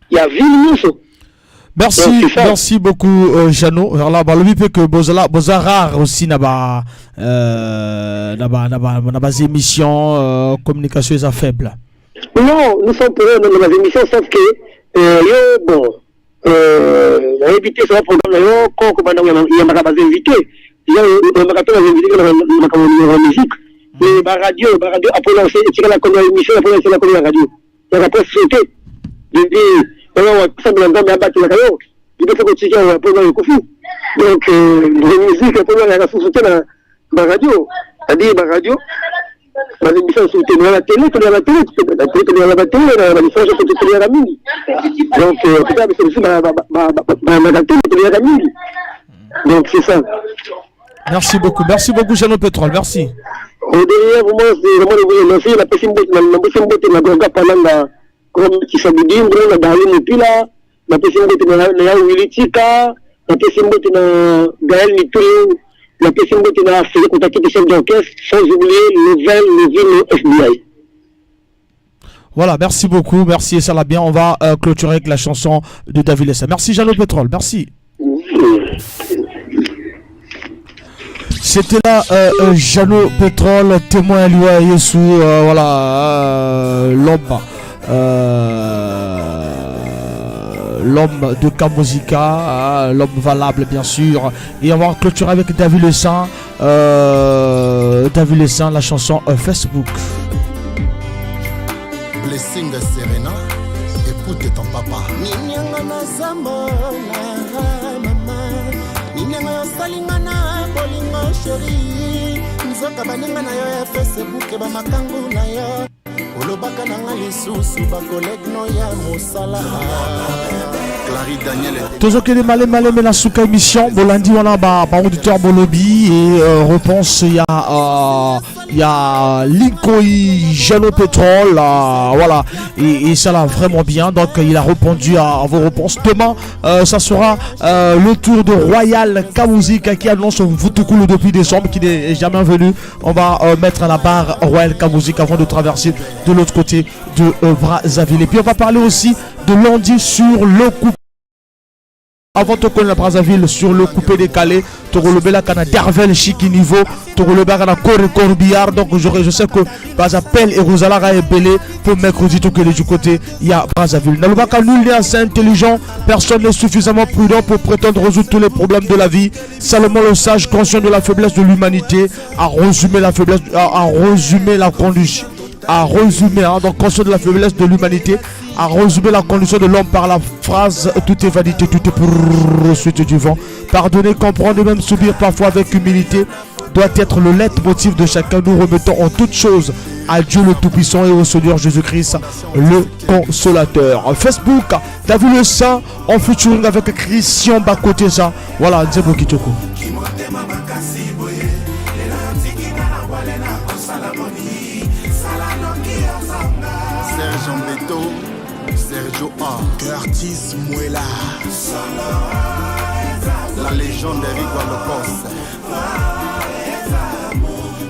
ya ville nyonso. Merci, merci beaucoup Jeannot. Alors là, bah, le peu que bozala boza rare aussi na ba na ba émissions, communication est faible. Non, nous sommes pour dans les émissions, sauf que yo bon nayebi te soka programme na yo koko banda yambaka bainvité, yambaka to bainvité na makambo ya musique, mais baradio après etikala kono émission, après etikala kono ya radio yaka po te depuis oyo wasambela Nzambe abatelaka yo liboso kotika oyo mpona ekufi. Donc musique mpona yaka susu te na baradio, c'est-à-dire baradio baémission susu te, na télé tolia, na télé tolia, na batélé na badifference toliaka mingi. Donc peut-être biso biso bayambaka télé, toliaka mingi. Donc c'est ça. Merci beaucoup, merci beaucoup Jeannot Pétrole, merci. Au derrière, vraiment, c'est vraiment de vous remercier. Napesi mbote, napesi mbote na Gorga Palanga, comme Kisabudimbre, na Darli Mopila, napesi mbote na ya Willy Tika, napesi mbote na Gaël Mitulu, napesi mbote na Félix Kotakiti, chef d'orchestre, sans oublier Nouvelle Novino FBI. Voilà, merci beaucoup, merci et ça va bien. On va clôturer avec la chanson de David Lessa. Merci Jeannot Pétrole, merci. C'était là Jeannot Pétrole, témoin liwa Yesu, voilà, l'homme, l'homme de Kamozika, hein, l'homme valable bien sûr. Et on va clôturer avec David Le Saint, David Le Saint, la chanson Facebook. Blessing Serena, écoute ton papa. Ninianga nazomona mama, ninianga osalinga na bolingo chéri, nzoka baninga na yo ya Facebook bamakangu na yo, olobaka na nga lisusu bacollègue no ya mosala. Clary Daniel. Tozokende maleme maleme na suka émission bolandi wana ba ba auditeur bolobi et euh, réponse ya euh, ya Linkoi Jalo Pétrole euh, voilà et, et ça l'a vraiment bien donc il a répondu à, à vos réponses demain euh, ça sera euh, le tour de Royal Kamuzika qui annonce Vutukulu depuis décembre qui n'est jamais venu on va euh, mettre à la barre Royal Kamuzika avant de traverser de l'autre côté de euh, Brazzaville et puis on va parler aussi de lundi sur le coup avant tokoni na Brazzaville sur le coupé décalé tokolobelaka na Dervel Chiki niveau tokolobelaka na Kore Corbillard donc je, je sais que bazapel ekozalaka ebele pour mercredi tokende du côté ya Brazzaville nalobaka nul n'est assez intelligent personne n'est suffisamment prudent pour prétendre résoudre tous les problèmes de la vie Salomon le sage conscient de la faiblesse de l'humanité a résumé la faiblesse a, a résumé la condition a résumé hein, donc conscient de la faiblesse de l'humanité a résumé la condition de l'homme par la phrase tout est vanité, tout est poursuite du vent. Pardonner, comprendre et même subir parfois avec humilité doit être le leitmotiv de chacun. Nous remettons en toutes choses à Dieu le Tout-Puissant et au Seigneur Jésus-Christ, le Consolateur. Facebook, t'as vu le saint en featuring avec Christian Bakoteza. Voilà, Nzembo Kitoko. Serge Ambeto, Sergio A. Curtis Muela. La légende Eric Walopos.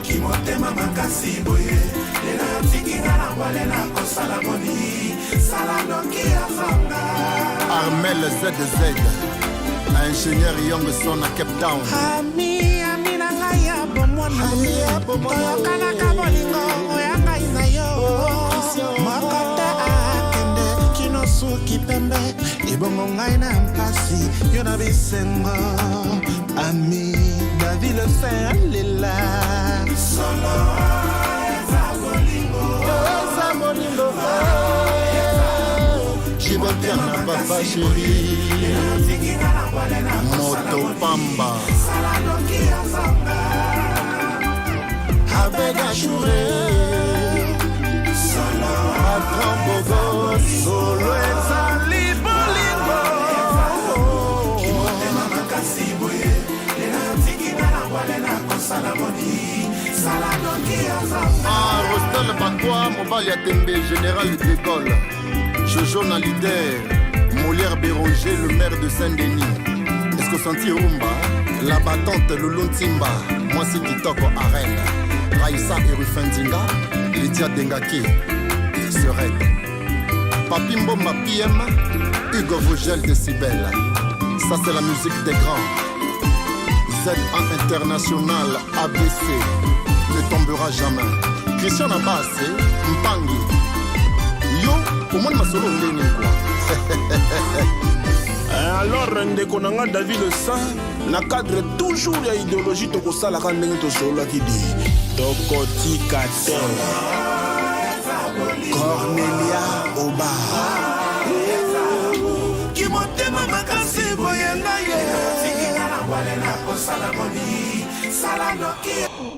Kimotema makasi boye lelo otiki nga na bwale nakosala boni sala noki azonga. Armel ZZ, ingénieur Youngson à Cape Town. Ami, ami na ngai ya bomwana, toyokanaka bolingo oya ngai na yo moko te akende kino suki pembe ebongo ngai na mpasi yo na bisengo. Ami David le Saint alela solo eza bolingo, eza bolingo. Jibapiana papa chéri, moto pamba. Abeda Chouré, Patron Bogo, solo ezali bolingo. Kimotema makasi boye lelo otiki nga na bwale nakosala boni sala noki azonga. Ah, Rostel Bakwa, mobali ya tembe, général de Gaulle. Jojo na leader, Molière Béranger, le maire de Saint-Denis. Est-ce que senti rumba? La battante Loulou Ntimba, mwasi kitoko Arène. Raïssa et Rufin Dinga, Lydia Dengake, Serette. Papi Mbomba PM, Hugo Vogel de Cibel. Ça c'est la musique des grands. ZA International ABC ne tombera jamais. Christian Abbas, Mpangi. Yo, omoni masolo ndenge quoi. Alors ndeko na nga David le Saint na cadre toujours ya idéologie tokosalaka ndenge tosololaki di tokotika te. Cornelia Oba kimotema makasi boye ngai ye.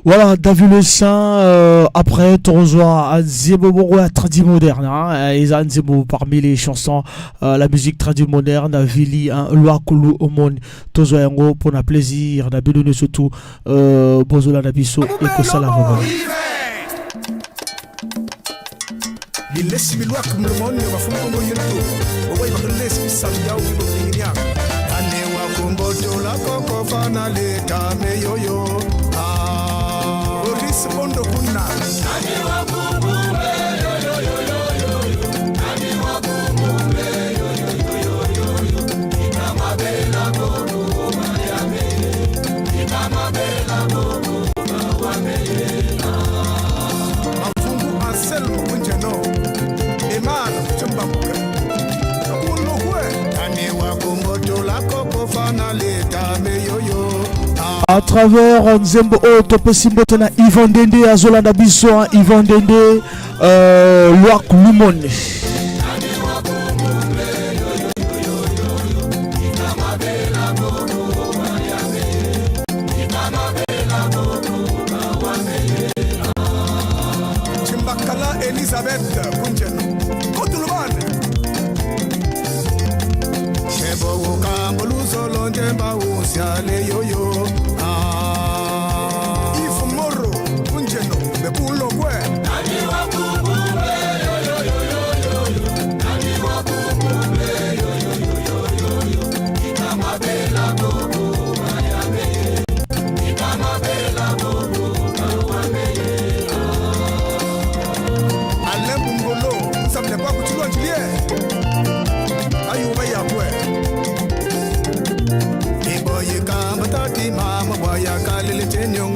Voilà, David Le Saint, après Toronzoa, Nzembo Bongo ya tradi moderne, hein, eza Nzembo parmi les chansons, la musique tradi moderne, Vili, hein, Lwakulu Omoni, tozwa yango pour na plaisir, na bino surtout, bozola na biso, ekosala vraiment. Bilesi bilwak mlomoni bafumu yintu oboyi bakilesi bisalu yawu bibolinginya ane wakumbotola koko fana letame yoyo. Ah, Boris Bondo kuna Mafungu Anselmo Kunjeno Emana Chimbamuka Kulukwe ane wakumbotola koko fana letame yoyo. À travers Nzembo oyo topesi mbote na Yvan Dende azolanda biso, hein, Yvan Dende, Lwak Lumone. Chimbakala Elizabeth Kunjeno Kotulubane.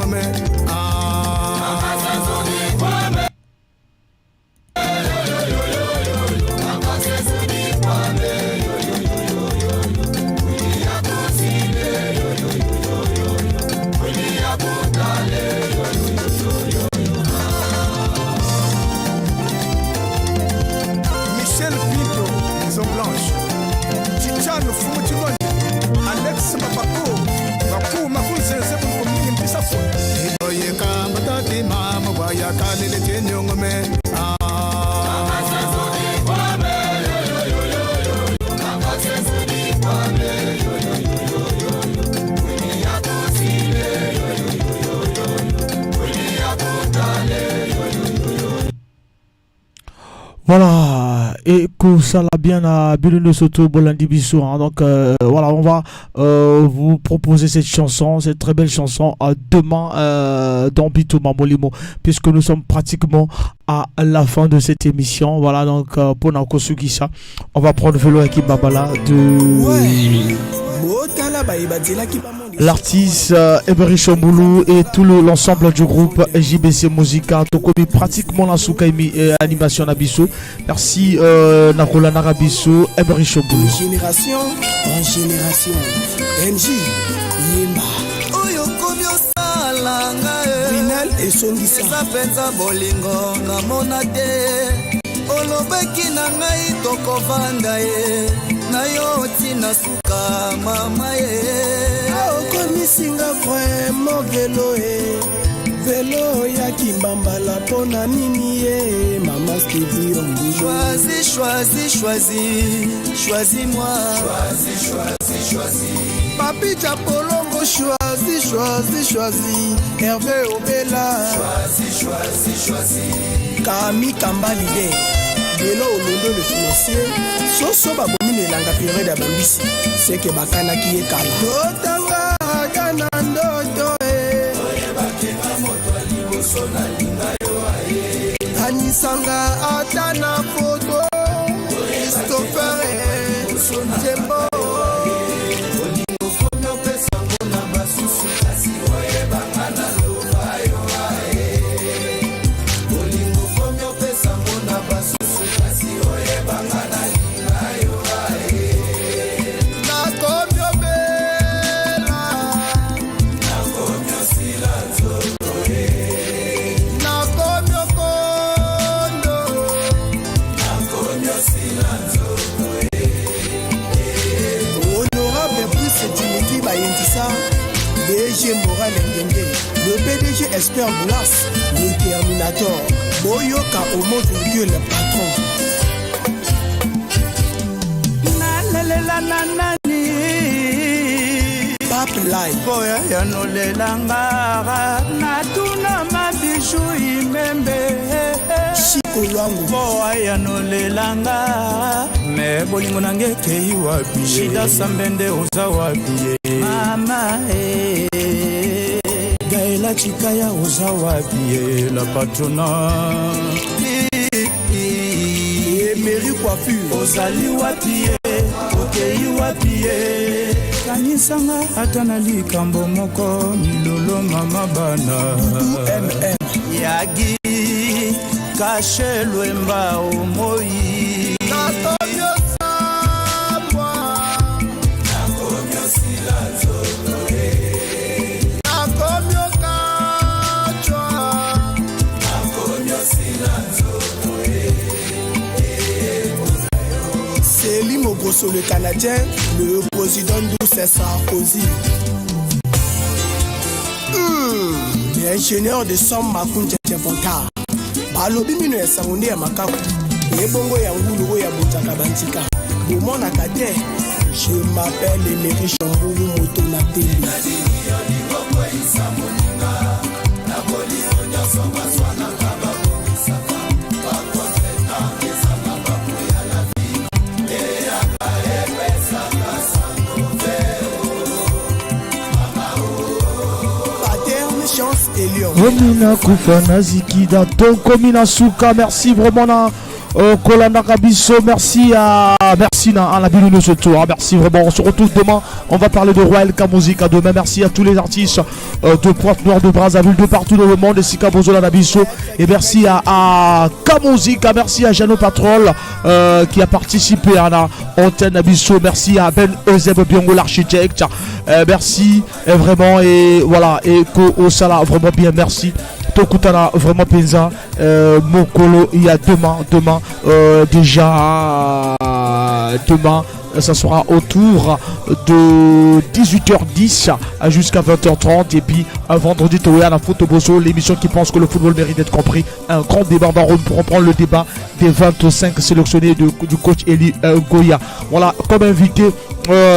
me Michel Pinto, Maison Blanche. Chichano Fumu Chilwande, Alex Mapako, Baku Makunzenze Bukomini Mpisafo. Iboyeka matati mama waya kalele chenyongome Voilà, et que ça l'a bien à Biluno Soto Bolandi Bissou. Hein. Donc voilà, on va vous proposer cette chanson, cette très belle chanson demain dans Bitouma Molimo, puisque nous sommes pratiquement à la fin de cette émission. Voilà, donc pour Nakosukisa, on va prendre vélo avec Babala de l'artiste Emery Chamboulou et tout l'ensemble du groupe JBC Musica. Tokomi pratiquement la soukaimi et animation Nabiso. Merci Nakola Narabiso, Emery Chamboulou. Génération en génération. MJ Yemba. Oyo komi osala ngai. Rinal esongisa. Eza mpenza bolingo namona te. Olobaki na ngai tokovanda ye. Na yo tina suka mama ye. Okomisinga vraiment velo e. Velo ya kimbambala mpona nini ye. Mama Stevie Ombulo. Choisis, choisis, choisis, choisis-moi. Choisis, choisis, choisis. Papi Japolongo, choisis, choisis, choisis. Hervé Obela. Choisis, choisis, choisis. Kami Kamba leader. Lelo Olondo le financier. Soso babomi nelanga période ya bambisi. Seke bakanaki ye kala. Totanga ata na ndoto e. Anisanga ata na foto. Christopher e. Nzembo. DG Moral Ngenge, le PDG Esper Boulas, le Terminator, Boyoka Omo virgule patron. Nalelela nanani. Pape Lai. Boya ya nolelanga, natuna mabiju imembe. Chico Lwango. Boya ya nolelanga, me bolingo nange ekei wapi? Shida Sambende oza wapi? Mama eh. Gaëla Chikaya oza wapi? La patrona. Emery Coiffure. Ozali wapi? Okei wapi? Kanisanga ata na likambo moko milolo mama bana. MM. Yagi kashe lwemba omoi. Céline Mogrosso, le Canadien, le président Douce Sarkozy. L'ingénieur de Sam Makunja Vontard. Balobi mino ya sango nde ya makaku. Ebongo ya ngulu oyo ya botaka bantika. Bomonaka te. Je m'appelle Emery Chamboulou, moto na tembe. Omina Kufa Nazikida Tokomina Suka, merci vraiment na Kolandaka biso. Merci à merci na à la bino nyonso tout, hein. Merci vraiment. On se retrouve demain. On va parler de Royal Kamuzik à demain. Merci à tous les artistes de Pointe-Noire, de Brazzaville, de partout dans le monde. Et Sika Bozola na biso. Et merci à Kamuzika. Merci à Jeannot Patrol qui a participé à la antenne na biso. Merci à Ben Euseb Biongo, l'architecte. Merci vraiment. Et voilà. Et Ko Osala, vraiment bien. Merci. Tokutana vraiment penza mokolo il y a demain, demain déjà demain ça sera autour de 18h10 jusqu'à 20h30. Et puis un vendredi Toya la Photo Bosso, l'émission qui pense que le football mérite d'être compris. Un grand débat, on va reprendre le débat des 25 sélectionnés du coach Eli Goya. Voilà, comme invité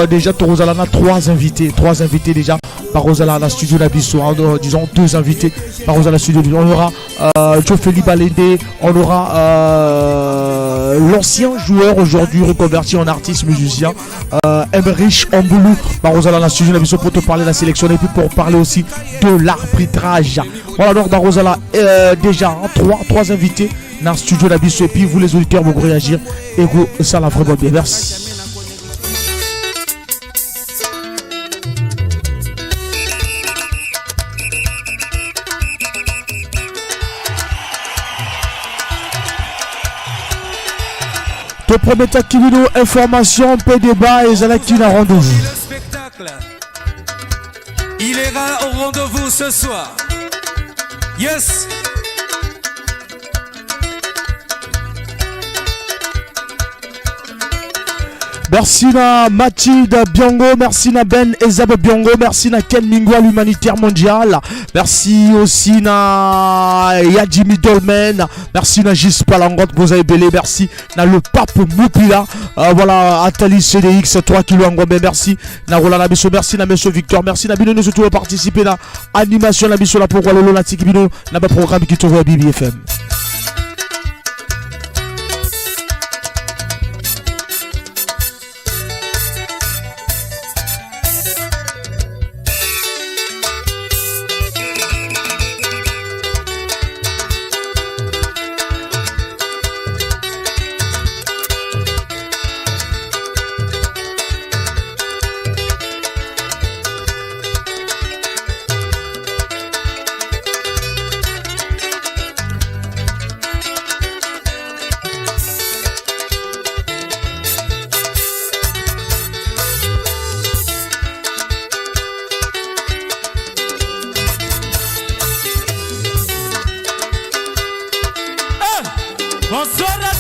déjà Torozalana, trois invités déjà par Rosala la studio Nabiso, hein, disons deux invités par Rosala studio. On aura Joe Félix Balende, on aura l'ancien joueur aujourd'hui reconverti en artiste musicien, Emmerich Amboulou par Rosala la studio Nabiso pour te parler de la sélection et puis pour parler aussi de l'arbitrage. Voilà donc par Rosala déjà, hein, trois invités dans le studio Nabiso et puis vous les auditeurs vous réagir et vous ça la vraiment bien. Merci. Te promettre à Kibino, information, P débat et Zalaki na rendez-vous. Le spectacle, il ira au rendez-vous ce soir. Yes. Merci na Mathilde Biongo, merci na Ben Ezab Biongo, merci na Ken Mingwa l'humanitaire mondial, merci aussi na Yadjimi Dolmen, merci na Gis Palangot Boza Ebele, merci na le pape Moupila, voilà Atali CDX 3 kilos Ngombe, merci na Roland Nabiso, merci na Monsieur Victor, merci na Bino surtout participer na animation na biso la pourquoi lolo na tiki bino na ba programme qui trouve BBFM. Bonsoir.